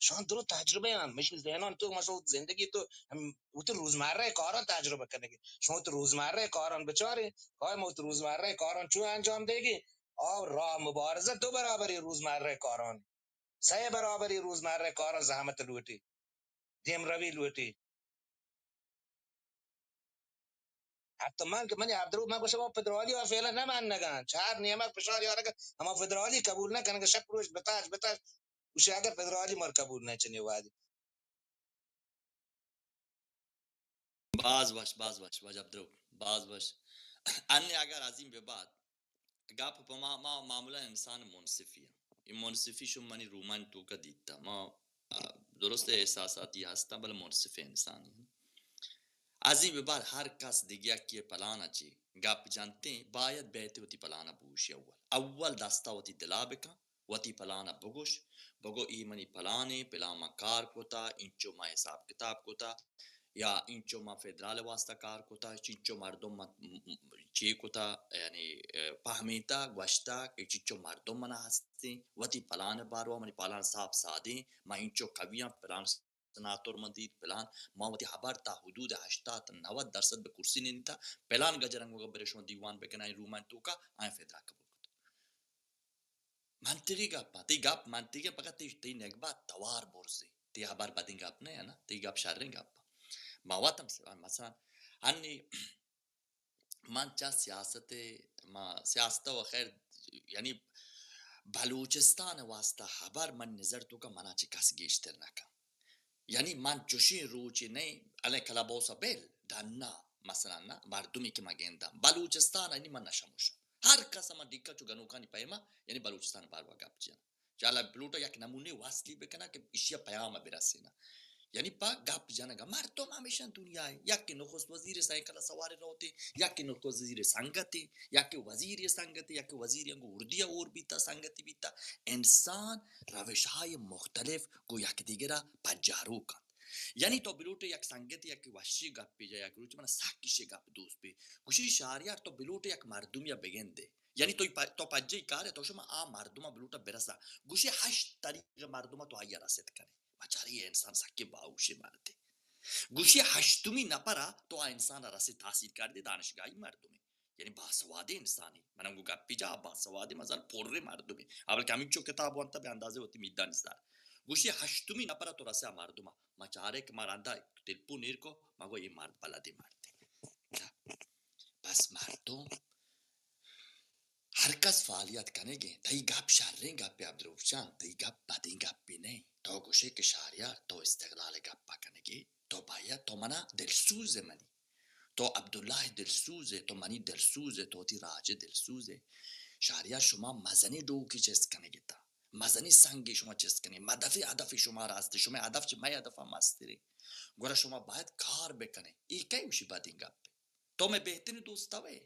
شان درو تجربہ آن، مشی ذہنان تو، ما شو زندگی تو، ہم وتی روزمرہ کاران تجربہ کنگی۔ شما وتی روزمرہ کاران بچارے، کار ما وتی روزمرہ کاران چو انجام دیگی؟ آ راہ مبارزہ دو برابری روزمرہ کاران، سہ برابری روزمرہ کاران زحمت لوٹی، دیم روی لوٹی۔ حتی من کہ منی عبدالرؤف، من گوشگ، ما فدرالی ءَ فعلا نہ منگاں، چار نیمگ فشار یارگ، ہما فدرالی قبول نہ کنگ، شپ روش بتاش بتاش، گوشی اگر فدرالی مر قبول نہ چنی وادی۔ باز وش، باز وش، واجہ عبدالرؤف، باز وش۔ انی اگر عظیم بہ بات، گپ پہ ما، ما معمولا انسان منصفی ہاں۔ اے منصفی شما منی رومانی توکا دیتا۔ ما، آ، درست احساساتی ہستاں، بلے منصف انسانی ہاں۔ عظیم بہ بات، ہر کس دگہ یکی پلان ءَ چی گپ جنتیں، باید بیت وتی پلان ءَ بگوشی اول۔ اول دستا وتی دلا بکن، وتی پلان ءَ بگوش، بگو اے منی پلانے، پلان ما کار کتا، انچو ما حساب کتاب کتا، یا انچو ما فدرال واسطہ کار کتا، چنچو مردم ما چے کتا، یعنی، اه، پہمیتا، گوشتا کہ چنچو مردم منا ہستیں، وتی پلان باروا، منی پلان صاف سادیں، ما انچو قویاں، پلان سناتور من دیت، پلان، ما وتی ہبر تا حدود ہشتاد نود درصد بہ کرسی نندتا، پلان گجرنگ وگا برے شما دیوان بکنائیں رومان توکا، آئیں فدرا قبول کتا۔ منطقی گپ ءَ، تئی گپ منطقی، فقط تئی، تئی نگبہ توار برزی، تئی ہبر بدیں گپ نہ نا، تئی گپ شریں گپ ءَ۔ ما وت ہم س-، مثلاً ہنی من چہ سیاست، ما سیاست و خیر، یعنی بلوچستان واسطہ ہبر من نظر توکا منا چہ کس گیشتر نہ کن۔ یعنی من چوشیں روچے نئیں، الے کلب ہاؤس ءَ بل ڈنا، مثلاً نا، مردمی کہ ما گنداں بلوچستان ءَ، یعنی من نشموشاں۔ ہر کس ءَ من ڈیکا چو گنوکانی پیما، یعنی بلوچستان باروا گپ جناں۔ چالا بلوٹا یک نمونے وصلی بکناں کہ ایشی ءَ پیام ءَ برسیناں۔ یعنی پہ گپ جنگ ءَ مردم ہمیشاں دنیا ءَ، یکے نخست وزیر سائیکل ءَ سوار روتے، یکے نخست وزیر سنگتے، یکے وزیر سنگتے، یکے وزیر انگو اردی ءَ اور بیتا، سنگتی بیتا۔ انسان روش های مختلف گوں یکدیگر ءَ پجاروک انت۔ یعنی تو بلوٹے یک سنگتے، یک وشی گپے جا، یک روچ من سک ایشی گپ دوست بی۔ گوشی شہریار تو بلوٹے یک مردمی ءَ بگندے۔ یعنی تو پ-، تو پجے کارے، تو شما آ مردم ءَ بلوٹا برسا۔ گوشی ہشت طریق مردم ءَ تو آئی ءَ رسد کنے۔ بچاری انسان سکے باہوشے مردے۔ گوشی ہشتمی نفر ءَ تو آ انسان ءَ رسد، تحصیل کردے، دانشگاہی مردمے۔ یعنی باسوادیں انسانے۔ من ہم گوں گپی جا باسوادیں، مزن پریں مردمے۔ اول کہ ہمینچو کتاب وانتا بہ اندازے وتی میدانی سر۔ گوشی ہشتمی نفر ءَ تو رسے آ مردم ءَ۔ ما چارے کہ ما رندا تلپون ایر کو، ما گو اے مرد بلدیں مردے۔ بس مردم ہر کس فعالیت کنگے۔ تئی گپ شریں گپے عبدالرؤف جان، تئی گپ بدیں گپے نئیں۔ تو گوشے کہ شہریار تو استقلال گپ کنگے، تو باید، تو منا دلسوز ئے منی۔ تو عبداللہ دلسوز ئے، تو منی دلسوز ئے، تو وتی راج دلسوز ئے۔ شہریار شما مزنیں ڈوکے چست کنگے تا، مزنیں سنگے شما چست کنگے، مدفے ہدفے شما راست ئے، شمئے ہدف چہ مئے ہدف ءَ مسترے۔ گڑا شما باید کار بکنے۔ اے کئے گوشی بدیں گپے؟ تو مئے بہترین دوست ئے۔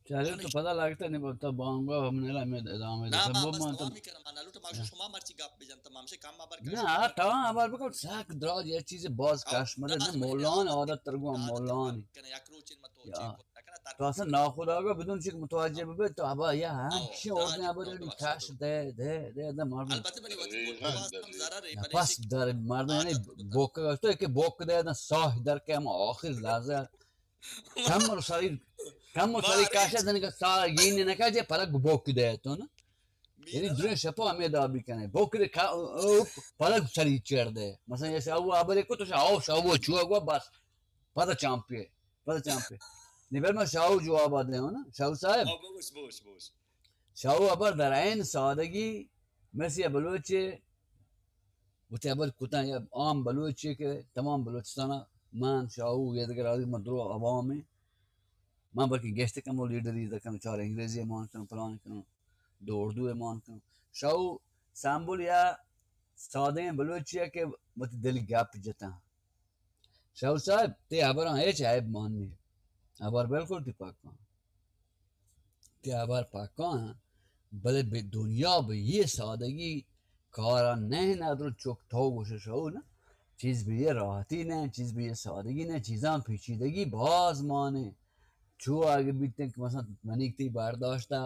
چارے تو پدا لگتا نہیں، تو بانگا ہم نلا میں ادامہ دے۔ نا، ما بس دوامی کرم، ما نلوٹ، ما شما مرچی گپ بجن، تو ما ہمشے کم ہبر کر۔ نا، تو ہبر بکن، سک دراج، یہ چیز باز کش مدد، مولان عادت ترگو مولان۔ یک روچ ما تو چی کو نہ کنا، تو اصلا ناخداگا بدون چیک متوجہ ببے، تو ابا یا ہمشے اور نے ابا کش دے، دے، دے، دے، مردم۔ البتہ بنی وقت بوک باز کم ضرر ہے، بلے پس در مردم نے بوک تو کہ بوک دے، ساہ در کے ہم آخر لحظہ کم و سری، کم و سری کاشا دنگا سا یہ نہ کہ جے پلگ بوک دے تو نا۔ یعنی درے شپا ہمیں دا بھی کنے۔ بوک دے کا، او، پلگ سری چڑ دے۔ مثلا جیسے او ابرے کو تو شاو، شاو چوا گوا بس۔ پدا چامپے، پدا چامپے۔ نی بل ما شاو جواب دے نا، شاو صاحب۔ شاو ابر در عین سادگی مثل بلوچے وتی ہبر کتاں، یا عام بلوچے کہ تمام بلوچستان ءَ من، شاہو، یا دگر آدمی، من درو عوام ایں۔ من بلکہ گیشتر کمو لیڈری در کنوں، چار انگریزی مان کنوں، پلان کنوں، دو اردو مان کنوں۔ شاہو سمبل یا سادیں بلوچی ءَ کہ وتی دل گپ جتاں۔ شاہور صاحب، تئی ہبراں ہچ عیب مان نی۔ ہبر بالکل تئی پکاں۔ تئی ہبر پکاں، بلے بہ دنیا بہ یہ سادگی کارا نہ، ندر چک تو گوشے شاہور نا۔ چیز بہ یہ راحتی نہ، چیز بہ یہ سادگی نہ، چیزاں پیچیدگی باز مانے۔ چو اگہ بیتیں کہ مثلاً منیگ تئی برداشتہ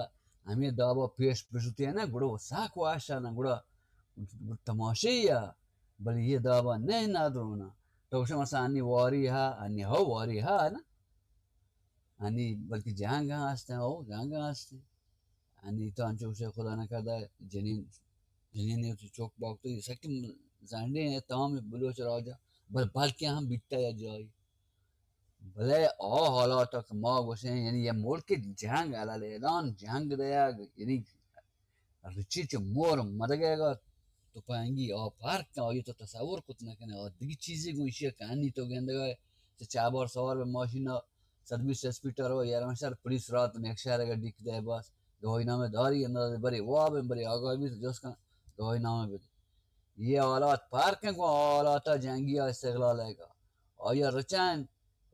ہمے دابا پیش بشتیں نا، گڑا سک وش نا، گڑا تماشے یا، بلے یہ دابا نہ، ندرونا۔ تو گوشے مثلاً انی واری ہا، انی ہو واری ہا نا۔ انی بلکہ جنگ ہاں ہستیں، ہو جنگ ہاں ہستیں۔ انی تو انچو گوشے خدا نہ کردا جنین، جنین تو چوک باگ تو یہ سکیں زنڈیں تمام بلوچ راجا، بل بلکہ ہم بیتا یا جائی۔ بلے آ حالات کہ ما گوشیں، یعنی یہ ملک جنگ علل اعلان جنگ دیگ، یعنی رچی چہ مور مدگے گا تپنگی آ پارک آئی تو تصور کت نہ کنے۔ آ دگی چیزی گوں ایشی کہ انی تو گندگا چہ چابار سوار بہ ماشینا صد بیست اسپیڈ ءَ رو، یاران شہر پولیس رات نیک شہر اگر ڈیک دے بس گواہی نامہ داری انداز برے واب برے آگاہ بیت جس کن گواہی نامہ بدے۔ یہ حالات پارک ہیں، گوں حالات جنگی استقلال ہے گا۔ آیا رچان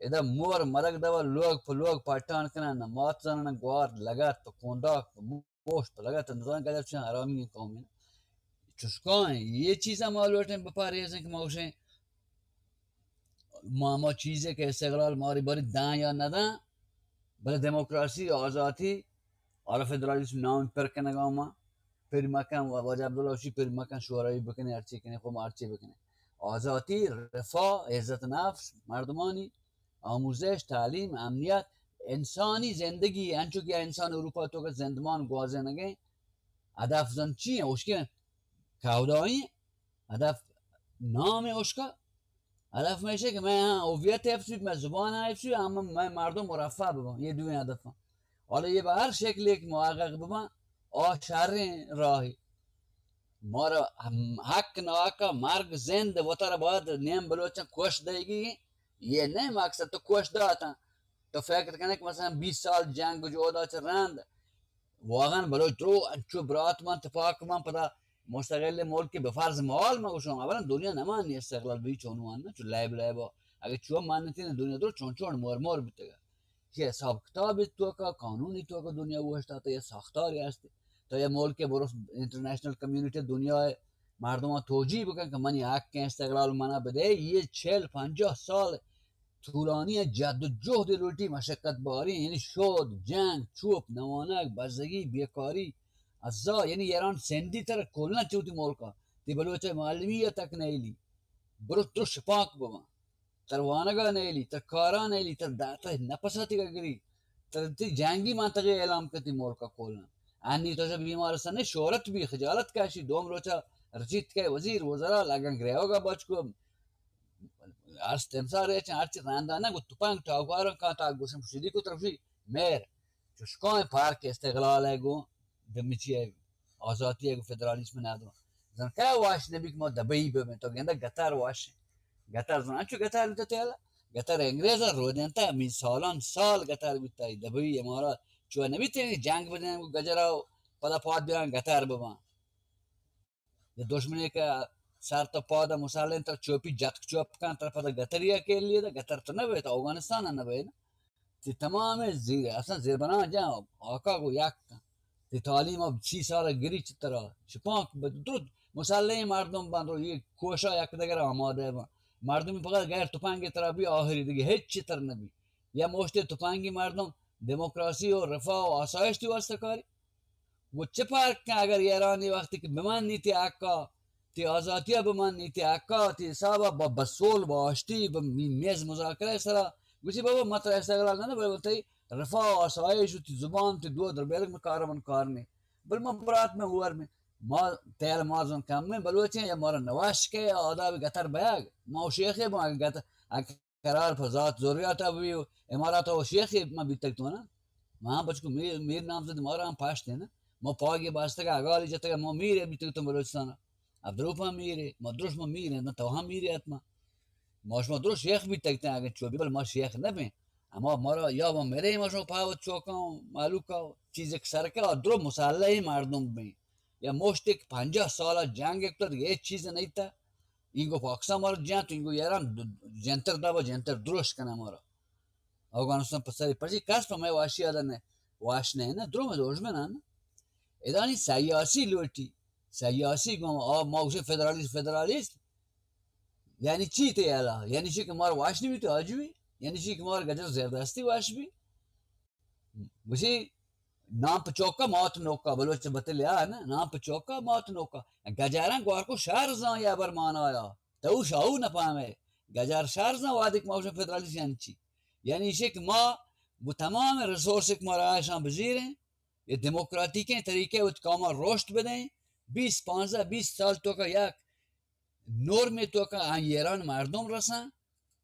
ادا مور مرگ دوا لوگ پہ لوگ پٹان کنن، نہ مات زنن گوار لگت پہ کونداک پہ موش پہ لگت نزان گجر چن حرامی قومی۔ چشکائیں یہ چیزاں ما لوٹیں بپاریزیں کہ ما گوشیں ما، ما چیزے کہ استقلال ماری باری داں یا نداں، بلے دموکراسی، آزاتی، حالا فدرالیسم نام پر کنگا ما، پر مکن، واجہ عبداللہ وشی پر مکن، شوروی بکنے، ہرچی کنے، خو ما ہرچی بکنے۔ آزاتی، رفاہ، عزت نفس، مردمانی آموزش، تعلیم، امنیت، انسانی زندگی، انچو کہ انسان اروپا تو کہ زندمان گوازینگیں، ہدف زن چی ہیں؟ اشکن کہودائی ہیں۔ ہدف نام اشکا۔ ہدف میں کہ میں ہاں ہویت حفظ بی، میں زبان حفظ بی، ہم میں مردم مرفع بباں۔ یہ دوئیں ہدف ہیں۔ حالا یہ بہ ہر شکل ایک محقق بباں، آ شریں راہی۔ مارا ہم حق ناحق مرگ زند وتر بعد نیم بلوچاں کوش دئیگی۔ یہ نہیں مقصد تو کوش داتاں۔ تو فکر کنے کہ مثلاً بیست سال جنگ جودا چہ رند واقعاً بلوچ درو انچو برات من تپاک من پدا مستقل ملک بہ فرض محال من گوشم، اولاً دنیا نمانی استقلال بی چون وان نہ چو لیب لیب۔ اگہ چو مانتی نہ دنیا درو چون چون مور مور بیتگا۔ یہ حساب کتاب توکا، قانونی توکا دنیا اوشتاتا، یہ ساختاری ہستی۔ تو یہ ملک برس انٹرنیشنل کمیونٹی دنیا مردمان توجیہ بکن کہ منی حق استقلال منا بدے۔ یہ چہل پنجاہ سال طولانی جد و جہد لوٹی، مشقت باری، یعنی شود، جنگ، چوپ، نوانگ، بزگی، بیکاری، ازا، یعنی ایران سندی تر کلا چوتی ملکا، تی بلوچ معلمی یا تک نیلی، برو تو شپاک ببن، تر وانگا نیلی، تر کارا نیلی، تر دا-، تر نفسا تی گری، تر تی جنگی منطقے اعلان کتی ملکا کلا۔ انی تو جب بیمارستان نے شہرت بی، خجالت کشی، دوم روچا رچیت کہ وزیر وزرا لگن گریوگا بچکو، ہر تمسار ریچ، ہر چی رندا نہ گو تپنگ ٹاکوارن کان تا گوشم شدی کو طرفی میر چشکان پارک استقلال ہے گو دمچی ہے آزادی ہے گو فدرالیسم نہ دو۔ زن کہ واش نبی کہ ما دبئی ببیں تو گندا گتر واش۔ گتر زن انچو گتر بیتا تیلا، گتر انگریز رو دینتا، می سالان سال گتر بیتا دبئی امارات چو نبی تے جنگ بدیں گو گجرا پدا پاد بیان گتر ببان۔ یا دشمنے کہ سر تا پاد مسلح تر چوپی جتک چوپ کن، تر پدا گتری ء کیلی دا، گتر تو نہ بیت، اوگانستان نہ بیت۔ تی تمام زیر، اصلاً زیر بنا جا آقا گو یک کن۔ تی تعلیم اب سی سال گری چ ترا شپانک بد درد مسلح مردم بند رو، یہ کوشا یک دگر آمادہ بند۔ مردم فقط غیر تپنگ ترا بھی آخری دیگه هیچ چی تر نبی۔ یا موشتے تپنگی مردم دموکراسی و رفاه و آسایش تی واسطہ کاری۔ گو چہ پارک کن اگر ایرانی وقتی کہ بمانی تی حقا، تی آزاتیا بمانی تی حقا، تی حسابا با، با صلح، با آشتی، با می-، میز مذاکرہ سرا، گوشی بابا ما ترا استقلال نہ، بلے تی رفاه و آسایش و تی زبان، تی دود ربیلک میں کار من کار نے۔ بل ما برات میں ہور میں، ما تیل مازن کم میں بلوچیں یا مارا نواش کے آداب گتر بیاگ، ما و شیخے با گتر، قرار پہ ذات ذریات ء بی و امارات ء شیخ ما بیتگ تو نا۔ ما ہم بچکو میر، میر نامزد مارا ہم پاشتے نا۔ ما پاگی باستگ اگالی جتگ ما میر بیتگ تو بلوچستان۔ اب دروپا میر، ما دروش ما میر، نہ تو ہم میر اتما۔ ما شما دروش شیخ بیتگ تے اگے چو بی بل ما شیخ نہ بیں۔ اما مارا یا ما میرے ما شما پاوت چوکاں مالوکا چیز ایک سرکا درو مسلح مردم بیں۔ یا مشتے کہ پنجاہ سال جنگ کتا، دگہ ہچ چیز نیتا. اینگو پاکستان مارا جنت، اینگو ایران د-، جنتر دابا، جنتر درست کنا مارا. افغانستان پسری پرچی کس پہ مئے واشی آدا نہ، واش نہ، نہ، درو مئے دشمن آن. ادانی سیاسی لوٹی، سیاسی گوما، آ، ما گوشے فدرالیست، فدرالیست. یعنی چی تے الا؟ یعنی چی کہ مار واش نہ بیت آجوی؟ یعنی چی کہ مار گجر زیردستی واش بی؟ گوشی نام پہ چوکا مات نوکا، بلوچ بتل یا نا، نام پہ چوکا مات نوکا. گجاراں گوار کو شہر زان یا بر مانا یا. تو شاو نہ پامے. گجار شہر زان وادک ما گوشن فدرالیست یعنی چی؟ یعنی ایشے کہ ما گو تمام ریسورس کہ مارا آشان بزیریں، یہ دموکراتیکیں طریقے وت قوما روشت بدیں، بیست، پانزدہ، بیست سال توکا یک نورمے توکا آ ایران مردم رساں،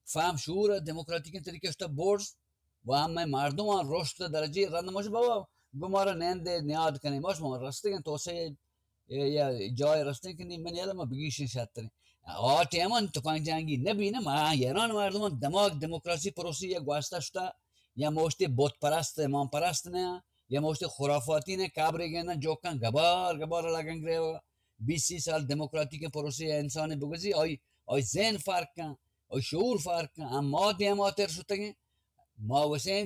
فہم شعور ء دموکراتیکیں طریقے شتا برز و ہمے مردماں رشت ء درجے رند مش بابا گمارا نند ء نیاد کنیں، مش ما رستگیں توسعے یا جای رستیں کہ نی من یاد ما بگیشیں شتریں. آ ٹیمن تپنگ جنگی نبی نہ، ما ایران مردماں دماغ دموکراسی پروسی یا گواستا شتا یا موشتے بت پرست امام پرست نہ، یا موشتے خرافاتی نہ، کابرے گندن جوکاں گبار گبار لگن گرے. بیست سی سال دموکراتیک پروسے ء انسان بگوزی، آئی، آئی ذہن فرق کن، آئی شعور فرق کن. ہم ما دیما تر شتگیں، ما وسیں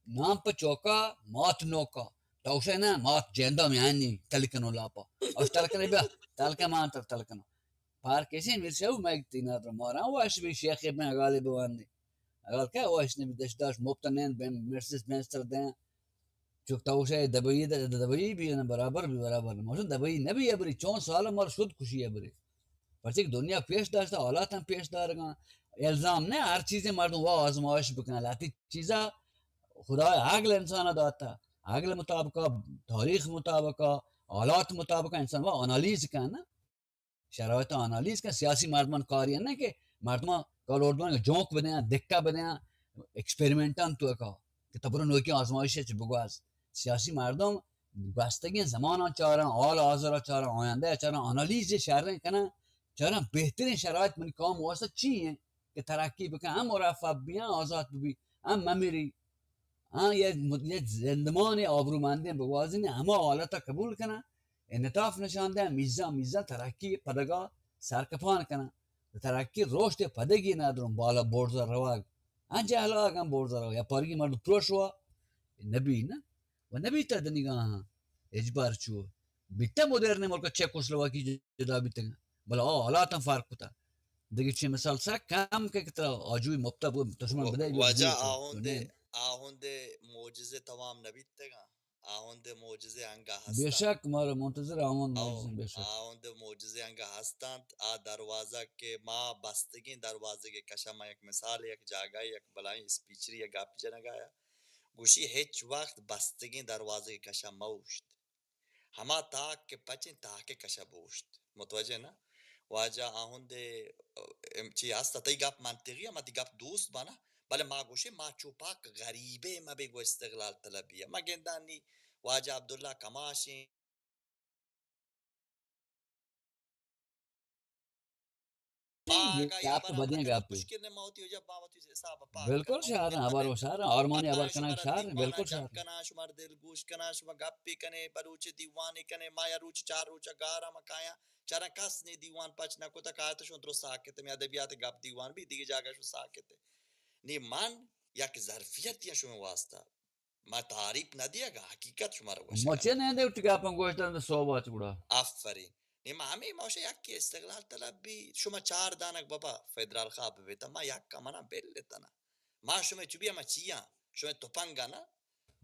نام پہ چوکا، مات نوکا، توشے نہ، مات جندا میانی تلکنو لاپا. اوش تلکنے بیا، تلکن مان تر تلکنو. پار کسی میر شو میں تینا در مارا واش بی شیخ ابن غالب واندی. اگر کہ واش نبی دش داش مفت نین بین مرسیڈیز بنز تر دیں. چک تو گوشئے دبئی، د-، دبئی بی نہ برابر بی، برابر نہ. موسم دبئی نہ بی ابری، چون سال مر شد کشی ابری. پرچہ کہ دنیا پیش داشتہ، حالات ہم پیش دارگاں. الزام نہ ہر چیزیں مردم وا آزمائش بکن. لاتی چیزا خدا عقل انسان داتا، عقل مطابقہ، تاریخ مطابقہ، حالات مطابقہ انسان وا انالیز کن نا. شرایط آنالیز کن، سیاسی مردمان کاری نہ کہ مردمان کالوردمان جونک بدیاں، دکہ بدیاں، ایکسپریمنٹان تو کا کہ تبرو نوکی آزمائش چ بگواز. سیاسی مردم گوستگیں زماناں چاراں، حال حاضر چاراں، آیندہ چاراں، آنالیز شریں کناں، چاراں بہترین شرایط منی قوم واسطہ چی ہیں کہ ترقی بکن، ہم مرفع بیاں، آزاد ببی، ہم ممیری. آ یک م-، یک زندمان آبرومندیں بگوازین ہما حالت قبول کناں، انعطاف نشان دیں، میزان میزان ترقی پدگا سرکپان کناں. ترقی روشت پدگی ندرون بالا برزا رواگ. آ جہلاگ ہم برزا رواگ. یا پرگی مردم پروش وا نبی نہ، و نبی تا دنیگا ہاں اجبار چو بیتا مدرن ملک چیکوسلواکی جدا بیتگا. بلے آ حالات ہم فرق کتا. دگہ چی مثال سک کم کہ ترا آجوئی مپتا بو، تو شما بدے جو واجہ جی تو آہوندے، تو نے. آہوندے معجزے تمام نبیتگا. آہوندے معجزے انگا ہستا. بے شک مارا منتظر آہوند او، معجزے بے شک. آہوندے معجزے انگا ہستانت. آ دروازہ کہ ما بستگیں دروازے کہ کشا، ما یک مثال، یک جاگہ، یک بلائیں اسپیچری یک گپ جنگا یا گوشی ہچ وقت بستگیں دروازے کہ کشا مہ اوشت. ہما تاک کہ پچیں تاکے کشا بوشت. متوجہ نہ؟ واجہ آہوندے، ام، چی ہست، تئی گپ منطقی ہے، ما تئی گپ دوست بنا، بلے ما گوشے ما چوپاک غریبے ما بے گو استقلال طلبی ہے. ما گندانی واجہ عبداللہ کماشیں. پاگا یا گپ بنا بدیں گپ. مشکل نے، ما وتی وجہ، ما وتی حساب پاک بالکل کناں. شہر ہیں، ہبر و شہر ہیں، آرمانی ہبر کنگ شہر ہیں، بالکل شہر ہیں. کناں، شما دل گوش کناں، شما گپی کنے، بلوچ دیوانے کنے، ما یا روچ چار روچ گارا ما کایاں، چرا کس نے دیوان پچ نہ کتا، کایت شما درست ساکت میں ادبیات گپ دیوان بھی دیگه جاگہ شما ساکت ہے. نی من یک ظرفیت یا شما واسطہ ما تعریف نہ دیگا، حقیقت شما رو گوشگا. ما چے نہ دے اٹھ گپاں گوشتن صحبت گڑا. آفرین. نی ما ہمیں ما شے یک استقلال طلب بھی، شما چار دانک بابا فدرال خواب بیتا، ما یک کمنا بل تنا. ما شما چو بیا ما چیاں، شما تپنگا نا.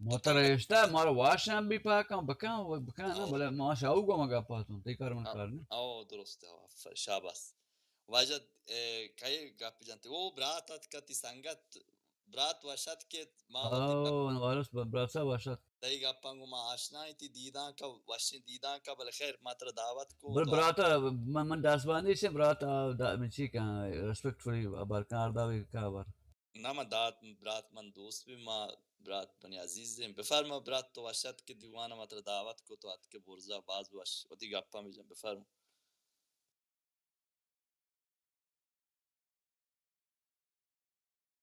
ما ترا اشتا، مارا واشاں بھی پاکاں، بکاں، بکاں نا، او. بلے ما شاو گو ما گپا توں، تی کار من آ، کار نے. او، درست ہے، آفر، شاباس. واجہ، اے، کئے گپ جنتے؟ او برات ات کتی سنگت، برات وش ات کہ ما وتی او، وارث ب-، برات صاحب وش ات. تئی گپاں گوں ما آشنا ایں، تئی دیدانکا وشیں دیدانکا، بلے خیر ما ترا دعوت کو بل تو برات، من، من دست باندی سے برات، آ، دا، من چی کہاں، ریسپیکٹ فلی برکان ارداوی کا بر. نہ، من دات برات من دوست بھی، ما برات منی عزیز ہیں. بفرما برات، تو وش ات کہ دیوان ما ترا دعوت کو تو ات کہ برزا باز وش وتی گپاں بجن. بفرما.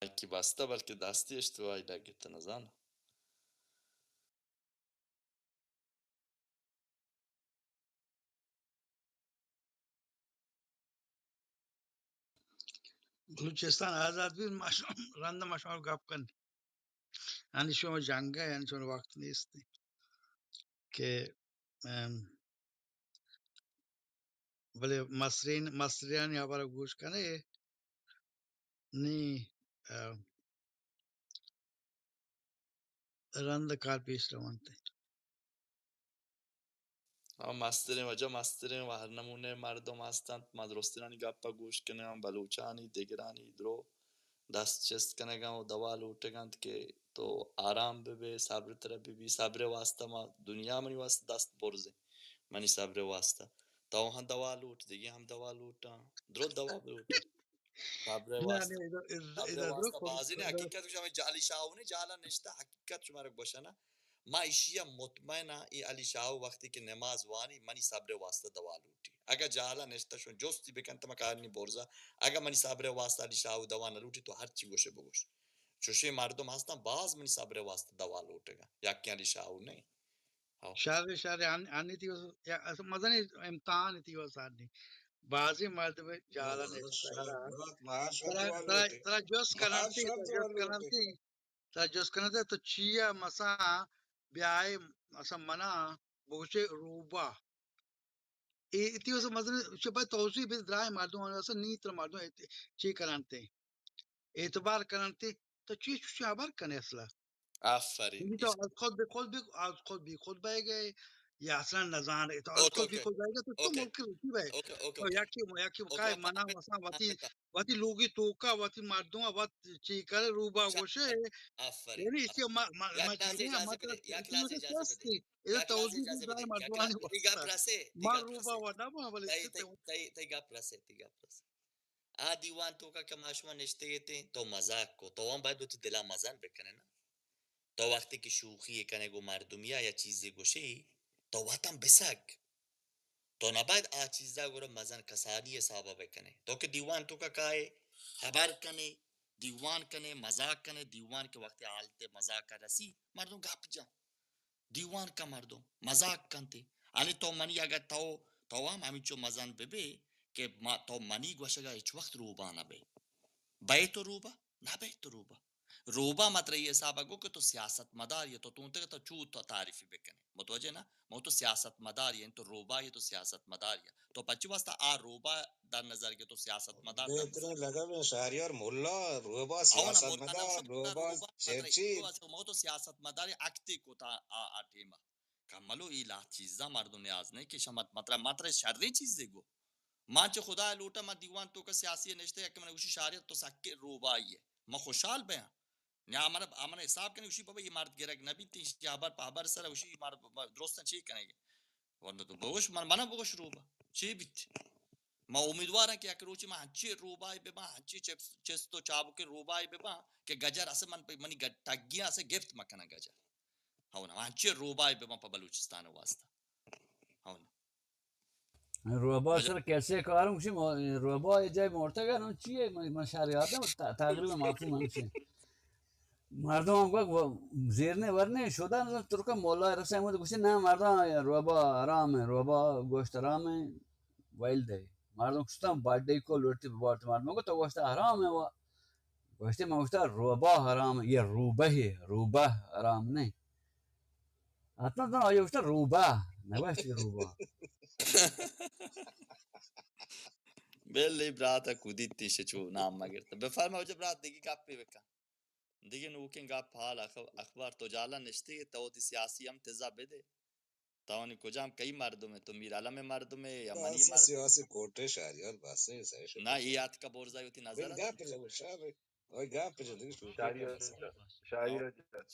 بلکہ بستہ، بلکہ دستی اشت وائی لگت نزاناں. بلوچستان آزاد بیت، ما شما رند ما شما گپ کن۔ یعنی شما جنگ ءَ، یعنی شما وقت نیست کہ، ام، بلے مسترین، مستریانی ہبر گوش کنے نی، ام، رند کار پیش روانت۔ آ مستریں وجہ، مستریں و ہر نمونہ مردم ہستنت، ما درستینانی گپ ءَ گوش کنیں، بلوچانی، دگرانی درو دست چست کنگاں و دوا لوٹگنت کہ تو آرام بہ بے، صبر ترا بہ بی، صبر واسطہ ما دنیا منی واسطہ دست برزیں، منی صبر واسطہ۔ تو ہم دوا لوٹ، دگہ ہم دوا لوٹاں، درو دوا بلوٹاں۔ صبر نہ، واسطہ، نہ، ادا، ادا، صبر ادا درو واسطہ کم، بازی نے ادا حقیقت شما جالی شاہو نے جالا نشتا، حقیقت شما را گوشنا۔ ما ایشی ءَ مطمئن آں، اے علی شاہو وقتی کہ نماز وانی، منی صبر واسطہ دوا لوٹی۔ اگہ جالا نشتا شما جستی بکنت، ما کارنی برزا، اگہ منی صبر واسطہ علی شاہو دوا نہ لوٹی، تو ہر چی گوشے بگوش۔ چوشیں مردم ہستاں، باز منی صبر واسطہ دوا لوٹگا، یکیں علی شاہو نہیں۔ ہاں۔ شر، شر، ان، انی تئی وس-، یا، اصل مزنی امتحان تئی واسطہ انی۔ بازی مردم جالا ہاں، نشتا۔ شر، برات، ما ہر شر ترا، دوا ترا، لوٹی۔ ترا جست ما ہر کننتی، شر ترا دوا جست لوٹی۔ کننتی، ترا جست کننتی، تو چیا مثلا بیائے، مثلا منا بگوشے روبا۔ اے، تئی واسطہ مزن، چہ باید توضیح بده، درائیں مردم، اصلا نی ترا مردم اعت-، چی کننتے، اعتبار کننتے، تو چی چوشی ہبر کنے اصلا؟ آفرین۔ یعنی تو از خود بے خود بے، از خود بے خود بئیگئے، یا اصلا نزانے، تو از اوکے، خود بے اوکے۔ خود بئیگئے، تو، تو اوکے۔ ملک روچی بئے۔ اوکے، اوکے، تو اوکے۔ یکی، یکی اوکے، کائے منا مثلا وتی، وتی لوگی توکا، وتی مردم وت چی کرے، روبا گوشے۔ آفرین۔ یعنی اسی ما، ما، یک ما لحظے چیزیں اجازت ہمت بدے، یک لحظے اجازت بدے۔ ادا یک لحظے توضیح اجازت بدے، مردمانی یک لحظے۔ تئی گپ رسے، تئی ما گپ روبا رسے۔ ودا ما، بلے تئی، تئی، تئی، تئی گپ رسے، تئی گپ رسے۔ آ دیوان توکا کہ ما شما نشتگیتیں، تو مزاق کو، تو ہم باید وتی دلا مزن بکنے نا۔ تو وقتی کہ شوخی کنے گو مردمیا یا چیزے گوشی، تو وتم بسگ۔ تو نباید آ چیزا گورا مزن کسانی حسابا بکنے۔ تو کہ دیوان توکا کائے، ہبر کنے، دیوان کنے، مزاق کنے، دیوان کہ وقتی حالت مزاق رسی، مردم گپ جن۔ دیوان کا مردم مزاق کنتے۔ انی تو منی اگہ تو، تو ہم ہمینچو مزن ببے کہ ما، تو منی گوشگا ہچ وقت روبا نبے۔ بئے تو روبا؟ نبئے تو روبا۔ روبا مطلب اے حسابا گو کہ تو سیاست مدار یا تو تونتے تو چو تو تعریفی بکنے۔ متوجہ نا؟ ما تو سیاست مدار یا تو روبا یا تو سیاست مدار یا۔ تو پچی واسطہ آ روبا در نظر گے تو سیاست مدار در نظر۔ بہترین لقب ہے شہریار ملا، روبا، او نا، سیاست ملا نا، مدار، شما روبا، روبا مطلب چرچی۔ اے تو اسے ما تو سیاست مدار اکتے کو تا آ، آ ٹیما۔ کملو ای لا چیزا مردم نیاز نہیں کہ شما مطلب، مطلب شریں چیزے گو۔ ما چہ خدا لوٹا، ما دیوان توکا سیاسی نشتے، یک من گوشی شہریار تو سکے روبائی ہے۔ ما خوشحال بیاں۔ نیا من، من حساب کنی، گوشی بابا، یہ مرد گرگ نبی، تین شی ہبر پہ ہبر سر، گوشی یہ مرد ب-، درستاں چی کنگے؟ ورنہ تو بگوش، من، من بگوش روبا۔ چی بیت؟ ما امیدواراں کہ یک روچی ما ہنچی روبائی بباں، ہنچی چپس، چست و چابکیں روبائی بباں کہ گجر اسے من، منی گج-، ٹگیاں اسے گپت مکناں گجر۔ ہو نا، ما ہنچی روبائی بباں پہ بلوچستان واسطہ۔ ہو نا۔ روبا سر کیسے کاروں، گوشی مو-، روبا یہ جائے مورتگا، نو چیئے، من، من شہر یاد ہے، تا-، تقریباً معافی منشی۔ مردم ہم گوشت، زیرنے ورنے شدہ، نزان ترکا مولا رسے، ہمود گوشتی، نہ مردم، روبا حرام ہے، روبا گوشت حرام ہے، ویل دے۔ مردم گوشتا، باڈی کو لوٹی ببارت، مردم گوشت، تو گوشت حرام ہے، وا۔ گوشتی، من گوشتا، روبا حرام ہے، یہ روبہ ہے، روبہ حرام نہیں۔ حتما تو آیا گوشتا، روبہ، نہ گوشتی روبا۔ بل، اے برات ء کدیت تیش چو نام مگرت۔ بفرما، واجہ برات، دگی گپے بکن۔ دگہ نوکیں گپ، حال، اخ-، اخبار۔ تو جالا نشتگے، تو وتی سیاسی ہم تزا بدے۔ تو نی کجام کئی مردم ئے؟ تو میر علم ء مردم ئے یا منی سیاسی، مردم؟ سیاسی کوٹے شہریار بس ئے، سہی شد۔ نہ، اے اتکا برزا وتی نظر بل ء گپ دے۔ جا، شاہ بھائی۔ اوئے گپ جا، دگہ شوخی شاعری کر۔ شاعری۔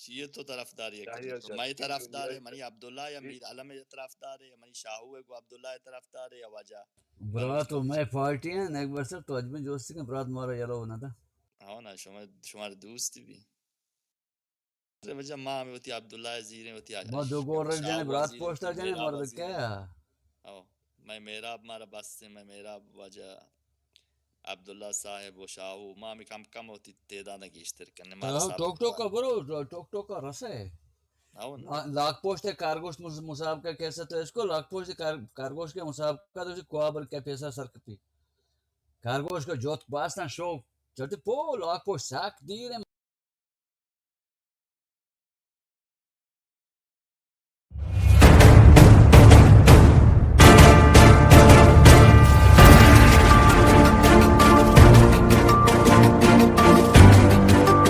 چیئے تو طرفداری ء کنے؟ تو مئے طرفدار ئے، منی عبداللہ یا میر علم ء طرفدار ئے، یا منی شاہو ء گو عبداللہ ء طرفدار ئے، یا واجہ برات و مئے پارٹی ہیں، نیک برسر تو اجمہ جوستی کن، برات مارا یلو نہ دا۔ ہاں نا، شما، شمار دوست بی۔ ارے واجہ، ما ہمیں وتی عبداللہ زیریں، وتی ما دو گور رکھ جنے، برات پوشتا جنے، مرد کیا؟ او، مئے محراب مارا بس، مئے محراب واجہ عبداللہ صاحب و شاہو، ما ہمیں کم کم وتی تعداد گیشتر کنے، مارا ٹوک ٹوک برو، ٹوک ٹوک رسے۔ لاکھ پوشت کارگوشت مس-، مسابقہ کیسے تو اس کو لاکھ پوشت کار-، کارگوشت کے مسابقہ تو کوابل کے پیسہ سرکپی۔ کارگوشت کو جوت باستان شوق۔ چوٹی پول آکو سک دیر